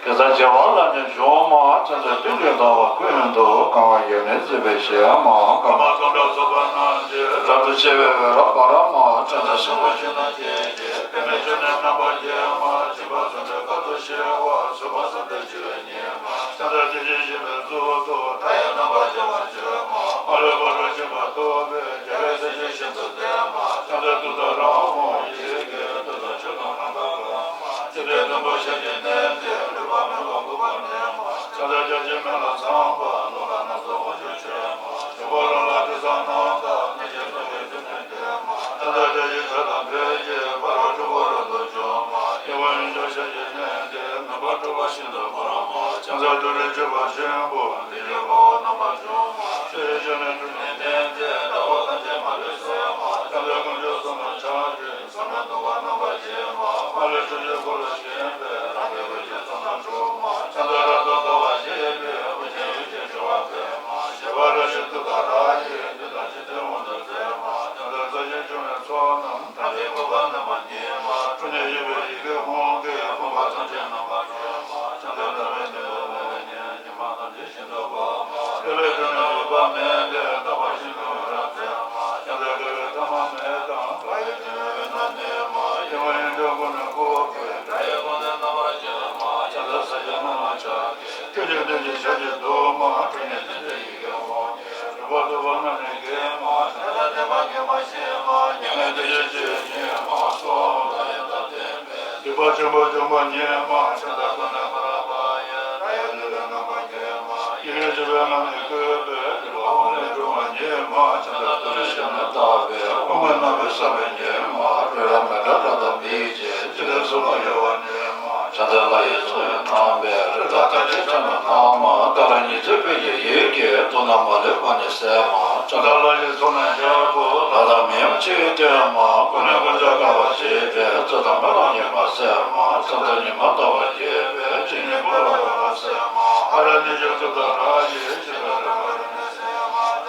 གེ་སར་བྱེ་བ་ལ་ནི་བྱོན་མ། ཕྱག་འཚལ་སྤྲིན་བཅུ་ཟླ་བ་ཀུན་ཏུ། གང་བ་ཡབ་ཡུམ་གཙིགས་པའི་ཞལ་མ། སྐར་མ་སྟོང་ཕྲག་ཚོགས་པ་རྣམས་ཀྱིས། རབ་ཏུ་ཕྱེ་བའི་འོད་རབ་འབར་མ། ཕྱག་འཚལ་སྲིན་པོ་ཆེ་རྣམས་ཀྱི་རྗེ། པདྨས་ཕྱུང་ནས་རྣམ་པར་རྒྱལ་མ། སྦྱིན་པ་ཚོགས་འདུས་དཀའ་ཐུབ་ཞི་བ། བཟོད་པ་བསམ་གཏན་འཆི་བའི་ཉེས་དམིགས། ཕྱག་འཚལ་བདེ་གཤེགས་སྦྱིན་པའི་གཙུག་ཏོར། མཐའ་ཡས་རྣམ་པར་རྒྱལ་བར་བྱོན་མ། མ་ལུས་པ་རོ་འབྱིན་པ་ཐོབ་པའི། རྒྱལ་བའི་སྲས་ཆེན་ཞིང་དུ་གཏད་མ། ཕྱག་འཚལ་ཏུཏྟཱ་ར་ཧཱུྃ། ཡི་གེ་མདོ་དང་ཆོས་དང་རྣམ་པར་དག་མ། ཆོས་ཀྱི་སྡོང་པོ་ཞལ་གྱིས་མནན་ཏེ། ལུས་པ་མེད་པར་འགུགས་པར་ནུས་མ། ཕྱག་འཚལ་བརྒྱ་བྱིན་མེ་ལྷ་ཚངས་པ། ཀླུ་ལྷ་རྣམས་སུ་དབང་ཕྱུག་མཆོད་མ། འབྱུང་པོ་རོ་ལངས་དྲི་ཟ་རྣམས་དང་། གནོད་སྦྱིན་དུད་འགྲོའི་མདུན་ནས་བསྟོད་མ། ཕྱག་འཚལ་བཀྲ་ཤིས་ཕྱག་དང་ཕཊ་ཀྱིས། ཕ་རོལ་འཁྲུལ་འཁོར་རབ་ཏུ་འཇོམས་མ། ཡུམ་ཡུམ་གྱུར་ཞལ་གྱིས་མནན་ཏེ། མེ་འབར་འཁྲུགས་པ་ཤིན་ཏུ་འབར་མ། ཕྱག་འཚལ་ཏུ་རེ་གཅོད་པ་ཆེན་པོ། བདེ་སྤྱོད་དཔའ་བོ་རྣམ་པར་འཇོམས་མ། ཆུ་ཡི་ཆུ་ནི་ཁྲུས་ནི་བསྟན་ཏེ། ལྟ་བ་ཐམས་ཅད་མ་ལུས་སེལ་མ། ཕྱག་འཚལ་དཀོན་མཆོག་གསུམ་ལ་ཕྱག་བགྱི། བསམ་ཡས་གདུགས་དཀར་རྣམ་པར་བརྒྱན་མ། མ་ལུས་སྤྱོད་ཕྱིར་འཁོར་ལོས་བརྒྱན་པའི། རང་གི་དབུས་ཀྱི་ཚོགས་རྣམས་འཁྲུགས་མ། ཕྱག་འཚལ་རབ་ཏུ་དགའ་བ་བཞད་པའི། དབུ་རྒྱན་ཡུལ་གྱི་ཞི་བ་ཕེབས་མ། ཞི་བ་རལ་གྲི་ཏུཏྟཱ་ར་ཡིས། བདུད་དང་འཇིག་རྟེན་དབང་དུ་མཛད་མ། ཕྱག་འཚལ་རྩ་བཞིའི་འབྱུང་བའི་ཚོགས་རྣམས། ཐམས་ཅད་འགུགས་པར་ནུས་པ་ཉིད་མ། ཁྲོ་གཉེར་གཡོ་བའི་ཡི་གེ་ཧཱུྃ་གིས། ཕོངས་པ་ཐམས་ཅད་རྣམ་པར་སྒྲོལ་མ། ཕྱག་འཚལ་ཟླ་བའི་གདན་ལས་ཉི་མ་ཐམས་ཅད་ཤིན་ཏུ་འབར་མ། བསྐལ་པའི་དུས་ནི་འོད་དཔག་མེད་ལས། རྟག་པར་ཞིང་ཁམས་འོད་རབ་མཛད་མ། ཕྱག་འཚལ་བསྐལ་པའི་ཐ་མ་མེད་དང་། བར་ཡི་དུས་ནི་འོད་སྣང་ལྡན་མ། ཡུམ་ཡུམ་གྱུར་སྐུ་ནི་འཁོར་དགུའི། སྒྲ་ཡི་དབང་ལྡན་རྣམ་པར་སྤྱན་མ། ཕྱག་འཚལ་ས་སྐྱ་རྣམས་ལ་ཕྱག་བགྱི། ཐུགས་རྗེ་བདུད་ཀྱི་ཞབས་ཀྱིས་བསྡུས་མ། ཁྲོ་གཉེར་ཅན་གྱི་ཡི་གེ་ཧཱུྃ། སྒྲུབ་པ་ཐུབ་པ་རྣམས་ནི་འགེམས་མ། ཕྱག་འཚལ་བདེ་བ་དགེ་མ་ཞི་མ། མྱ་ངན་འདས་ཞི་སྤྱོད་ཉིད་མ། གསོལ་བ་དང་ཡང་དག་ལྡན་པས། སྡིག་པ་ཆེན་པོ་འཇོམས་པ་ཉིད་མ། ཕྱག་འཚལ་ཏུ་ནི་ཀ་ར་པ་ཡི། སྒྲ་ཡི་ལུས་ལས་རྣམ་པར་རྒྱལ་མ། ཡི་གེ་བཅུ་པའི་ངག་ནི་བཀོད་པའི། ལུས་དང་དབང་ནི་སྒྲོལ་མ་ཉིད་མ། ཕྱག་འཚལ་ཏུ་རེ་ཞབས་ནི་བརྡབས་པའི། དབུ་མའི་རྣམ་པར་སངས་པ་ཉིད་མ། རོལ་རབ་མི་འབྲལ་སྒྲ་དང་མིག་གཅིག་འཇིག་རྟེན་གསུམ་ལ་གཡོ་བ་ཉིད་མ། ཕྱག་འཚལ་ལྷ་ཡི་མཚོ་ཡི་རྣམ་པའི། རི་དྭགས་ཐམས་ཅད་ཕྱག་ན་བསྣམས་མ། ཏཱ་ར་གཉིས་བརྩེགས་དཔལ་གྱི་ཡི་གེས། ཐུབ་རྣམས་མ་ལུས་པ་ནི་སེལ་མ། ཕྱག་འཚལ་ལྷ་ཡི་ཚོགས་རྣམས་ཞབས་པོ། ལྷ་དང་མིའམ་ཅི་ཡིས་བསྟོད་མ། སྐུ་ནི་ཀུན་ཁྱབ་དགའ་བ་བརྗིད་པའི། རྩོད་དང་སྨོན་ལམ་ཉེས་པ་སེལ་མ། ཕྱག་འཚལ་ཉི་མ་ཟླ་བ་རྒྱས་པའི། སྤྱན་ནི་འཁོར་ལོ་འོད་དཔག་སེལ་མ། ཨ་ར་ནི་ཅོ་ཏུཏྟཱ་ར་ཡིས། ཕྱག་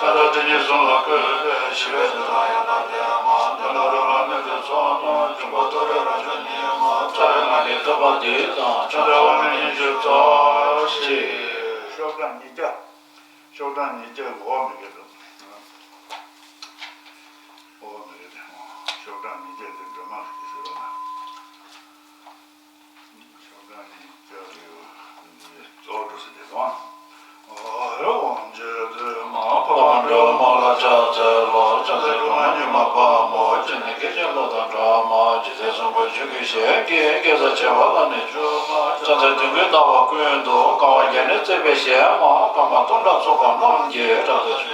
འཚལ་ཏུ་རེ་གསུམ་ལ་བཀོད་པའི། ཞི་བའི་མཐུ་དང་ཡང་དག་ལྡན་མ། དོན་དམ་རོ་ལངས་སྨན་གྱི་ཚོགས་རྣམས། འབྱུང་པོ་ཐོ་རངས་རབ་འབྱུང་ཉིད་མ། རྩ་བའི་ངག་གི་ཐེག་པ་འདི་དང་། ཕྱག་འཚལ་དབང་ནི་ཉི་ཤུ་རྩ་གཅིག་ཤོག་གྲངས་ཉིས་བརྒྱ། ཤོག་གྲངས་ཉིས་བརྒྱ་འོག་མི་དགོས་འདུག་འོག་མི་དགོས་འདུག་ཤོག་གྲངས་ཉིས་བརྒྱ་དེ་སྒྲོལ་མ་ཟེར་བ་ན། ཤོག་གྲངས་ཉིས་བརྒྱ་ཡོད། འདི་གཙོ་བོ་འགྲོ་ས་དེ་དང་། འོ་ཧོ་དབང་ཆེན་སྒྲོལ་མ་དཔའ་བོ་སྒྲོལ་མ་ལ་ཕྱག་འཚལ་ལོ། ཕྱག་འཚལ་སྒྲོལ་མ་མྱུར་མ་དཔའ་མོ། སྤྱན་ནི་སྐད་ཅིག་གློག་དང་འདྲ་མ། འཇིག་རྟེན་གསུམ་མགོན་ཆུ་སྐྱེས་ཞལ་གྱི། གེ་སར་བྱེ་བ་ལ་ནི་བྱུགས་མ། ཕྱག་འཚལ་དུས་ཀུན་ཟླ་བ་ཀུན་ཏུ། གང་བ་བརྒྱ་ནི་བརྩེགས་པའི་ཞལ་མ། སྐར་མ་སྟོང་ཕྲག་ཚོགས་པ་རྣམས་ཀྱིས། རབ་ཏུ་ཕྱག་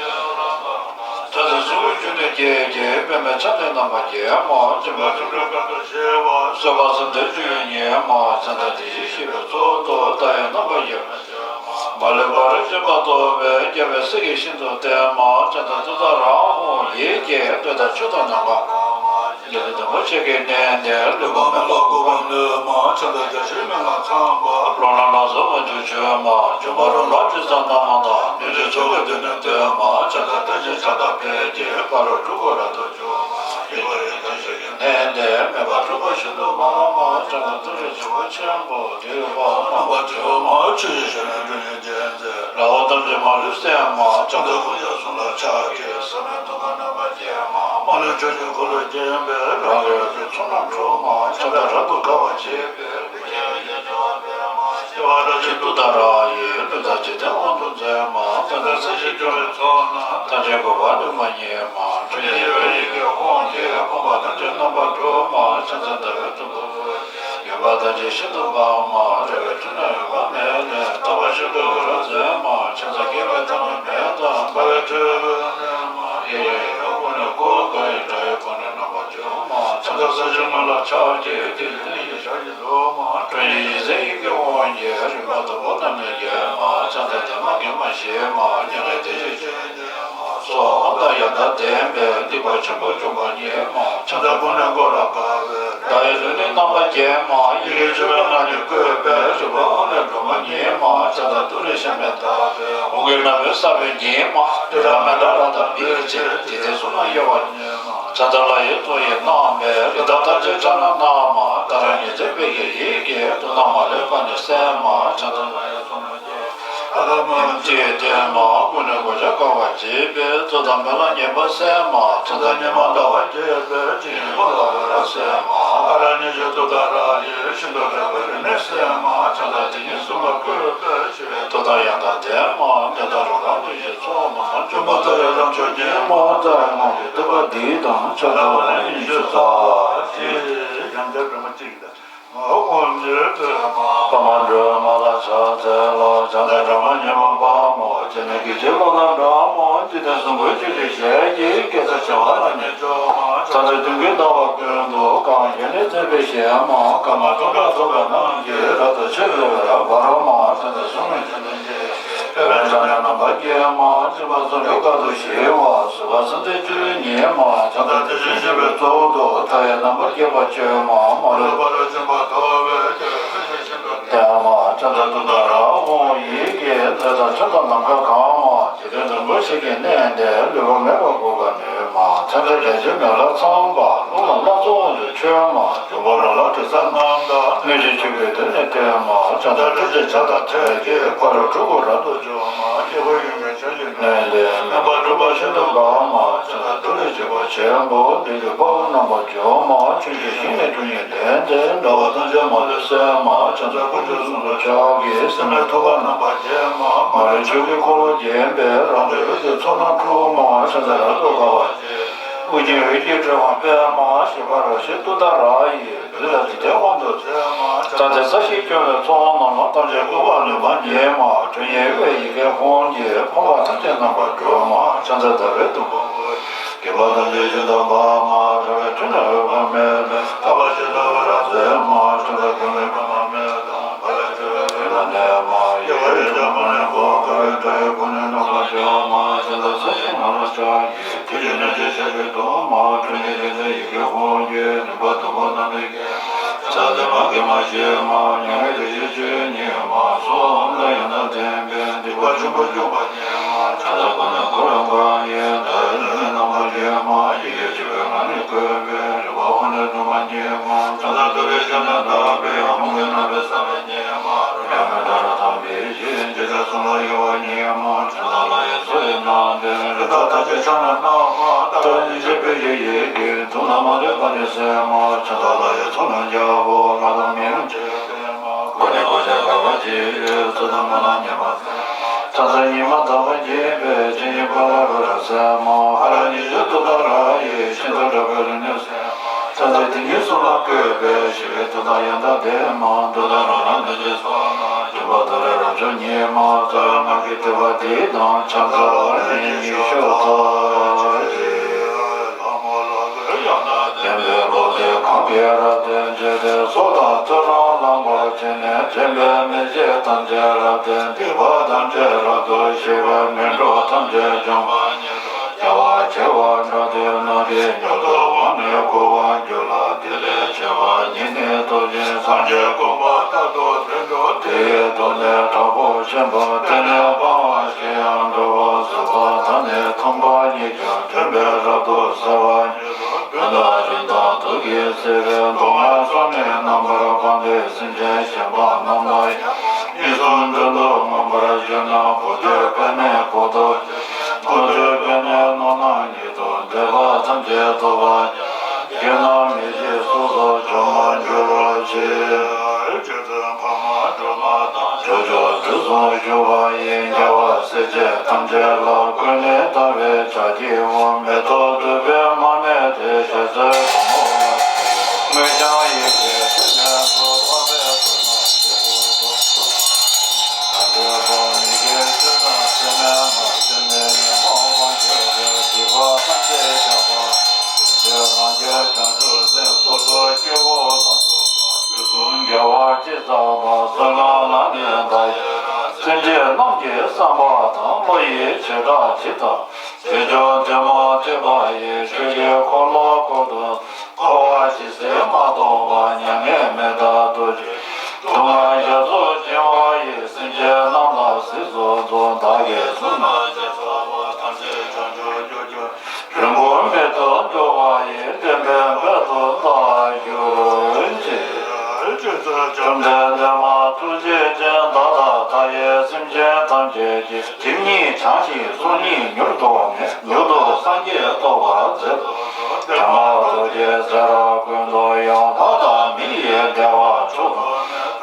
འཚལ་སྲིན་པོ་བཅུ་གཉིས་ཀྱི་རྗེ། པདྨས་ཕྱག་འཚལ་རྣམ་པར་རྒྱལ་མ། སྦྱིན་པ་ཆུ་འདྲ་དཀར་དུ་བྱེ་བ། བཟོད་པ་བསམ་གཏན་འབྱུང་བའི་ཉིད་མ། ཕྱག་འཚལ་བདེ་གཤེགས་ཞི་བའི་གཙུག་ཏོར། མཐའ་ཡས་རྣམ་པར་རྒྱལ་བར་བྱོན་མ། མ་ལུས་པ་རོ་འབྱིན་པ་ཐོབ་པའི། རྒྱལ་བའི་སྲས་ཀྱི་ཞིང་དུ་གཏད་མ། ཕྱག་འཚལ་ཏུཏྟཱ་ར་ཧཱུྃ། ཡི་གེ་མདོ་དང་ཆོས་དང་རྣམ་པ། རྒྱལ་བའི་དམ་པ་ཆོས་ཀྱི་གནས་འདིར། ལུས་པ་མེད་པར་འགུགས་པར་ནུས་མ། ཕྱག་འཚལ་བརྒྱ་བྱིན་མེ་ལྷ་ཚངས་པ། ཀླུ་ལྷ་རྣམས་སུ་དབང་ཕྱུག་མཆོད་མ། འབྱུང་པོ་རོ་ལངས་དྲི་ཟ་རྣམས་དང་། གནོད་སྦྱིན་ཚོགས་ཀྱི་མདུན་ནས་བསྟོད་མ། ཕྱག་འཚལ་བསྟན་ཆེན་ཕྱག་དང་ཕཊ་ཀྱིས། ཕ་རོལ་འཁྲུལ་འཁོར་རབ་ཏུ་འཇོམས་མ། ཡུམ་གྱུར་ཡེ་ཤེས་ཀྱི་གནས་འདིར། མེ་འབར་འཁྲུགས་པ་ཤིན་ཏུ་འབར་མ། ཕྱག་འཚལ་ཏུ་རེ་ཆེན་པོ་ཆེན་པོ། བདུད་དཔའ་བོ་རྣམ་པར་སྒྲོལ་མ། ཆུ་ཡི་ཆུ་ནི་ཁྲོ་གཉེར་ཅན། དགྲ་བོ་ཐམས་ཅད་མ་ལུས་སེལ་མ། ཕྱག་འཚལ་དཀོན་མཆོག་གསུམ་ལ་ཕྱག་བགྱི། བསམ་ཡས་གདུགས་དཀར་རྣམ་པར་རྒྱལ་མ། མ་ལུས་ཕྱོགས་བཅུའི་འཁོར་ལོས་བརྒྱན་པའི། རང་གི་རལ་གྲིས་ཚོགས་རྣམས་འཁྲུགས་མ། ཕྱག་འཚལ་རབ་ཏུ་དགའ་བ་བརྗིད་པའི། དབུ་རྒྱན་ཡེ་ཤེས་འཆང་བ་པདྨ། ཞི་བ་རལ་གྲི་ཏུཏྟཱ་ར་ཡིས། ཀླུ་དང་འཇིག་རྟེན་དབང་དུ་མཛད་མ། ཕྱག་འཚལ་སྲིད་ཞིའི་འབྱུང་བའི་ཚོགས་རྣམས། ཐམས་ཅད་འགུགས་པར་ནུས་པ་ཉིད་མ། ཁྲོ་གཉེར་གཡོ་བའི་ཡི་གེ་ཧཱུྃ་གིས། ཕོངས་པ་ཐམས་ཅད་རྣམ་པར་སྒྲོལ་མ། ཕྱག་འཚལ་ཟླ་བའི་དུམ་བུ་ཡི། བ་དང་ཅི་ཤིན་ཏུ་འབར་མ། རེག་པའི་མཐུ་ནི་འོད་དཔག་མེད་ལས། ཐོབ་པ་ཤིན་ཏུ་འོད་རབ་མཛད་མ། ཕྱག་འཚལ་བསྐལ་པའི་ཐ་མ་མེད་དང་། འབར་བའི་ཁྲོད་འོད་དཔག་མེད་མ། ཡེ་ཡེ་ཡེ་ཀུན་ནས་བསྐོར་དགའ་ཡི། དགྲ་ཡི་དཔུང་ནི་རྣམ་པར་འཇོམས་མ། ཕྱག་འཚལ་ས་གཞི་ལྔ་ལ་ཕྱག་བགྱིས་ཏེ། ཡེ་ཤེས་ཞལ་གྱིས་བཟུང་མ། ཁྲོ་གཉེར་ཡེ་ཤེས་ཡི་གེ་དབང་གིས། རིམ་པ་བདུན་པོ་རྣམས་ནི་འགེམས་མ། ཕྱག་འཚལ་བདེ་མ་དགེ་མ་ཞི་མ། མྱ་ངན་འདས་ཞི་སྤྱོད་ཉིད་མ། ཚོགས་དབང་དང་ཡང་དག་ལྡན་པས། སྡིག་པ་ཆེན་པོ་འཇོམས་པ་ཉིད་མ། ཕྱག་འཚལ་ཀུན་ནས་བསྐོར་རབ་དགའ་བའི། དགྲ་ཡི་ལུས་ནི་རྣམ་པར་འགེམས་མ། ཡི་གེ་བཅུ་པའི་ངག་ནི་བཀོད་པས། རིག་པ་དབང་ལས་སྒྲོལ་མ་ཉིད་མ། ཕྱག་འཚལ་ཏུ་རེ་ཤ་མེད་བདག་པོས། ཧཱུྃ་གི་རྣམ་པར་གསལ་བའི་ཉིད་མ། ཏུཏྟཱ་མཎྜ་ར་དང་འབིགས་བྱེད། འཇིག་རྟེན་གསུམ་ལ་གཡོ་བ་ཉིད་མ། ཕྱག་འཚལ་ལྷ་ཡི་གཙོ་ཡི་རྣམ་པའི། རིགས་དང་ཐམས་ཅད་ཕྱག་ན་བསྣམས་མ། ད་རང་ཉིད་མཛད་པའི་ཡི་གེ་ཡིས། དུག་རྣམས་མ་ལུས་པ་ནི་སེལ་མ། ཕྱག་འཚལ་ལྷ་ཡི་ཚོགས་རྣམས་ཀྱིས། ཨ་ད་མ་ཅི་ཡི་ལྡན་མ། ཀུན་ནས་གོ་ཆ་དགའ་བར་བྱེད་པའི། རྩོད་དང་འབེན་ལ་ཉེས་པ་སེལ་མ། ཚེ་དང་ཉི་མ་ཟླ་བ་རྒྱས་པའི། ཕྱི་ཉིན་ཕོ་ལ་འོད་རབ་གསལ་མ། ཨ་ར་ནི་ཤི་ཏུཏྟཱ་ར་ཡིས། ཤིན་ཏུ་དྲག་པོའི་རིམས་ནད་སེལ་མ། ཕྱག་འཚལ་དེ་ཉིད་གསུམ་ལ་བཀོད་པའི། ཞི་བའི་མཐུ་དང་ཡང་དག་ལྡན་མ། བདེ་དང་རོ་ལངས་བདུད་ཀྱི་ཚོགས་རྣམས། འཇོམས་པ་ཏུ་རེ་རབ་མཆོག་ཉིད་མ། རྩ་བའི་སྔགས་ཀྱི་ཐེག་པ་འདི་དང་། ཕྱག་འཚལ་བ་ལན་ཉི་ཤུ་རྩ་གཅིག་ཡང་བསྐྱར་སྒྲོལ་མ་གཅིག་དང་། འོ་འཇིག་རྟེན་པདྨ་སྒྲོལ་མ་ལ་ཕྱག་འཚལ་ལོ། ཕྱག་འཚལ་སྒྲོལ་མ་ཉི་མ་དཔལ་མོ། སྤྱན་ནི་སྐད་ཅིག་གློག་ལྟར་སྒྲོན་མ། འཇིག་རྟེན་གསུམ་མགོན་བཅུ་གཅིག་ཞལ་གྱི། སྐྱེ་ས་བྱེ་བ་རྣམས་ནི་འཇོམས་མ། ཕྱག་འཚལ་སྟོན་ཀའི་ཟླ་བ་ཀུན་ཏུ། གང་ཞིག་ནི་མཛད་པའི་ཞལ་མ། ཀརྨ་ཐུབ་པ་ཚོགས་པ་རྣམས་ཀྱིས། རབ་ཏུ་ཕྱེ་བའི་འོད་རབ་འབར་མ། ཕྱག་འཚལ་སྲུང་མའི་སྤྱན་ལྡན་གྱི། དཔལ་བེའུ་ཕྲེང་ནས་རྣམ་པར་བརྒྱན་མ། སྲིད་པ་གསུམ་ལས་རྒྱལ་དུ་ཞི་བ། གཟུགས་པ་སེམས་ཅན་སྤྱི་བོའི་ཉིད་མ། ཕྱག་འཚལ་དེ་བཞིན་གཤེགས་པའི་གཙུག་ཏོར། མཐའ་ཡས་རྣམ་པར་རྒྱལ་བ་སྤྱོད་མ། མ་ལུས་པ་རབ་འབྱོངས་པ། ཐུབ་པའི་ལྡན་མ། ཕྱག་འཚལ་ཏུཏྟཱ་ར་ཧཱུྃ་ཡི་གེ། ལས་དང་ཆོས་དང་ནམ་མཁའ་གང་མ། འཇིག་རྟེན་འདི་མགོན་ཞིང་གི་གནས་འདིར། ལུས་པ་མེད་པར་འགུགས་པ་ནུས་མ། ཕྱག་འཚལ་བརྒྱ་བྱིན་མེ་ལྷ་ཚངས་པ། རླུང་རྣམས་སྣ་ཚོགས་དབང་དུ་ཁྱོད་མ། འབྱུང་པོ་རོ་ལངས་དྲི་ཟ་རྣམས་དང་། གནོད་སྦྱིན་ཕྱུག་པོའི་མདུན་ནས་བསྟོད་མ། ཕྱག་འཚལ་ཏྲཊ་ཅེས་བྱ་དང་ཕྲད་ཀྱིས། ཕ་རོལ་འཁྲུལ་འཁོར་རབ་ཏུ་འཇོམས་མ། སྐྱེ་བོ་ཡོངས་ཀྱི་བྱང་ཆུབ་ནས། ནས་ལས་མེད་པར་སྒྲུབ་པ་ཤིན་ཏུ་འབར་མ། ཕྱག་འཚལ་ཏུ་རེ་འཇིགས་པ་ཆེན་པོ། བདུད་ཀྱི་དཔའ་བོ་རྣམ་པར་འཇོམས་མ། ཆོས་ཀྱི་ཞིང་ནས་ཁྲོ་གཉེར་ལྡན་ཏེ། འགྲོ་བ་ཐམས་ཅད་མ་ལུས་གསོད་མ། ཕྱག་འཚལ་དཀོན་མཆོག་གསུམ་མཚོན་ཕྱག་གིས། སྲིན་མོའི་ཐུབ་པ་རྣམ་པར་འགྱེད་མ། མ་ལུས་ཕྱོགས་ཀྱི་འཁོར་ལོ་བརྒྱན་པའི། རང་གྲོལ་འོད་ཀྱི་ཚོགས་རྣམས་འཁྲུག་མ། ཕྱག་འཚལ་རབ་ཏུ་དགའ་བ། དབུ་རྒྱན་འོད་ཀྱི་ཕྲེང་བ་པདྨ། ཞི་བ་ར་ཤི་ཏུཏྟཱ་ར་ཡིས། བདུད་དང་འཇིག་རྟེན་དབང་དུ་མཛད་མ། ཕྱག་འཚལ་ས་གཞིས་སྐྱོང་བའི་ཚོགས་རྣམས། ཐམས་ཅད་བཀུག་པ་ནུས་པ་ཉིད་མ། ཁྲོ་གཉེར་དབྱེ་བའི་ཡི་གེ་ཧཱུྃ་གིས། ཕོངས་པ་ཐམས་ཅད་རྣམ་པར་སྒྲོལ་མ། ཕྱག་འཚལ་ཟླ་བའི་གདུང་བ་འོད། བརྒྱན་པ་ཐམས་ཅད་ཤིན་ཏུ་འབར་མ། རེག་པའི་མཐུ་ནི་འོད་དཔག་མེད་ལས། ཐོབ་པ་ཤིན་ཏུ་འོད་རབ་མཛད་མ། ཕྱག་འཚལ་ཀུན་ནས་གོང་མ་མེད་དང་། འབར་བའི་ཁྲོད་འོད་དཔག་མེད་མ། ཡེ་ཤེས་ཀྱི་ཞལ་ཀུན་ནས་བསྐོར། དགའ་བའི་སྒྲ་ཡིས་ཀུན་ནས་རྣམ་པར་འཇོམས་མ། ཕྱག་འཚལ་ས་གཞིའི་ངོས་ལ་ཕྱག་གིས། དེ་བཞིན་གནོད་བྱེད་ཞལ་གྱི་གདུང་མ། ཁྲོ་གཉེར་ཅན་དེ་ཡི་གེ་ཧཱུྃ་གིས། རིམ་པ་བདུན་པོ་རྣམས་ནི་འགེམས་མ། ཕྱག་འཚལ་བདེ་མ་དགེ་མ་ཞི་མ། མྱ་ངན་འདས་ཞི་སྤྱོད་ཉིད་མ། གསང་བ་དང་ཡང་དག་ལྡན་པས། སྡིག་པ་ཆེན་པོ་འཇོམས་པ་ཉིད་མ། ཕྱག་འཚལ་ཀུན་ནས་བསྐོར་རབ་དགའ་ཡི། དགྲ་ཡི་ལུས་ནི་རྣམ་པར་འགྱེད་མ། ཡི་གེ་བཅུ་པའི་ངག་ནི་བཀོད་པས། རིག་པ་དབང་ལས་སྒྲོལ་མ་ཉིད་མ། ཕྱག་འཚལ་ཏུ་རེ་ཤ་མེད་བདག་པོས། ཧཱུྃ་གི་རྣམ་པར་གསལ་བའི་ཉིད་མ། རོ་ལངས་མེ་ཏོག་རབ་དང་འབིགས་བྱེད། འཇིག་རྟེན་གསུམ་ལ་གཡོ་བ་ཉིད་མ། ཕྱག་འཚལ་ལྷ་ཡི་གཙོ་ཡི་རྣམ་པའི། རིགས་དང་ཐམས་ཅད་ཕྱག་ན་བསྣམས་མ། ད་རང་ཉིད་མཛད་པའི་ཡི་གེ་ཡིས། དུག་རྣམས་མ་ལུས་པ་ནི་སེལ་མ། ཕྱག་འཚལ་ལྷ་ཡི་ཚོགས་རྣམས་རྒྱལ་པོ། ལྷ་དང་མིའམ་ཅི་ཡང་འདྲེན་མ། ཀུན་ནས་གོ་ཆ་དགའ་བ་སྐྱེད་པའི། རྩོད་དང་འབེན་ལ་ཉེས་པ་སེལ་མ། ཕྱག་འཚལ་ཉི་མ་ཟླ་བ་རྒྱས་པའི། ཕྱི་ཉིན་ཕོ་ལ་འོད་རབ་གསལ་མ། ཧ་ར་ནི་ཤི་ཏུཏྟཱ་ར་ཡིས། ཤིན་ཏུ་དྲག་པོའི་རིམས་ནད་སེལ་མ། ཕྱག་འཚལ་དེ་ཉིད་གསུམ་ལ་བཀོད་པའི། ཞི་བའི་མཐུ་དང་ཡང་དག་ལྡན་མ། འདོད་དང་རོ་ལངས་བདུད་ཀྱི་ཚོགས་རྣམས། འཇོམས་པ་ཏུ་རེ་རབ་མཆོག་ཉིད་མ། རྩ་བའི་སྔགས་ཀྱི་ཐེག་པ་འདི་དང་། ཕྱག་འཚལ་བ་ལན་ཉི་ཤུ་རྩ་གཅིག་ལྷ་མོ་ལ་གུས་ཡང་དག་ལྡན་པའི་བློ་གྲོས་གང་གིས་རབ་བརྟན་བྱས་ཏེ། སྲོག་དང་ཚེ་རབས་བླང་དོར་བྱས་ནས། འདྲེན་པའི་མི་མཇེད་ཐམས་ཅད་རབ་བརྟན། སྡིག་པ་ཐམས་ཅད་རབ་ཏུ་ཞི་བའི། མི་འགྲོ་ཐམས་ཅད་འབྱོངས་པ་ཉིད་དོ། རྒྱལ་བ་བྱེ་བ་ཕྲག་བདུན་ནོར་བུའི་མྱུར་དུ་དབང་ནི་བསྐུར་བར་འགྱུར་ལ། དེ་ལས་ཆེ་བ་ཉིད་ནི་ཐོབ་ཅིང་། སངས་རྒྱས་གོ་འཕང་རྟག་ཏུ་ཐོབ་འགྲོ། དེ་ཡི་དོན་ནི་དྲག་པོ་ཆེན་པོ། དེ་ནི་སྤང་བ་ཞིག་ཡང་འགྲོ་བ་སོགས་པ། ད་ནི་ཐོབ་པ་ཉིད་ཀྱང་མཐུན་པས་རབ་ཏུ་གསལ་བ་ཉིད་དོ། གདོན་དང་རིམས་དང་དུག་གིས་གཙེས་པའི། སྡུག་བསྔལ་སོགས་ནི་རྣམ་པར་སྤངས་ཏེ། སེམས་ཅན་གཞན་ཕན་རྣམས་ལ་ཡང་། གཉིས་སུ་མཐུན་དུ་མངོན་པར་བརྗོད་ན། བུ་འདོད་པས་ནི་བུ་ཐོབ་ཅིང་། བུ་འདོད་པས་ནི་ནོར་རྣམས་ཉིད་ཐོབ། འདོད་པ་ཐམས་ཅད་ཐོབ་པར་འགྱུར། བགེགས་རྣམས་མི་ཤེས་སོ་སོར། འཇོམས་པར་འགྱུར་བར་བྱེད། རྗེ་བཙུན་འཕགས་མ་སྒྲོལ་མ་དང་། ཕྱོགས་བཅུར་དུས་གསུམ་བཞུགས་པ་ཡི། རྒྱལ་བ་སྲས་བཅས་ཐམས་ཅད་ལ། ཀུན་ནས་དགའ་བའི་ཕྱག་བགྱིའོ། མེ་ཏོག་བདུག་སྤོས་མར་མེ་དྲི། ཞལ་ཟས་རོལ་མོ་ལ། དངོས་བྱང་ཡི་གེ་ཕྲིན་ལས་སྩོལ་བ། ཅེས་བསམ་པ་བསོད་ནམས་ལ་ནི་བདག་ཡི་རང་། སེམས་ཅན་རྣམས་ཀྱི་བསམ་པ་དང་། བློ་ཡི་བྱེ་བྲག་ཇི་ལྟར། དེ་ཀྱང་ཐུན་མོང་ཐེག་པ་ཡི། ཆོས་ཀྱི་འཁོར་ལོ་བསྐོར་དུ། འཁོར་བ་ཇི་སྲིད་མ་སྟོངས་བར། མྱ་ངན་མི་འདའ་རྡོ་རྗེ། སྡུག་བསྔལ་རྒྱ་མཚོ་འཆིང་བ་ཡི། སེམས་ཅན་རྣམས་ལ་གཟིགས་སུ་མཛོད། བདག་གིས་བཟུང་ན་ཇི་ལྟ་བུ། ཐམས་ཅད་བྱང་ཆུབ་རྒྱུར་གྱུར། རིང་པོར་མི་ཐུབ་འགྲོ་བ་ཡི། བདེན་པའི་དཔལ་དུ་བདག་གྱུར་ཅིག། བཅོམ་ལྡན་འདས་མ་ཐུགས་རྗེ་ཅན། བདག་དང་མཐའ་ཡས་སེམས་ཅན་ཐམས་ཅད་ཀྱི། སྒྲིབ་གཉིས་བྱང་ཞིང་ཚོགས་གཉིས་མྱུར་ཐོབ་ནས། མྱུར་དུ་སངས་རྒྱས་ཐོབ་པར་མཛད་དོ། བདེ་བ་རྡོ་རྗེ་ཚེ་རབས་ཀུན་ཏུ་ཡང་། ལྷ་དང་མི་ཡི་བདེ་བ་འཕྲོག་པ།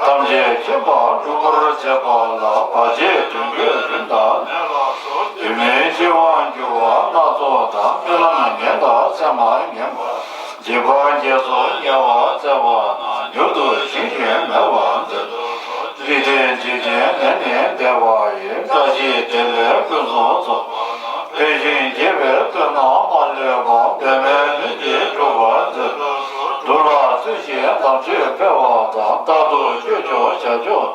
ཐམས་ཅད་མཁྱེན་པར་སྒྲུབ་པར་བྱེད་པ་ལ། བར་ཆད་གདོན་བགེགས་རིམས་དང་ནད་ལ་སོགས། དུས་མིན་འཆི་བར་འགྱུར་བ་སྣ་ཚོགས་དང་། རྨི་ལམ་ངན་དང་མཚན་མ་ངན་པ། འཇིགས་པ་བརྒྱད་སོགས་ཉེ་བར་སྩལ་བ་ན། མྱུར་དུ་ཞི་ཞིང་མེད་པར་མཛད་དོ། འཇིག་རྟེན་འཇིག་རྟེན་ནས་ནི་འདས་པ་ཡི། བཀྲ་ཤིས་བདེ་ལེགས་ཀུན་སོགས་ཚོགས། འཕེལ་ཞིང་རྒྱས་པའི་དོན་རྣམས་མ་ལུས་པ། འབད་མེད་ལྷུན་གྱིས་གྲུབ་པར་མཛད། གདུལ་བྱ་སུ་ཞིག་དམ་ཆོས་འཕེལ་བ་དང་། རྟག་ཏུ་སྤྱོད་ཕྱོགས་བྱ་སྤྱོད།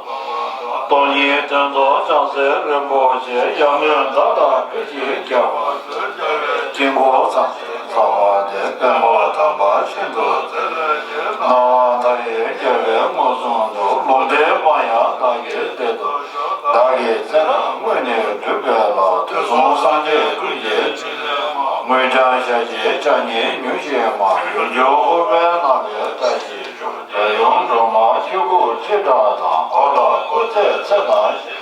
སྟོང་ཉིད་དོན་རྟོགས་བྱང་སེམས་རིན་པོ་ཆེ། ཡང་སྨོན་བདག་དང་འཕེལ་ཞིང་རྒྱས་པར་མཛོད། དཀྱིལ་འཁོར་ཚངས་པའི་ལྷ་བ་དེ། དཔོན་པོ་དམ་པ་ཤིན་ཏུ་མཛེས། སྣང་བ་མཐའ་ཡས་རྒྱལ་བས་མངོན་སུམ་དུ། ལུང་བསྟན་པ་ཡང་བདག་གིས་བསྟན་ཏོ། བདག་གི་སྤྱན་སྔར་སྔོན་ནས་བསྒྲུབས་པའི་ལྷ། དུས་གསུམ་སངས་རྒྱས་ཀུན་གྱི་ཕྲིན་ལས་མ། དངོས་འཆར་ཞལ་གྱིས་བཅགས་ཉིད་ཉུལ་ཞིག་མ། ཡུལ་འགྱུར་འཁོར་བའི་ནང་ལས་བཀྲ་ཤིས་ཤོག། རྒྱལ་ཡུམ་སྒྲོལ་མ་ཆོས་སྐུ་ཆེ་དྲགས་དང་། འཁོར་དང་སྐུ་ཚེ་ཚད་དང་ཞི་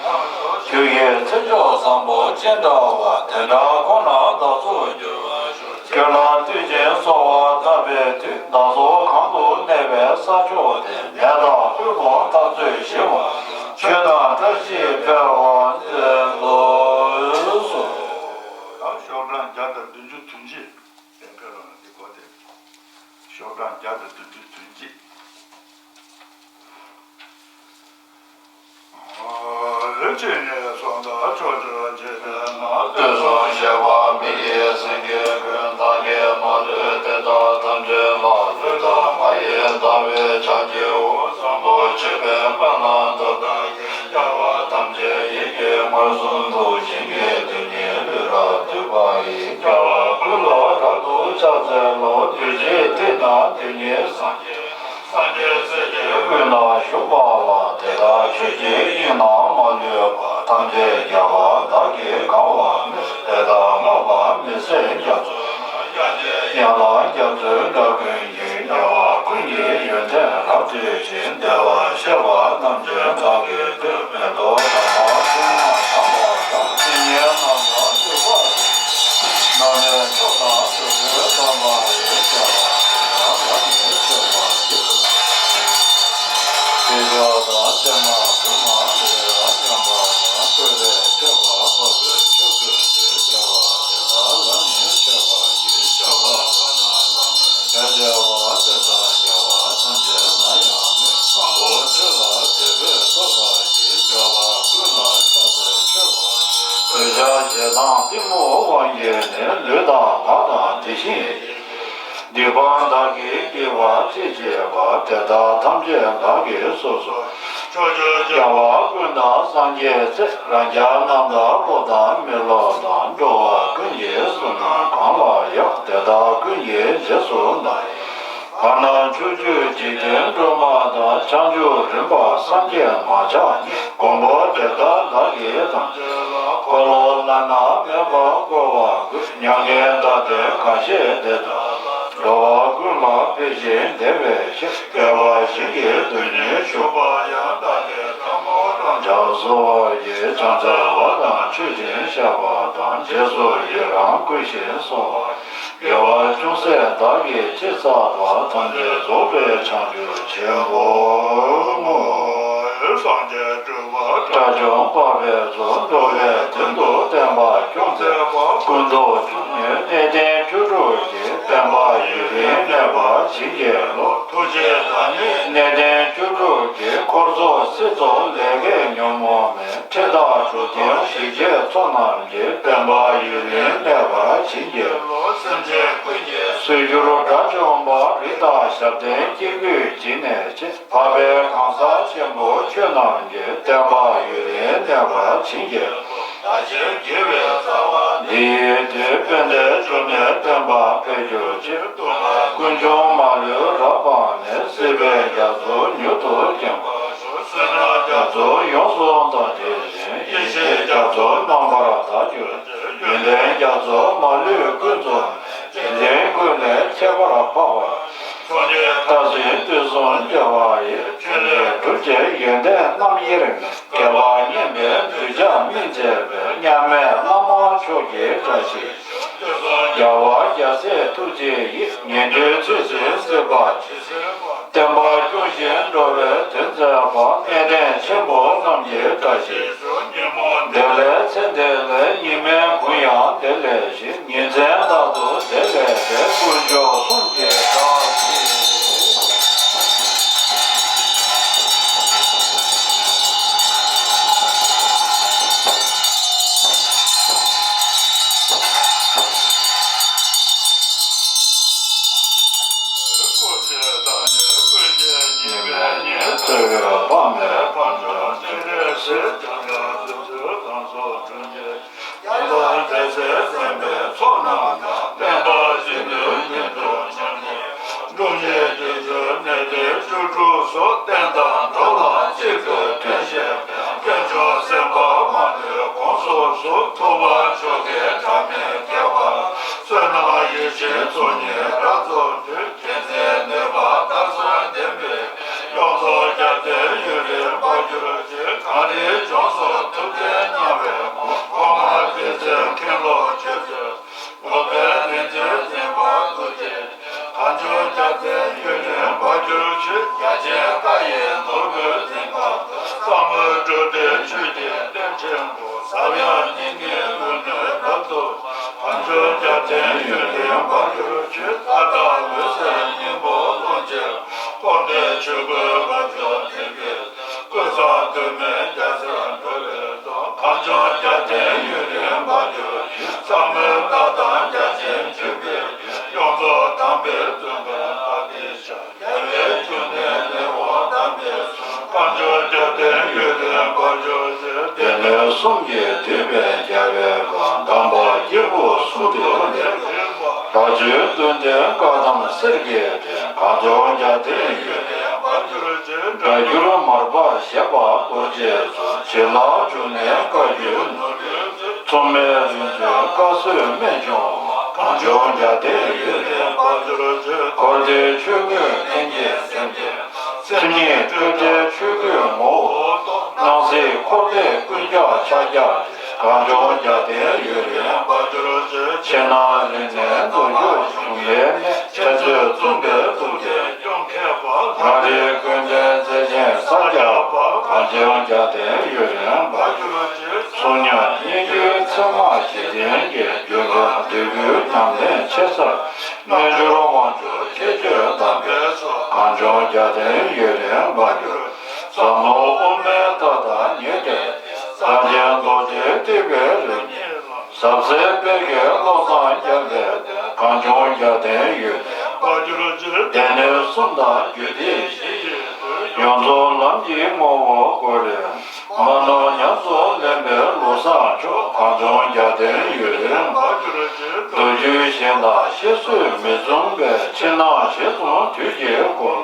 ཁྱོད་ཀྱི་ཚེ་མཆོག་བཟང་པོ་ཅི་འདྲ་བ། དེ་འདྲ་ཁོ་ན་བདག་སོགས་འགྱུར་བར་ཤོག། ཁྱོད་ལ་བསྟོད་ཅིང་གསོལ་བ་བཏབ་པའི་མཐུས། བདག་སོགས་གང་དུ་གནས་པའི་ས་ཕྱོགས་དེ། ནད་དང་དབུལ་ཕོངས་འཐབ་རྩོད་ཞི་བ། ཆོས་དང་བཀྲ་ཤིས་འཕེལ་བར་མཛད་དོ། ཞོགས་གྲངས་བརྒྱ་དང་བདུན་ཅུ་དོན་གཅིག། ཕན་ཕན་རང་འདི་གོ་སྟེ། ཞོགས་གྲངས་བརྒྱ་དང་བདུན་ཅུ་དོན་གཅིག། ལུས་ཅན་ནི་སོང་དང་ཕྱོགས་བཅུར་འབྱེད་པས་ན། དུས་གསུམ་གཤེགས་པ་མི་ཡི་སེང་གེ་ཀུན། བདག་གིས་མ་ལུས་དེ་དག་ཐམས་ཅད་ལ། ལུས་དང་ངག་ཡིད་དག་པའི་ཕྱག་བགྱིའོ། བཟང་པོ་སྤྱོད་པའི་སྨོན་ལམ་བཏབ་པ་ཡིས། རྒྱལ་བ་ཐམས་ཅད་ཡིད་ཀྱིས་མངོན་སུམ་དུ། ཞིང་གི་རྡུལ་སྙེད་ལུས་རབ་བཏུད་པ་ཡིས། རྒྱལ་བ་ཀུན་ལ་རབ་ཏུ་ཕྱག་འཚལ་ལོ། གདུལ་བྱའི་སྡེ་དང་སྡེ་སྙེད་སངས་རྒྱས། སངས་རྒྱས་སྲས་ཀྱི་ཀུན་ལ་བཞུགས་པ་ལ། དེ་དག་ཆོས་ཀྱི་དབྱིངས་རྣམས་མ་ལུས་པ། ཐམས་ཅད་རྒྱལ་བ་བདག་གིས་གང་བར་མོས། དེ་དག་བསྔགས་པ་མི་ཟད་རྒྱ་མཚོ་ན། དབྱངས་ཅན་དབྱངས་ལ་རྒྱ་མཚོའི་སྒྲ་ཀུན་གྱིས། རྒྱལ་བ་ཀུན་གྱི་ཡོན་ཏན་རབ་བཏུད་ཅིང་། བདེ་བར་གཤེགས་པ་རྣམས་ཀྱང་བདག་གིས་བསྟོད། མེ་ཏོག་དང་པ་ཕུལ་ན་དམ་པ་དང་། སིལ་སྙན་རྣམས་དང་བཅས་པ་ཡིས། ནམ་ཡང་མཆོག་དང་ཐུབ་པའི་དམ་པ་ཡིས། བདེ་བ་དེ་དག་ལ་ནི་མཆོད་པར་བགྱི། དེ་ཕྱོགས་དང་ཕྱེ་མ་ཕུར་མ་ལས། མཉམ་པ་དང་བསྟོད་པས་མཆོད་པ་འཕགས་པའི་ཆོས་ཀུན་གྱི། རྒྱལ་བ་དེ་དག་ལ་ནི་མཆོད་པར་བགྱི། ཕྱག་འཚལ་བ་དེ་དག་རྒྱལ་བ་ཐམས་ཅད་ན་ཡང་མེད། བཟང་པོ་ཆོས་ལ་དད་པས་བསྟོད་པར་བགྱི། རྒྱལ་བ་ཀུན་ལ་ཕྱག་འཚལ་མཆོད་པར་བགྱི། འདོད་ཆགས་ཞེ་སྡང་གཏི་མུག་དབང་གིས་ནི། ལུས་དང་ངག་དང་དེ་བཞིན་ཡིད་ཀྱིས། སྡིག་པ་བདག་གིས་བགྱིས་པ་ཅི་མཆིས་པ། དེ་དག་ཐམས་ཅད་བདག་གིས་སོ་སོར། ཕྱོགས་བཅུའི་རྒྱལ་བ་ཀུན་དང་སངས་རྒྱས་སྲས། རང་རྒྱལ་རྣམས་དང་སློབ་དང་མི་སློབ་དང་། འགྲོ་བ་ཀུན་གྱི་བསོད་ནམས་གང་ལ་ཡང་། དེ་དག་ཀུན་གྱི་རྗེས་སུ་བདག་ཡི། བར་སྣང་ཕྱོགས་བཅུའི་འཇིག་རྟེན་སྒྲོན་མ་དང་། བྱང་ཆུབ་རིམ་པ་སངས་རྒྱས་མ་ཆགས་ཉིད། མགོན་པོ་དེ་དག་བདག་གིས་ཐམས་ཅད་ལ། འཁོར་ལོ་བླ་ན་མེད་པ་བསྐོར་བར་བསྐུལ། མྱ་ངན་འདའ་སྟོན་གང་བཞེད་དེ་དག་ལ། འགྲོ་བ་ཀུན་ལ་ཕན་ཞིང་བདེ་བའི་ཕྱིར། བསྐལ་པ་བཞི་གི་དོན་སྙིང་ཞུགས་པ་ཡང་། བདག་གིས་ཐལ་མོ་སྦྲང་རྩི་བར་བགྱི། བྱང་ཆུབ་འོད་དང་མཆོད་ཅིང་བཤགས་པ་དང་། རྗེས་སུ་ཡི་རང་བསྐུལ་ཞིང་གསོལ་བ། དགེ་བ་ཅུང་ཟད་བདག་གིས་ཅི་བསགས་པ། ཐམས་ཅད་རྫོགས་པའི་བྱང་ཆུབ་ཆེན་པོར་བསྔོ། སངས་རྒྱས་སྤྲུལ་པ་དགྲ་བཅོམ་པ་དཔལ་གཙུག་འགྲོ་བའི་དོན་དུ་བསྟན་པ་སྐྱོང་མཛད་པ། ཀུན་རྫོབ་བཅོམ་ གནས་བརྟན་བཅུ་དྲུག་གི་བསྟན་པ་ཡུན་རིང་གནས་པར་བྱིན་གྱིས་རློབས། ཐུགས་རྗེ་བདག་ཉིད་གནས་བརྟན་བཅུ་དྲུག་གི་འཁོར་ཚོགས་སྲིད་ཐོག་ལས་ཀའི་ཉོན་མོངས་མེད་འཕྲིན་བདག་གྲུབ་ཆེན་ཞི་རྒྱས་ཚོགས་རྣམས་ཀྱི་བསྟན་པ་ཡུན་རིང་གནས་པར་བྱིན་གྱིས་རློབས། སེམས་ཅན་ཀུན་གྱི་སྲིད་སྦྱོར་དགྲ་བཅོམ་པ་རི་དྭགས་ཞབས་བརྟན་སྐྱེ་དགུའི་སྦྱིན་གནས་ཆེ། འཕགས་པའི་གང་ཟག་ཆེན་པོ་ཁྱོད་རྣམས་ཀྱི་བསྟན་པ་ཡུན་རིང་གནས་པར་བྱིན་གྱིས་རློབས། ད་ཕྱིན་དགེ་བའི་རྩ་བ་འདི་ཡི་དོན། དཔལ་ལྡན་འབྱུང་གནས་བསྟན་པ་འཕེལ་གྱུར་ཅིག་སྟོན་པ་ཀུན་འབྱུང་མ་ལུས་རབ་སྤངས་ནས། སྲིད་པའི་རྒྱ་མཚོ་མྱུར་དུ་སྐེམ་པར་ཤོག་བསོད་ནམས་རྒྱ་མཚོ་ཡོངས་སུ་དག་དེ་བཞིན། ཡེ་ཤེས་རྒྱ་མཚོ་རྣམ་པར་དག་གྱུར་ཅིག་ཡོན་ཏན་རྒྱ་མཚོ་མ་ལུས་ཀུན་རྫོགས། དེ་ལྡན་ཀུན་ལས་ཁྱད་པར་འཕགས་པ། ཕྱོགས་བཅུའི་མཐར་ཕྱིན་དུས་གསུམ་རྒྱལ་བ་ཡི། ཕྲིན་ལས་གྲུབ་ཆེན་ཡོན་ཏན་རྣམ་དབྱེར་མེད། རྒྱལ་བ་མཉན་པའི་གདུལ་བྱ་སྨིན་མཛད་པའི། མཉམ་མེད་བླ་མ་མཆོག་གི་བཀྲ་ཤིས་ཤོག་རྒྱལ་བ་རྒྱལ་སྲས་ཐུགས་རྗེ་ཡིས། ཉན་ཐོས་ཚུལ་བཞིན་སྲིད་པ་ཇི་སྲིད་པ། བསྟན་པ་སྐྱོང་ཞིང་འགྲོ་བའི་དོན་མཛད་པ། གནས་བརྟན་ཆེན་པོ་རྣམས་ཀྱི་བཀྲ་ཤིས་ཤོག་ཉོན་མོངས་འདི་ལས་ཚེ་འདི་ལས། ཉི་མའི་གུང་ཡང་འདི་ལས་ཤིག་ཉིན་མཚན་རྟག་ཏུ་དེ་ལས་འདས། དཀོན་མཆོག་གསུམ་གྱི་བདག་ཉིད། ཉི་མའི་ཉིན། ཚེ་འཕགས་མའི་འཕགས་མཆོག་ཉི་ཟེར་ཞེས། ཡང་དག་འབྲེལ་ཚད་བརྩམས་པའི་ཚོགས་རྣམས་དང་། བསྟན་པ་གཞོན་ནུའི་སྙན་དུ་མཉམ་ཉིད། འབྲུ་གཉིས་རྒྱུན་གྱུར་གནས་བརྟན་བཅུ་དྲུག་སོགས། བསྟན་དང་འགྲོ་ལ་གཅིག་ཏུ་ཐུན་བཞེས་པའི། དཀོན་མཆོག་སེམས་དཔའ་མ་ལུས་དགོངས་སུ་གསོལ། ཐུབ་པ་མཆོག་གི་འབྲལ་མེད་རྒྱལ་བ། བསོད་ནམས་ཡེ་ཤེས་ཚོགས་གཉིས་རབ་རྫོགས་དུས། མཁྱེན་བརྩེ་ནུས་པ་མཐའ་གསུམ་ལྡན་པའི། ཡོངས་རྫོགས་རྒྱལ་བསྟན་ཡུན་རིང་འབར་གྱུར་ཅིག་གངས་རིའི་ལྗོངས་སུ་ཐུབ་བསྟན་སྙིང་པོའི་གོ། གོང་མ་རྗེ་བཙུན་མཁན་སློབ་ཆོས་སྲིད། འོད་དཔལ་རིག་འཛིན་འཛིན་པ་ཐུགས་རྗེ། གངས་ལྗོངས་རྒྱལ་བསྟན་ཡུན་རིང་འབར་གྱུར་ཅིག་རྒྱ་ཆེན་བཀའ་ཡི་ནོར་བུས་འཛིན་པ། བསམ་མི་འགྲུབ་པའི་ཆོས་ཀྱི་རྟེན་ཆེན་པོ། ཟབ་ཡངས་སྙིང་གའི་འོད་ལུས་རབ་རྫོགས། གངས་ལྗོངས་རྒྱལ་བསྟན་ཡུན་རིང་འབར་གྱུར་ཅིག་ལྷ་དང་འོད་ཟེར་སྙིང་པོ་ཀློང་ཆེན། འཁོར་འདས་ཆོས་སྐུའི་རབ་འབྱམས་ཐིམ་པས། ཀུན་བཟང་གདོད་མའི་རྒྱལ་སྲས་འགྲོ་བའི་དོན། གངས་ལྗོངས་རྒྱལ་བསྟན་ཡུན་རིང་འབར་གྱུར་ཅིག་ཟབ་མོའི་ལྟ་སྟངས་རྒྱ་ཆེན་ཆོས་པའི་ཡུལ། ཡོངས་རྫོགས་དམ་པའི་བཙུན་པ་ཨ་ཏི་ཤ། རྒྱལ་བའི་འབྱུང་གནས་ལེགས་འོང་དམ་པའི་གསུང་། གངས་ལྗོངས་རྒྱལ་བསྟན་ཡུན་རིང་འབར་གྱུར་ཅིག་སྡེ་སྣོད་གསུམ་གྱིས་བསྡུས་པའི་རྒྱལ་བའི་བཀའ། གདམས་པ་སྐྱེས་བུ་གསུམ་དུ་གནས། རབ་བྱུང་བདུན་ལྡན་བཀའ་གདམས་གསེར་གྱི་ཕྲེང་། གངས་ལྗོངས་རྒྱལ་བསྟན་ཡུན་རིང་འབར་གྱུར་ཅིག་སྒྲ་སྒྱུར་མར་པ་བཞད་པ་རྡོ་རྗེ་གསུང་། བྱིན་རླབས་འབྱུང་གནས་བཀའ་བརྒྱུད་ནོར་བུའི་མཚོ། མཚུངས་མེད་རིན་ཆེན་བཀའ་སྲོལ་རྨད་བྱུང་བ། གངས་ལྗོངས་རྒྱལ་བསྟན་ཡུན་རིང་འབར་གྱུར་ཅིག་འཁོར་འདས་ཆོས་སྐུའི་ལྷན་སྐྱེས་སེམས་ཅན། སེམས་ཉིད་སྤྲོས་བྲལ་ཆོས་སྐུའི་ངོ་བོ་རྟོགས། སྣང་སྲིད་འཁོར་འདས་ཀུན་ཁྱབ་ཕྱག་རྒྱ་ཆེ། གངས་ལྗོངས་རྒྱལ་བསྟན་ཡུན་རིང་འབར་གྱུར་ཅིག་ཕྱི་ནང་རིག་གནས་མདོ་རྒྱུད་འབྱུང་བའི་གནས། འཆད་རྩོད་རྩོམ་པའི་ཐུགས་རྗེ་སྐྱོང་མཁས་པ། ལམ་རིམ་ཀུན་ལྡན་རྩལ་ཆེན་ས་སྐྱ་པ། གངས་ལྗོངས་རྒྱལ་བསྟན་ཡུན་རིང་འབར་གྱུར་ཅིག་ཚོགས་ཉིད་སྙན་བརྒྱུད་ཚད་མ་གཞི་རྟེན་གྱི། རྒྱུད་ལ་འདོད་དགུའི་ཉམས་ལེན་ཆེ་སར། རྣལ་འབྱོར་དབང་ཕྱུག་ཁྱད་ཆོས་དམ་པའི་ཚོགས། གངས་ལྗོངས་རྒྱལ་བསྟན་ཡུན་རིང་འབར་གྱུར། ཟབ་མོ་དབུ་མའི་ཐབས་དང་ཉེ་བརྒྱ། རྩ་ཆེན་རྡོ་རྗེ་ཐེག་པའི་རིམ་གཉིས་ལ། ཟབ་གསལ་དཔལ་གྱི་བློ་བཟང་རྒྱལ་བའི་བསྟན། གངས་ལྗོངས་རྒྱལ་བསྟན་ཡུན་རིང་འབར་གྱུར་ཅིག་སྡེ་སྣོད་གསུམ་དང་རྒྱུད་སྡེ་བཞི་ཡི་དོན། ཡོངས་རྫོགས་ལམ་གྱི་ངོ་བོ་གོ་རིམ། མ་ནོར་ཉམས་སུ་ལེན་པའི་བློ་བཟང་མཆོག་གངས་ལྗོངས་རྒྱལ་བསྟན་ཡུན་རིང་འབར་གྱུར་ཅིག་མདོ་རྒྱུད་གཞན་དང་བཤད་སྲོལ་མི་མཚུངས་པའི་ཕྱི་ནང་ཞལ་གསུམ་དུས་ཀྱི་སྐོར།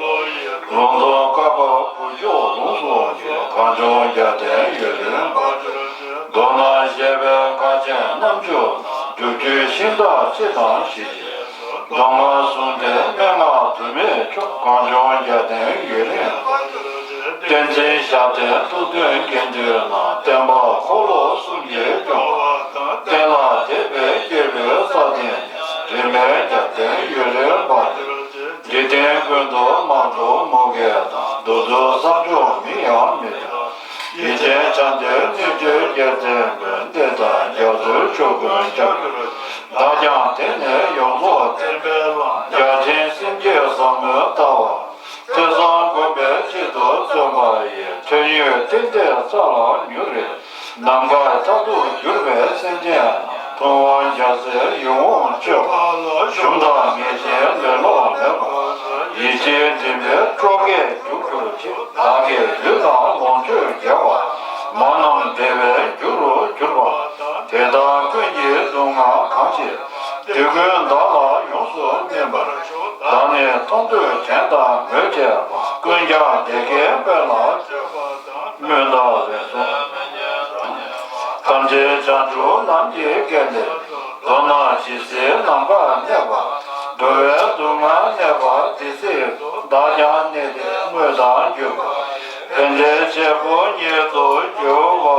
ལུང་སྟོན་བཀའ་བབས་བུ་མཆོག་ལུང་གསུང་ཆོས། གངས་ལྗོངས་རྒྱལ་བསྟན་ཡུན་རིང་འབར་གྱུར་ཅིག་མདོ་ནང་བཤད་པའི་ཁ་ཆེམས་རྣམ་བཅུ་དང་། སྒྲུབ་བརྒྱུད་ཤིང་རྟ་སྤྱི་དང་ཞི་བྱེད། མདོ་སྔགས་ཟུང་ལྡན་མན་ངག་དུ་མའི་མཆོག་གངས་ལྗོངས་རྒྱལ་བསྟན་ཡུན་རིང་འབར་གྱུར་ཅིག་བསྟན་འཛིན་ཞབས་བརྟན་ཐུབ་བསྟན་དགེ་འདུན་རྣམས། བསྟན་པ་འཁོར་ལོ་གསུམ་གྱིས་སྐྱོང་བ་དང་། བསྟན་ལ་དད་པའི་སྐྱེས་བུའི་ས་སྟེང་ན། རིས་མེད་རྒྱལ་བསྟན་ཡུན་རིང་འབར་གྱུར་ཅིག་འཇིག་རྟེན་ཀུན་ཏུ་དམག་འཁྲུག་མུ་གེ་དང་། གདུག་རྩུབ་གསར་བྱུང་མིང་ཡང་མི་གྲགས། ཡེ་ཤེས་ཕྱག་མཛོད་གནོད་བྱེད་རྒྱལ་བཙན་པོས། བསྟན་དང་རྒྱ་མཚོའི་ཆུ་ཀུན་ཁྱབ་གྱུར་ཅིག། བདག་ཀྱང་དེང་ནས་ཡོངས་རྫོགས་བསྟན་པའི་ལམ། རྒྱ་ཆེན་སེམས་བསྐྱེད་ཟབ་མོའི་ལྟ་བ། ཐོས་བསམ་སྒོམ་པའི་ཆེད་དུ་བརྩོན་པ་ཡིས། དོན་ཡོད་གཏན་བདེའི་ས་ལ་མྱུར་རེག་ནམ་མཁའི་མཐར་ཐུག་གྱུར་པའི་སེམས་ཅན་རྣམས། ཕུང་བོ་འཇའ་ཟེར་ཡིད་འོང་སྤྱོད་པ། ཞུམ་དང་ངལ་ཞིང་ལེ་ལོ་མེད་པར། ཡིད་ཆེས་འདྲེན་པའི་སྤྲོ་སྐྱིད་འཇུག་གྱུར་ཅིག། བདག་གི་ལུས་དང་ལོངས་སྤྱོད་དགེ་བ། མ་རྣམས་བདེ་བའི་རྒྱུ་རུ་གྱུར་པ། དེ་དག་ཀུན་གྱི་སྡུག་བསྔལ་གང་ཞིག་དུས་ཀུན་བདག་ལ་ཡོངས་སུ་སྨིན་པར་ཤོག། བདག་ནི་མཐོང་ཐོས་དྲན་དང་མོས་བྱས་པ། ཀུན་ཀྱང་བདེ་དགེའི་དཔལ་ལ་སྤྱོད་པ་དང་། སྨོན་དང་རེ་ཟུང་ཐམས་ཅད་བྱང་ཆུབ་ལམ་གྱི་སྐས་འདིར། མདོར་ན་ཇི་སྲིད་ནམ་མཁར་གནས་པ། འགྲོ་བའི་སྡུག་བསྔལ་གནས་པ་དེ་སྲིད་དུ། བདག་ཀྱང་གནས་དེར་བསྔོས་དང་བརྒྱུད་པ། ཕན་བདེའི་བྱེད་པོ་ཉིད་དུ་འགྱུར་བར་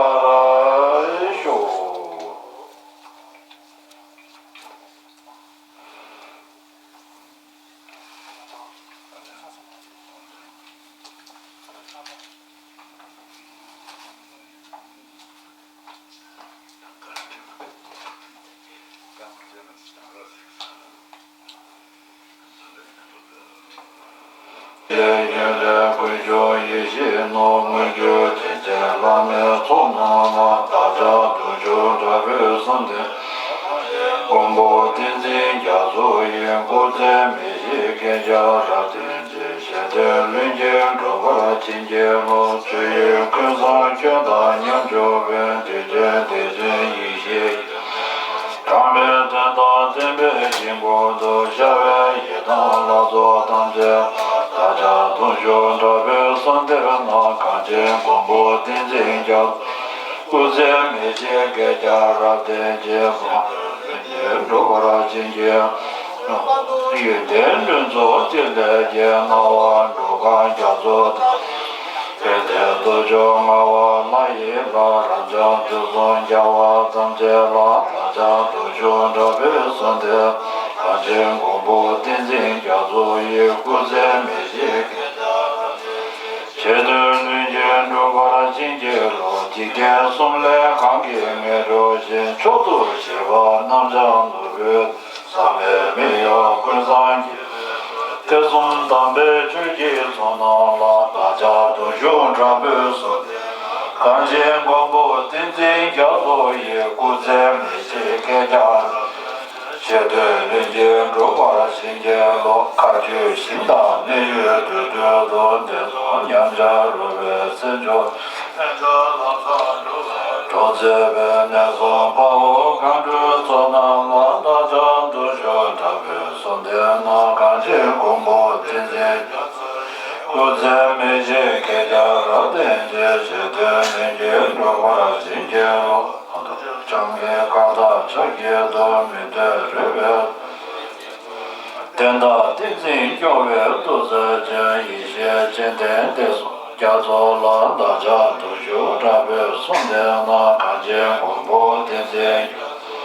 ཤོག། ཡོན་ཏན་ཀུན་འབྱུང་ཡེ་ཤེས་ནོར། མངོན་གྱུར་དྲིན་ཅན་བླ་མའི་ཚོགས་རྣམས་ལ། བདག་ཅག་དུང་ཕྱུར་དྲག་པོས་བསམ་གཏན། མགོན་པོ་བསྟན་འཛིན་རྒྱ་མཚོ་ཡི། སྐུ་ཚེ་མི་ཤིགས་སྐྱེ་རྒྱ་རབ་བརྟན་ཅིང་། ཞལ་འདོན་ལྷུན་གྱིས་འགྲུབ་པར་བྱིན་གྱིས་རློབས། ཆོས་དབྱིངས་ཀུན་བཟང་ཁྱོད་དང་མཉམ་བཞུགས་པའི། དུས་ཀྱི་དེ་བཞིན་ཡེ་ཤེས་ཀྱི། དྲངས་པའི་དོན་དམ་བསྟན་པའི་དཀྱིལ་འཁོར་དུ། ཤར་བའི་ཡི་དམ་ལྷ་ཚོགས་ཐམས་ཅད་ལ། བདག་ཅག་དུང་ཕྱུར་དྲག་པོས་བསམ་གཏན་ན། གངས་ཅན་མགོན་པོ་བསྟན་འཛིན་རྒྱ། སྐུ་ཚེ་མི་ཤིགས་སྐྱེ་རྒྱ་རབ་བརྟན་ཅིང་། ལྷུན་གྱིས་འགྲུབ་པར་བྱིན་གྱིས། ཡོན་ཏན་ལྷུན་རྫོགས་ཏི་ལས་སྐྱེས། སྣང་བ་འགྲོ་གང་རྒྱ་མཚོ་དང་། དཔལ་ལྡན་སྟོབས་འབྱུང་ངག་དབང་ལྷ་ཡི་ལྷ། རབ་འབྱམས་དུས་གསུམ་རྒྱལ་བ་ཐམས་ཅད་ལ། བདག་ཅག་དུང་ཕྱུར་དྲག་པོས་བསམ་གཏན། གངས་ཅན་མགོན་པོ་བསྟན་འཛིན་རྒྱ་མཚོ་ཡི། སྐུ་ཚེ་མི་ཤིགས་སྐྱེ་རྒྱ་རབ་བརྟན། ཆེ་འདོད་ལྷུན་གྱིས་འགྲུབ་པར་བྱིན་གྱིས་རློབས། འཇིག་རྟེན་གསུམ་ལས་གང་གིས་ངེས་འགྲོ་ཞིང་། མཆོག་ཏུ་གཤེགས་པ་རྣམ་བྱང་ནོར་བུའི། ཟབ་མོའི་མིང་ཡང་ཀུན་བཟང་། ཐེག་གསུམ་དམ་པའི་ཆོས་ཀྱི་ཚོགས་རྣམས་ལ། བདག་ཅག་དུང་ཕྱུར་དྲག་པོས་བསམ་གཏན། གངས་ཅན་མགོན་པོ་བསྟན་འཛིན་རྒྱ་མཚོ་ཡི། སྐུ་ཚེ་མི་ཤིགས་སྐྱེ་རྒྱ་རབ་བརྟན། ཆེ་འདོད་ལྷུན་གྱིས་འགྲུབ་པར་བྱིན་གྱིས་རློབས། མཁའ་སྤྱོད་ཞིང་དང་གནས་ཡུལ་དུར་ཁྲོད་དུ། བདེ་སོགས་ཉམས་ཆག་རུ་བའི་སེམས་མཆོག་གྲོགས་མཛད་པའི་ནད་སོགས་དཔའ་བོ་མཁའ་འགྲོའི་ཚོགས་རྣམས་ལ། བདག་ཅག་དུང་ཕྱུར་དྲག་པོས་བསམ་གཏན་ན། གངས་ཅན་མགོན་པོ་བསྟན་འཛིན་རྒྱ་མཚོ་ཡི། སྐུ་ཚེ་མི་ཤིགས་སྐྱེ་རྒྱ་རབ་བརྟན་ཅིང་། ཆེ་འདོད་ལྷུན་གྱིས་འགྲུབ་པར་བྱིན་གྱིས་རློབས། ལྕམ་གྱི་སྐར་མདའ་ཕྱག་གཡས་བསྡུ། མི་ཐོན་རོལ་པའི། བསྟན་བདག་བསྟན་འཛིན་སྐྱོང་བའི་ཐུགས་རྗེ་ཅན། ཡེ་ཤེས་སྤྱན་ལྡན་བསྟན་སྲུང་རྒྱ་མཚོ་ལ། བདག་ཅག་དུང་ཕྱུར་དྲག་པོས་བསམ་གཏན་ན། གངས་ཅན་མགོན་པོ་བསྟན་འཛིན་རྒྱ་མཚོ།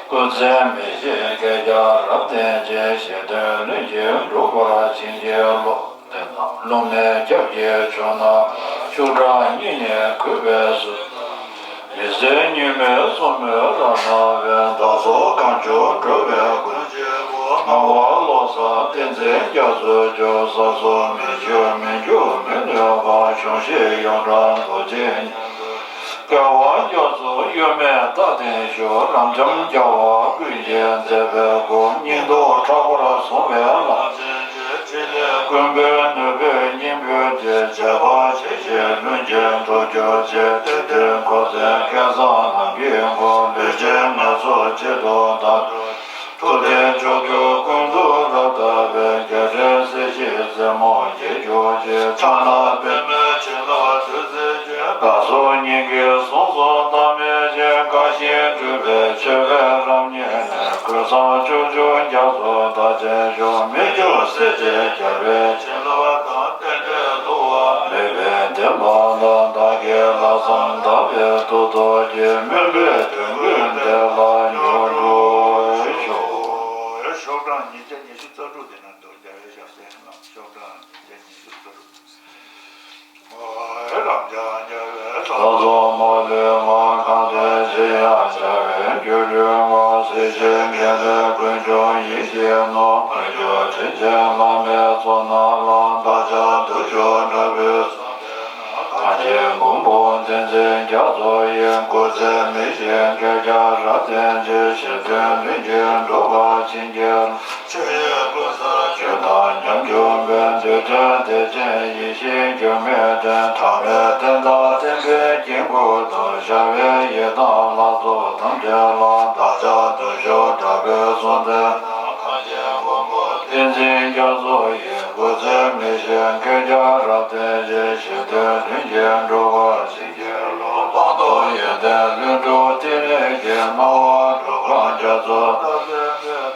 སྐུ་ཚེ་མི་ཤིགས་སྐྱེ་རྒྱ་རབ་བརྟན་ཅིང་། ཆེ་འདོད་ལྷུན་གྱིས་འགྲུབ་པར་བྱིན་གྱིས་རློབས། དེ་དག་རླུང་ནད་སྐྱབས་ཀྱི་མཆོག་རྣམས། ཤུགས་དྲག་གཉིད་ནི་འགུལ་བའི་ཚུལ། མི་བཟད་གཉུག་མའི་སོར་མོས་རབ་བསྣམས་པའི། བདག་སོགས་གང་བྱུང་འགྲོ་བའི་མགོན། ངག་དབང་བློ་བཟང་བསྟན་འཛིན་རྒྱ་མཚོའི་མཆོག་ཟབ་གསུམ་མི་འགྱུར་མི་འགྱུར་མི་གནས་པ། འབྱུང་བཞི་ཡོངས་གྲགས་རྡོ་རྗེ་ཉིད། རྒྱལ་བ་རྒྱ་མཚོ་གཡོ་མེད་རྟག་བརྟན་བཞུགས། རབ་འབྱམས་རྒྱལ་བ་ཀུན་གྱིས་མཛད་པའི་སྐུ། སྙིང་སྟོབས་ཕྲག་པར་བཟུང་བའི་ལྷ། ཀུན་པོའི་ནོར་བུས་སྙིང་པོའི་སྟེང་། བྱེད་པ་བྱེད་བཞིན་ལྷུན་གྱིས་འགྲུབ་གྱུར་ཅིག། དེ་དུས་འཁོར་ཚེ་སྐལ་བཟང་ནམ་མཁའི་མགོན། ལུས་ཅན་ངན་སོང་གཅིག་ཏུ་བདག་འགྲོ། ཐུབ་བསྟན་ཕྱོགས་བཅུ་ཀུན་ཏུ་རབ་བརྟན་པའི། རྒྱལ་ཕྲན་སྲིད་ཞིའི་རྩེ་མོར་རྒྱས་གྱུར་ཅིག། ཕྱག་ན་པདྨོའི་བྱིན་རླབས་བདུད་རྩིའི་རྒྱུན། བདག་སོགས་སྙིང་གའི་གཟུངས་སུ་བདག་མེད་ཅིང་། དགའ་ཞིང་སྤྲུལ་པའི་མཆོད་པའི་རབ་བརྙེས་ནས། ཀུན་བཟང་སྤྱོད་འཇུག་རྒྱ་མཚོ་བདག་ཆེན་ཞུ། མི་འགྱུར་སྲས་བཅས་རྒྱལ་བའི་བྱིན་རླབས་དང་། རྟེན་འབྲེལ་བསླུ་བ་མེད་པའི་བདེན་པ་དང་། བདག་གི་ལྷག་བསམ་དག་པའི་མཐུ་སྟོབས་ཀྱིས། སྨོན་པའི་དོན་ཀུན་འགྲུབ་པར་མྱུར་འགྲུབ་ཤོག། ཤོག་གྲངས་ཉིས་བརྒྱ་ཉི་ཤུ་རྩ་དྲུག་དེ་ན་འདུག་རྒྱལ་བའི་ཞབས་བརྟན་ནང་ཤོག་གྲངས་ཉིས་བརྒྱ་ཉི་ཤུ་རྩ་དྲུག། རབ་འབྱམས་རྒྱལ་བའི། ལྷ་ཚོགས་མ་ལུས་ངག་གང་ཐོས་ཅི་ཡང་བྱ་བའི་སྒྱུ་འཕྲུལ་ངོ་། གཟི་བརྗིད་འགེངས་ཏེ་དཀོན་མཆོག་ཡིད་ཀྱིས་མནོ། མི་འགྱུར་དྲིན་ཅན་བླ་མའི་ཚོགས་རྣམས་ལ། བདག་ཀྱང་བདུད་ཕྱོགས་དྲག་པོའི་གངས་ཅན་མགོན་པོ་བསྟན་འཛིན་རྒྱ་མཚོ་ཡི། སྐུ་ཚེ་མི་ཤིགས་བསྐལ་བརྒྱར་རབ་བརྟན་ཅིང་། ཞི་མཐུན་ལྷུན་གྱིས་འགྲོ་བར་བྱིན་གྱིས་རློབས། ཆོས་ཡི་ཀུན་བཟང་ཆོས་དང་ཉམས་སྐྱོང་བའི། འདོད་དོན་བདེ་ཆེན་ཡེ་ཤེས་འགྱུར་མེད་དོན། ཐ་མལ་བསྟན་དང་བསྟན་པའི་དཀྱིལ་འཁོར་དུ། ཤར་བའི་ཡི་དམ་ལྷ་ཚོགས་ཐམས་ཅད་ལ། བདག་ཅག་བདུད་ཕྱོགས་དྲག་པོའི་གསུང་བསྟན། གངས་ཅན་མགོན་པོ་བསྟན་འཛིན་རྒྱ་མཚོ་ཡི། སྐུ་ཚེ་མི་ཤིགས་བསྐལ་བརྒྱར་རབ་བརྟན་ཅིང་། ཞི་མཐུན་ལྷུན་གྱིས་འགྲོ་བར་བྱིན་གྱིས་རློབས། སྤངས་རྟོགས་ཡོན་ཏན་ལྷུན་གྲུབ་ཏིང་རིམ་གྱི། སྣང་བ་འགྲོ་ཁམས་རྒྱ་མཚོའི།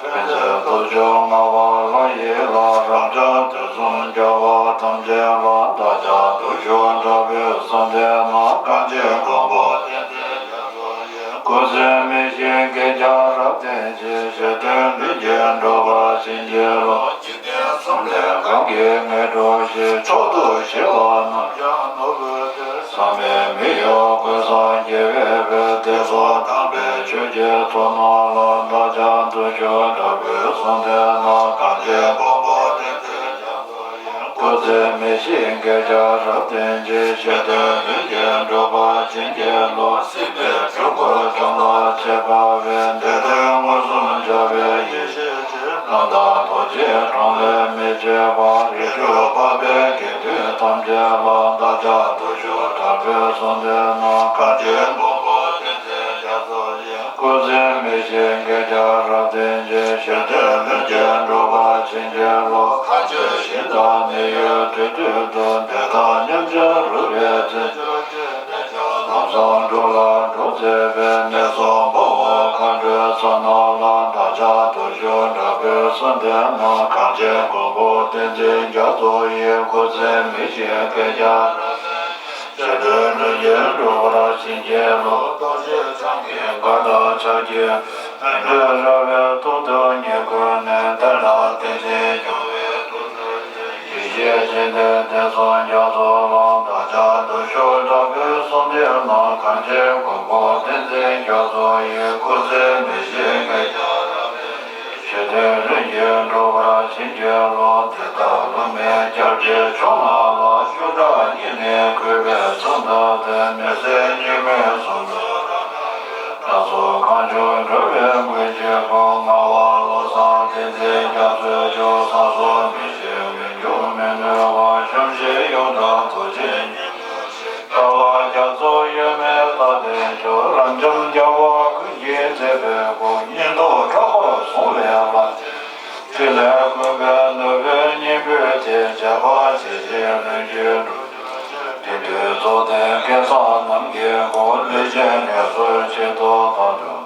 ཕན་མཛད་སྟོབས་བཅུ་མངའ་བ་ལྷ་ཡི་ལྷ། རབ་འབྱམས་དུས་གསུམ་རྒྱལ་བ་ཐམས་ཅད་ལ། བདག་ཀྱང་བདུད་ཕྱོགས་དྲག་པོའི་གསུང་བསྟན་ན། གངས་ཅན་མགོན་པོ་བསྟན་འཛིན་རྒྱ་མཚོ་ཡི། སྐུ་ཚེ་མི་ཤིགས་བསྐལ་བརྒྱར་རབ་བརྟན་ཅིང་། ཞི་མཐུན་ལྷུན་གྱིས་འགྲོ་བར་བྱིན་གྱིས་རློབས། འཇིག་རྟེན་གསུམ་ལས་གང་གིས་ངེས་འགྲོ་ཞིང་། མཆོག་ཏུ་གཤེགས་པ་རྣམས་ཀྱང་ནོར་བུའི་གཏེར། བསམ་པའི་མི་གཡོ་ཀུན་བཟང་རྒྱལ་བའི་དཔལ། བསྟན་སྲུང་དམ་པའི་ཆོས་ཀྱི་ཚོགས་རྣམས་ལ། བདག་ཀྱང་བདུད་ཕྱོགས་དྲག་པོའི་གསུང་བསྟན་ན། གངས་ཅན་མགོན་པོ་བསྟན་འཛིན་རྒྱ་མཚོ་ཡི། སྐུ་ཚེ་མི་ཤིགས་བསྐལ་བརྒྱར་རབ་བརྟན་ཅིང་། ཞི་མཐུན་ལྷུན་གྱིས་འགྲོ་བར་བྱིན་གྱིས་རློབས། སྲིད་པའི་འཁྲུལ་འཁོར་འཇོམས་པར་བྱེད་པ་བས། བདེ་སྟོང་མངོན་སུམ་སྦྱོར་བའི་ཡེ་ཤེས། རྣམ་དག་རྡོ་རྗེའི་གྲངས་ལས་མི་ཆད་པ། རིགས་དྲུག་པ་པའི་དགེ་འདུན་ཐམས་ཅད་ལ། བདག་ཀྱང་བདུད་ཕྱོགས་དྲག་པོའི་གསུང་བསྟན་ན། གངས་ཅན་མགོན་པོ་བསྟན་འཛིན་རྒྱ་མཚོ་ཡི། སྐུ་ཚེ་མི་ཤིགས་བསྐལ་བརྒྱར་རབ་བརྟན་ཅིང་། ཞི་མཐུན་ལྷུན་གྱིས་འགྲོ་བར་བྱིན་གྱིས་རློབས། མཁའ་སྤྱོད་ཞིང་དང་གནས་ཡུལ་དུས་དུས་སུ། བདེ་དང་མཉམ་བརྗེར་རོལ་པའི་རྩལ། ལམ་བཟང་འགྲོ་ལ་འགྲོ་མཛད་པའི། ནད་སོགས་ཕོ་བོ་མཁའ་འགྲོའི་ཚོགས་རྣམས་ལ། བདག་ཀྱང་བདུད་ཕྱོགས་དྲག་པོའི་གསུང་བསྟན་ན། གངས་ཅན་མགོན་པོ་བསྟན་འཛིན་རྒྱ་མཚོ་ཡི། སྐུ་ཚེ་མི་ཤིགས་བསྐལ་བརྒྱར་རབ་བརྟན། ཞི་མཐུན་ལྷུན་གྱིས་འགྲོ་བར་བྱིན་གྱིས་རློབས། རྡོ་རྗེ་འཆང་གི་མགར་དང་ཕྱག་རྒྱའི་བཻ་ཌཱུརྱ་བའི་ཐུགས་སུ་ངེས་བསྐུལ་ནས། བསྟན་དང་བསྟན་འཛིན་སྐྱོང་བའི་ཐུགས་སུ་ཆེ། ཡེ་ཤེས་སྤྱན་ལྡན་བསྟན་སྲུང་རྒྱ་མཚོ་ལ། བདག་ཀྱང་བདུད་ཕྱོགས་དྲག་པོའི་གསུང་བསྟན་ན། གངས་ཅན་མགོན་པོ་བསྟན་འཛིན་རྒྱ་མཚོ་ཡི། སྐུ་ཚེ་མི་ཤིགས་བསྐལ་བརྒྱར་རབ་བརྟན། ཞི་མཐུན་ལྷུན་གྱིས་འགྲོ་བར་བྱིན་གྱིས་རློབས། དེ་ལྟར་བསླུ་མེད་སྐྱབས་ཀྱི་མཆོག་རྣམས་ལ། ཤུགས་དྲག་གཉིས་ནི་གུས་པས་མཚམས་བཏབ་སྟེ། མི་ཟད་གཉུག་མའི་གཟུངས་སུ་རབ་བསྔགས་པའི། སྣ་ཚོགས་གང་བྱུང་འགྲོ་བའི་མགོན་གྱི་སྐུ། ངག་དབང་བློ་བཟང་བསྟན་འཛིན་རྒྱ་མཚོའི་མཆོག། ས་སོགས་མི་ཤིགས་མི་འགྱུར་མི་ནུབ་པ། ཞབས་ཕྱི་ཡོངས་གྲགས་རྡོ་རྗེ་སྙིང་པོ་ཞེས། ལྟ་བ་རྒྱ་མཚོ་ཡོད་མེད་ལྟ་སྟེ་མཆོག། རབ་འབྱམས་རྒྱལ་བ་ཀུན་གྱི་མཛད་པའི་སྐུ། སྙིང་སྟོབས་དྲག་པོར་བཟུང་བའི་ལྷ། ཕྲིན་ལས་ཀུན་པས་ནོར་བུའི་སྙིང་པོའི་མཐིལ། མཇལ་ཁ་ཇི་བཞིན་ལྷུན་གྱིས་འགྲུབ་གྱུར་ཅིག། དེང་དུས་རྫོགས་ལྡན་སྐལ་བཟང་རྣམས་ཀྱི་སྐུ། ལུས་ཅན་ངལ་གསོའི་ཆེད་དུ་བཏང་ཀྱང་།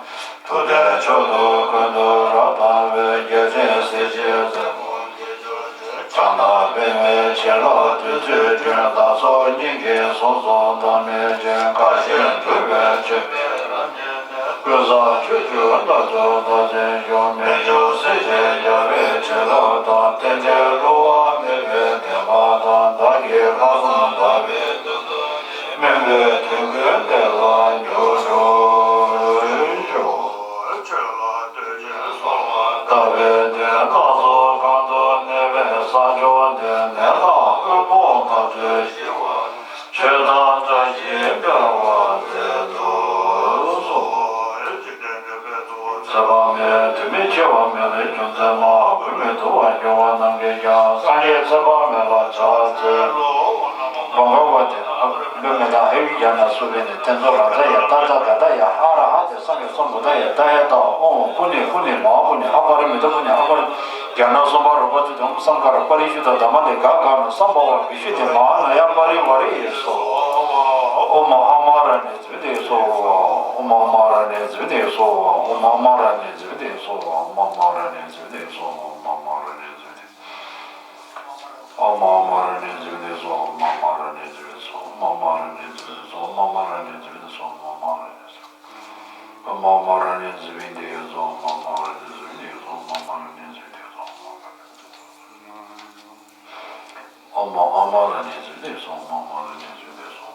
ཐུབ་བསྟན་མཆོག་ཏུ་ཀུན་ཏུ་རབ་དར་བའི། རྒྱལ་ཆེན་གཟི་བརྗིད་རྩེ་མོར་འགྱེད་གྱུར་ཅིག། བྱང་ན་པདྨའི་བྱིན་རླབས་བདུད་རྩིའི་སྒྲོན། བདག་སོགས་སྙིང་གི་གཟུངས་སུ་བདག་མེད་ཅིང་། དགའ་ཞིང་སྤྲོ་བའི་མཆོད་པས་རབ་མཉེས་ནས། ཀུན་བཟང་ཆོས་སྐྱོང་རྟ་མཆོག་རྟག་འཛིན་ཞུ། མི་འགྱུར་སྲས་ཆེན་རྒྱལ་བའི་བྱིན་རླབས་དང་། རྟེན་འབྲེལ་བསླུ་བ་མེད་པའི་བདེན་པ་དང་། བདག་གི་ལྷག་བསམ་དག་པའི་མདུན་དུ་ནི། སྨིན་པའི་དོན་ཀུན་འགྲུབ་པར་འགྱུར་ཤོག། ཆོས་ལ་བསྟོད་ཅིང་གསོལ་བ་བཏབ་པའི་མཐུས། སྣ་ཚོགས་གང་དུ་གནས་པའི་ས་ཕྱོགས་འདིར། ནད་དང་དབུལ་ཕོངས་དག་ཚུལ་ཞི་བར། ཆོས་དང་བཀྲ་ཤིས་འཕེལ་བར་མཛད་དུ་གསོལ། ཚེ་དཔག་མེད་དུས་མིན་འཆི་བ་མེད་པའི་རྒྱུ་མཚན་མ། བུད་མེད་དུ་བ་འགྱུར་བ་རྣམས་ཀྱིས་ཀྱང་། སངས་རྒྱས་ཚེ་དཔག་མེད་ལ་ཕྱག་འཚལ་ལོ། མ་འགགས་པ་དེ་ལ་ལུས་མེད་ན་ཨ་ཡུ་ཡ་ན་སུ་བེ་ནི་ཏེན་ཙོ་ར་ཛ་ཡ་ཏ་ཙ་ག་ད་ཡ་ཨ་ར་ཧ་ཏེ་སམ་ཡ་སམ་བུ་ད་ཡ་ད་ཡ་ཏ་ཨོ་ཀུ་ནི་ཀུ་ནི་མ་ཀུ་ནི་ཨ་པ་རི་མི་ད་ཀུ་ནི་ཨ་པ་རི་ཡ་ན་སོམ་པ་རོ་པ་ཙི་དམ་སམ་ཀ་ར་པ་རི་ཤུ་ད་ད་མ་ནི་ག་ག་ན་སམ་པ་བ་བི་ཤུ་ནི་མ་ན་ཡ་པ་རི་བ་རི་ཡེ་སོ། ཨོ་མ་ཨ་མ་ར་ནི་ཛི་བི་ཏེ་སོ། ཨོ་མ་ཨ་མ་ར་ནི་ཛི་བི་ཏེ་སོ། ཨོ་མ་ཨ་མ་ར་ནི་ཛི་བི་ཏེ་སོ། ཨོ་མ་ཨ་མ་ར་ནི་ཛི་བི་ཏེ་སོ། ཨོ་མ་ཨ་མ་ར་ནི་ཛི་བི་ཏེ། ཨོ་མ་ཨ་མ་ར་ནི་ཛི་བི་ཏེ་སོ། ཨོ་མ་ཨ་མ་ར་ནི་ཛི་བི་ཏེ་སོ། ཨོ་མ་ཨ་མ་ར་ནི་ཛི་བི་ཏེ་སོ། ཨོ་མ་ཨ་མ་ར་ནི་ཛི་བི་ཏེ་སོ། ཨོ་མ་ཨ་མ་ར་ནི་ཛི་བི་ཏེ་སོ། ཨོ་མ་ཨ་མ་ར་ནི་ཛི་བི་ཏེ་སོ། ཨོ་མ་ཨ་མ་ར་ནི་ཛི་བི་ཏེ་སོ། ཨོ་མ་ཨ་མ་ར་ནི་ཛི་བི་ཏེ་སོ། ཨོ་མ་ཨ་མ་ར་ནི་ཛི་བི་ཏེ་སོ།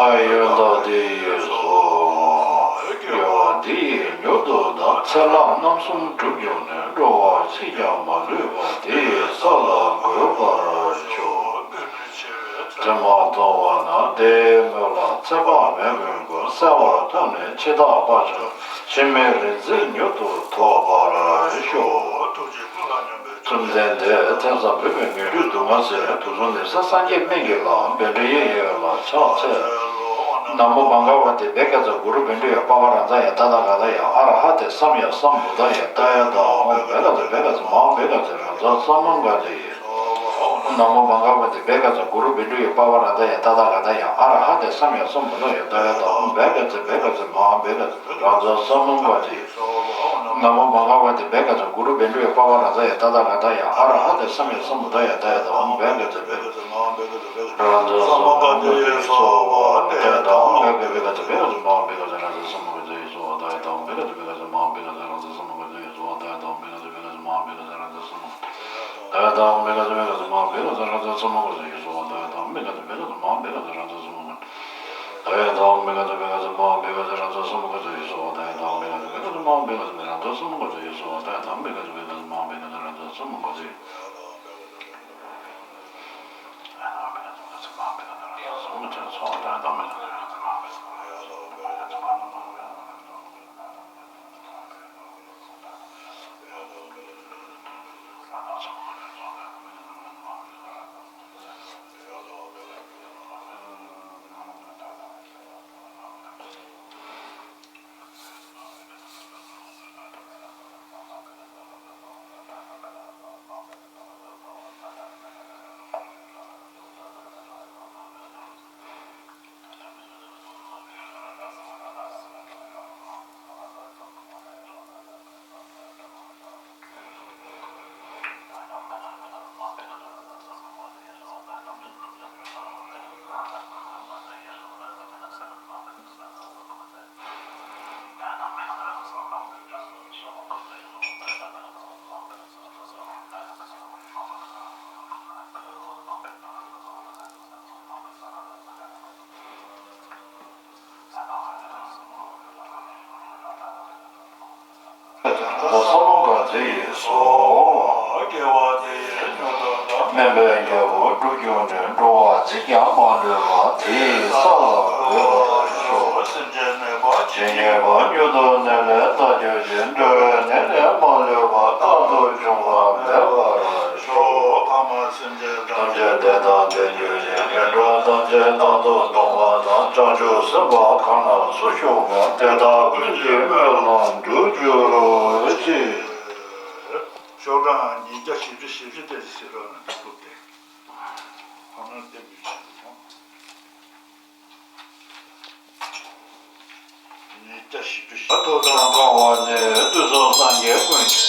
ཨ་ཡོན་བདག་དེ་ཡིས་སོ། དགེ་བ་འདི་ཡིས་མྱུར་དུ་བདག་ཚེ་ལྷ་རྣམ་གསུམ་གྲུབ་འགྱུར་ནས། འགྲོ་བ་གཅིག་ཀྱང་མ་ལུས་པ་དེ་ཡི་ས་ལ་འགོད་པར་ཤོག་དེ་མ་ཐོབ་པ་ན་དེའི་མོད་ལ་ཚེ་དཔག་མེད་ཀུན་དགོས། གསལ་བར་ཐོབ་ནས་འཆི་བདག་དཔའ་ཆགས། འཆི་མེད་རིག་འཛིན་མྱུར་དུ་ཐོབ་པར་ཤོག་བཅོམ་ལྡན་འདས་ཐེ་ཚོམ་མེད་པའི་ངན་འགྲོའི་སྡུག་བསྔལ་སེལ། དུག་གསུམ་ནད་སེལ་སངས་རྒྱས་སྨན་གྱི་བླ། བཻ་ཌཱུརྱ་ཡི་ཡན་ལག་ཕྱག་འཚལ་ལོ། ན་མོ་བྷ་ག་ཝ་ཏི་བྷེ་ཀ་ཙ་གུ་རུ་བཻ་ཌཱུརྱ་པ་ཝ་རཱ་ཛཱ་ཡ་ཏ་ཐཱ་ག་ཏཱ་ཡ། ཨ་ར་ཧ་ཏེ་སམ་ཡ་སམ་བུ་དཱ་ཡ་ཏཱ་ཡ་དཱ། ཨོཾ་བྷེ་ཀ་ཙ་བྷེ་ཀ་ཙ་མ་ཧཱ་བྷེ་ཀ་ཙ་རཱ་ཛཱ་ས་མུདྒ་ཏེ། ན་མོ་བྷ་ག་ཝ་ཏི་བྷེ་ཀ་ཙ་གུ་རུ་བཻ་ཌཱུརྱ་པ་ཝ་རཱ་ཛཱ་ཡ་ཏ་ཐཱ་ག་ཏཱ་ཡ། ཨ་ར་ཧ་ཏེ་སམ་ཡ་སམ་བུ་དཱ་ཡ་ཏཱ་ཡ་དཱ། ཨོཾ་བྷེ་ཀ་ཙ་བྷེ་ཀ་ཙ་མ་ཧཱ་བྷེ་ཀ་ཙ་རཱ་ཛཱ་ས་མུདྒ་ཏེ། ན་མོ་བྷ་ག་ཝ་ཏི་བྷེ་ཀ་ཙ་གུ་རུ་བཻ་ཌཱུརྱ་པ་ཝ་རཱ་ཛཱ་ཡ་ཏ་ཐཱ་ག་ཏཱ་ཡ། ཨ་ར་ཧ་ཏེ་སམ་ཡ་སམ་བུ་དཱ་ཡ་ཏཱ་ཡ་དཱ། ཨོཾ་བྷེ་ཀ་ཙ་བྷེ་ཀ་ཙ་རཱ་ཛཱ་ས་མུདྒ་ཏེ། སྭ་ཧཱ་ཏཱ་ཡ་དཱ། ཨོཾ་བྷེ་ཀ་ཙ་བྷེ་ཀ་ཙ་བྷེ་ཀ་ཙ་མ་ཧཱ་བྷེ་ཀ་ཙ་རཱ་ཛཱ་ས་མུདྒ་ཏེ། སྭ་ཧཱ་ཏཱ་ཡ་དཱ། ཨོཾ་བྷེ་ཀ་ཙ་བྷེ་ཀ་ཙ་མ་ཧཱ་བྷེ་ཀ་ཙ་རཱ་ཛཱ་ས་མུདྒ་ཏེ། སྭ་ཧཱ་ཏཱ་ཡ་དཱ། ཨོཾ་བྷེ་ཀ་ཙ་བྷེ་ཀ་ཙ་མ་ཧཱ་བྷེ་ཀ་ཙ་རཱ་ཛཱ་ས་མུདྒ་ཏེ། ཏདྱ་ཐཱ། ཨོཾ་བྷེ་ཀ་ཙ་བྷེ་ཀ་ཙ་མ་ཧཱ་བྷེ་ཀ་ཙ་རཱ་ཛཱ་ས་མུདྒ་ཏེ། སྭ་ཧཱ་ཏཱ་ཡ་དཱ། ཨོཾ་བྷེ་ཀ་ཙ་བྷེ་ཀ་ཙ་མ་ཧཱ་བྷེ་ཀ་ཙ་རཱ་ཛཱ་ས་མུདྒ་ཏེ། ཏདྱ་ཐཱ། ཨོཾ་བྷེ་ཀ་ཙ་བྷེ་ཀ་ཙ་མ་ཧཱ་བྷེ་ཀ་ཙ་རཱ་ཛཱ་ས་མུདྒ་ཏེ། སྭ་ཧཱ་ཏཱ་ཡ་དཱ། ཨོཾ་བྷེ་ཀ་ཙ་བྷེ་ཀ་ཙ་མ་ཧཱ་བྷེ་ཀ་ཙ་རཱ་ཛཱ་ས་མུདྒ་ཏེ། སྭ་ཧཱ་ཏཱ་ཡ་དཱ། ཨོཾ་བྷེ་ཀ་ཙ་བྷེ་ཀ་ཙ་མ་ཧཱ་བྷེ་ཀ་ཙ་རཱ་ཛཱ་ས་མུདྒ་ཏེ། ལ་ས་ལོ་ཀ་དེ་ཡིས་སོ། དམན་པའི་རྒྱལ་པོ་སྒྲུབ་བཅུག་ནས། འགྲོ་བ་གཅིག་ཀྱང་མ་ལུས་པ། དེ་ཡི་ས་ལ་འགོད་པར་ཤོག། སེམས་ཅན་ནད་པ་ཇི་སྙེད་པ། མྱུར་དུ་ནད་ལས་ཐར་གྱུར་ཅིག། འགྲོ་བའི་ནད་ལས་མ་ལུས་པ། རྟག་ཏུ་འབྱུང་བ་མེད་པར་ཤོག། ཕ་མ་སེམས་ཅན་ཐམས་ཅད་བདེ་དང་ལྡན་གྱུར་ཅིག། ངན་འགྲོ་ཐམས་ཅད་རྟག་ཏུ་སྟོངས་པ་དང་། བྱང་ཆུབ་སེམས་དཔའ་གང་ལ་སུ་ཞུགས་པ། དེ་དག་ཀུན་གྱི་སྨོན་ལམ་འགྲུབ་གྱུར་ཅིག། ཤོག་གྲངས་ཉིས་བརྒྱ་བཞི་བཅུ་ཞེ་བཞི་དེ་ཟེར་བ་ན་འདི་སྐུབ་སྟེ། ཧ་ན་ལྟེབ་ཀྱི་ཆེད་དུ། ཉིས་བརྒྱ་བཞི་བཅུ་ཞེ། ཐུགས་དམ་བསྐང་བ་ནི། དུས་གསུམ་སངས་རྒྱས་ཀུན་གྱི།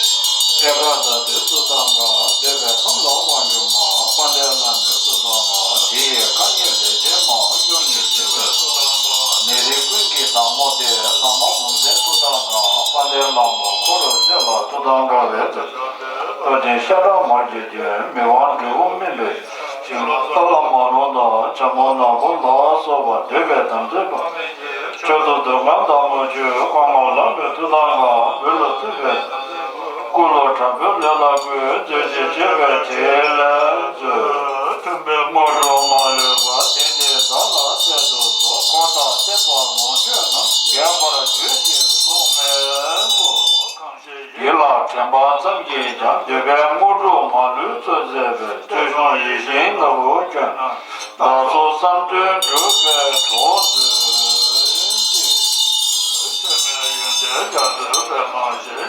ཐད་ཀར་ད་ལྟའི་ཐུགས་དམ་བསྐང་། འདོད་པའི་ཁམས་ལ་དབང་བསྒྱུར་མ། དཔལ་ལྡན་བླ་མའི་ཐུགས་དམ་བསྐང་། དེ་ཡི་བཀའ་ཉན་ལས་ཅན་མ། གཡོ་ཉིད་འཇིགས་མེད་ཐུགས་དམ་བསྐང་། ནད་རིགས་ཀུན་གྱི་བདག་མོ་སྟེ། ནག་མོ་འབུམ་ལྡན་ཐུགས་དམ་བསྐང་། དཔལ་ལྡན་བླ་མ་འཁོར་ལོ་སྲས་ལ་ཐུགས་དམ་བསྐང་བའི་ཚེ། རྟ་མགྲིན་ཤ་ཁྲག་དམར་གྱི་རྒྱན། མི་དབང་སྒྲོལ་དབུ་སྨིན་པའི་ཞིང་། ཏཱ་ལ་མ་ནོ་དང་བྱ་མོ་ནག་པོ་ལ་སོགས་པ། འདོད་པའི་དམ་ཚིག་པ། མཆོག་ཏུ་གདུང་བའི་བདག་མོ་ཁྱོད། བསྐང་ངམ་བླ་མའི་ཐུགས་དམ་བསྐང་། འབུལ་ལ་བཏུད་པའི་དམ་ཚིག་པ། བསྐུལ་ལོ་དྲག་པོའི་ལས་ལ་བསྐུལ། མཛོད་ཅིག་བྱེད་པའི་དྲིན་ལས་མཛོད། མཐུན་པའི་དངོས་གྲུབ་མ་ལུས་པ། དེང་འདིར་བདག་ལ་སྩལ་དུ་གསོལ། འཁོར་དང་བསྟན་པ་ལོངས་སྤྱོད་རྣམས། རྒྱས་པར་བརྗོད་ཅིང་གསུངས་མི་དགོས། ཡིད་ལ་དྲན་པ་ཙམ་གྱིས་ཀྱང་། འདོད་པའི་དངོས་གྲུབ་མ་ལུས་སྩོལ་མཛད་པའི། བསྟོད་བྱུང་ཡིད་བཞིན་ནོར་བུ་ཁྱོད་རྣམས། བདག་སོགས་བསམ་དོན་འགྲུབ་པའི་གྲོགས་མཛོད་ཅིག།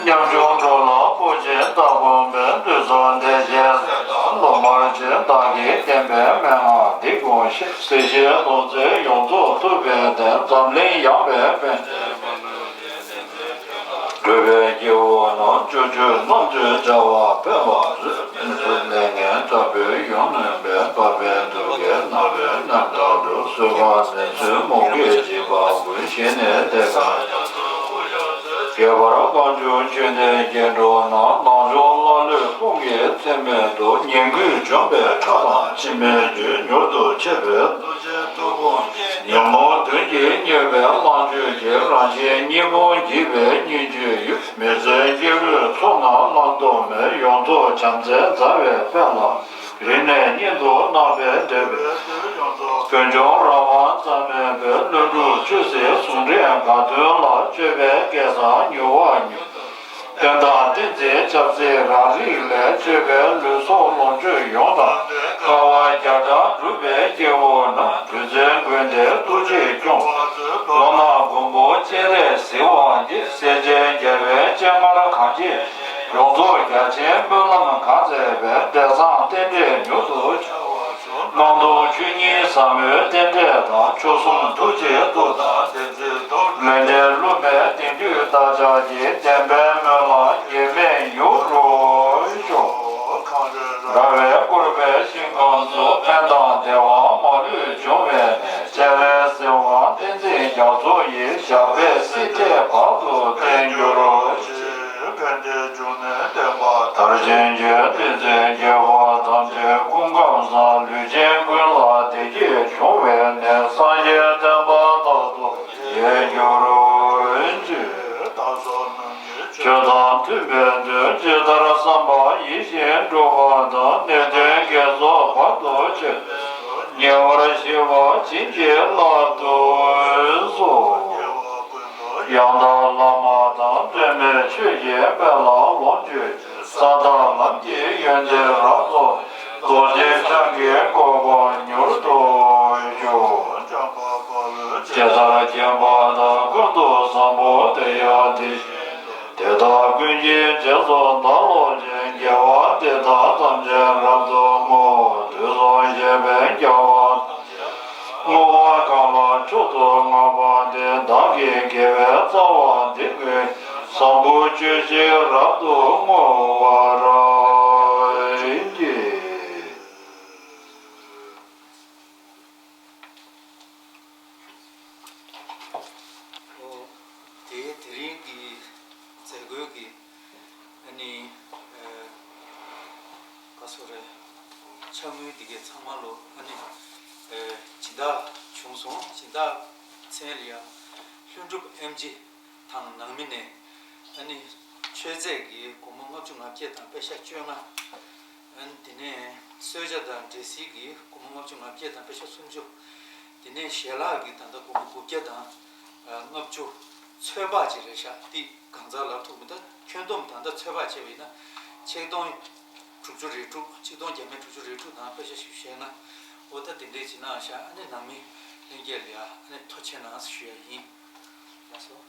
ཉམ་ཆུང་འགྲོ་ལ་སྤོ་ཆེན་ལྟ་བུ་མེད། དུས་གསུམ་བདེ་ཆེན་ཟས་དང་ལོངས་སྤྱོད་ཆེན། བདག་གིས་བསྟན་པའི་མན་ངག་འདི་ཀུན་ཤེས། སྲིད་ཞིའི་རླུང་རྩེ་ཡོངས་རྫོགས་ཐུབ་པའི་བདེན། འཛམ་གླིང་ཡངས་པའི་པཎ་ཆེན་མ་ལུས་བདེ་མཛད་ཁྱོད་རྣམས། འགྲོ་བའི་སྐྱེ་བོ་རྣམས། སྤྱོད་བཅུ་རྣམ་དཔྱོད་བྱ་བ་ཕན་པར་མཛོད། ཕན་ཚུན་ལས་ངན་དྲག་པོས་ཡོངས་ནོན་པའི། འཕགས་པའི་ཐུགས་ཀྱིས་མནར་བའི་རྣམ་དག་ཏུ། གསོད་པ་ནད་མཚོན་མུ་གེས་འཇིགས་པ་ཀུན། ཞི་ནས་བདེ་གང་ཡང་དུ་འཁོར་ཡང་སྲིད། ཁྱད་པར་གང་བྱུང་ཆོས་འདི་སྐྱེ་འགྲོ་རྣམས། ལམ་མཆོག་ལ་ལུས་དཔུང་གི་ཚད་མེད་དུ། ཉིང་ཁུས་འཇོམས་པའི་ཁྲག་དང་འཆི་མེད་རྒྱུད། མྱུར་དུ་མཆོད་པའི་ཐུགས་རྗེའི་མཐུ་དཔུང་གིས། ཉོན་མོངས་གདོན་གྱིས་མྱོས་པའི་ལམ་གྱོད་ཀྱི། རང་གཞན་གཉིས་ཕུང་འཇིག་པའི་སྙིང་རྗེའི་ཡུལ། མི་བཟད་སྐྱེ་བོའི་ཚོགས་རྣམས་བླང་དོར་མེད། ཡོངས་རྫོགས་བྱམས་བརྩེ་མཛའ་བའི་དཔལ་ལ། རིང་ནས་སྙིང་དུ་བརྣག་པའི་འདོད་པའི་དུས། ཡོངས་རྫོགས་ཕུན་ཚོགས་རང་དབང་རྩ་མེད་པའི། ལྷུན་གྲུབ་ཆོས་སྲིད་ཟུང་འབྲེལ་དགའ་སྟོན་ལ། སྤྱོད་པའི་སྐལ་བཟང་མྱུར་བ་མྱུར། བསྟན་དང་བསྟན་འཛིན་ཆབ་སྲིད་རང་རིག་ལས། སྤྱོད་པའི་ལུས་སྲོག་ལོངས་སྤྱོད་ཡོངས་དག་དཀའ་བ་བརྒྱ་ཕྲག་སྒྲུབ་པའི་སྐྱེ་བོ་རྣམས། རྒྱུ་མཚན་ཀུན་ལྡན་ཐུགས་རྗེས་སྐྱོང་བ་མཛོད། མདོར་ན་མགོན་པོ་སྤྱན་རས་གཟིགས་དབང་གིས། སྲས་ཆེན་རྒྱལ་བའི་སྤྱན་སྔར་གང་མཇལ། ཡོངས་རྫོགས་རྒྱ་ཆེན་སྨོན་ལམ་གང་མཛད་པའི། འབྲས་བཟང་རྟེན་འབྲེལ་མྱུར་དུ་བྱ་བར་ཤོག། སྣང་སྟོང་ཆོས་ཉིད་ཟབ་མོའི་རྟེན་འབྲེལ་དང་། མཆོག་གསུམ་ཐུགས་རྗེའི་མཐུ་དང་བདེན་ཚིག་ཏུ། ལས་འབྲས་བསླུ་མེད་དེང་དུས་བདག་ཅག་གི། བདེན་པའི་སྨོན་ལམ་འགལ་མེད་མྱུར་འགྲུབ་ཤོག། ར་བས་བསྐོར་བའི་ཞིང་ཁམས་སུ། ཕན་དང་བདེ་བ་མ་ལུས་འབྱུང་བའི་གནས། སྤྱན་རས་གཟིགས་དབང་བསྟན་འཛིན་རྒྱ་མཚོ་ཡི། ཞབས་པད་སྲིད་མཐའི་བར་དུ་བརྟན་གྱུར་ཅིག། ཕན་བདེའི་འབྱུང་གནས་བསྟན་པ་དར། མཐར་ཕྱིན་གྱི་བསྟན་འཛིན་རྒྱལ་པོ་ཐམས་ཅད་སྐུ་ཁམས་བཟང་། ལུས་ཅན་ཀུན་ལ་བདེ་སྐྱིད་འབྱུང་བའི་གནས། སངས་རྒྱས་བསྟན་པ་རྟག་ཏུ་རྒྱས་གྱུར་ཅིག། ཆོས་དང་མཐུན་པའི་དོན་ཇི་ལྟར་བསམ་པ་ཡིད་བཞིན་འགྲུབ་པ་དང་། ནད་གདོན་བགེགས་ཚོགས་བར་དུ་ཆོད་པའི་དོན། ཉེ་བར་ཞི་བ་བྱིན་གྱིས་བརླབ་ཏུ་གསོལ། ཡང་དག་བླ་མ་དང་། དོན་མེད་ཆོས་ཀྱི་དཔལ་ལ་ལོངས་སྤྱོད་ཅིང་། ས་དང་ལམ་གྱི་ཡོན་ཏན་རབ་རྫོགས། རྡོ་རྗེ་འཆང་གི་གོ་འཕང་མྱུར་དུ་ཤོག། ཇི་ལྟར་མཁྱེན་པ་དང་། ཀུན་ཏུ་བཟང་པོ་དེ་ཡང་དེ་བཞིན་ཏེ། དེ་དག་ཀུན་གྱི་རྗེས་སུ་བདག་སློབ་ཅིང་། དགེ་བ་འདི་དག་ཐམས་ཅད་རབ་ཏུ་བསྔོ། དུས་གསུམ་གཤེགས་པའི་རྒྱལ་བ་ཐམས་ཅད་ལ། བསྔོ་བ་གང་ལ་མཆོག་ཏུ་བསྔགས་པ་འདི། བདག་གི་དགེ་བའི་རྩ་བ་འདི་ཀུན། བཟང་པོ་སྤྱོད་ཕྱིར་རབ་ཏུ་བསྔོ་བར་བགྱི། ཨོ། དེ་དེ་རིང་གི་མཛད་སྒོའི་གི་ཨ་ནི་ཨ་ག་སོ་རེད། ཕྱག་དངུལ་འདི་གའི་ཚང་མ་ལོ་ཨ་ནི་ཨ་སྦྱིན་བདག་བྱུང་སོང་། སྦྱིན་བདག་མཚན་ལ་ཡ་ལྷུན་གྲུབ་ཨེམ་ཆི་དང་ནང་མི་ནས་ཨ་ནི་ མཆོད་རྫས་ཀྱི་སྒོར་མོ་ལྔ་བཅུ་ང་བརྒྱད་དང་པེ་ཤ་བཅོ་ལྔ། ཨ་ནི་དེ་ནས་གསོལ་ཇ་དང་འབྲས་སིལ་གྱི་སྒོར་མོ་ལྔ་བཅུ་ང་བརྒྱད་དང་པེ་ཤ་སུམ་ཅུ། དེ་ནས་ཞལ་ལག་གི་ད་ལྟ་སྒོར་མོ་དགུ་བརྒྱ་དང་ལྔ་བཅུ། ཚོད་དཔག་ཅིག་རེད་ཤག་འདི་གང་ཚང་ལབ་ཐུབ་མི་འདུག་ཁྱོན་བསྡོམས་ད་ལྟ་ཚོད་དཔག་བྱས་པ་ཡིན་ན་ཆིག་སྟོང་དྲུག་ཅུ་རེ་དྲུག་ཆིག་སྟོང་བརྒྱ་མེད་དྲུག་ཅུ་རེ་དྲུག་དང་པེ་ཤ་བཞི་བཅུ་ཞེ་ལྔ། འོ་ད་དེ་འདྲས་ཅིག་གནང་ཤག་ཨ་ནི་ནང་མི་ལྷན་རྒྱས་ལ་ཡ་ཨ་ནི་ཐུགས་རྗེ་གནང་ཞུ་ཡ་ཡིན། ལགས་སོ།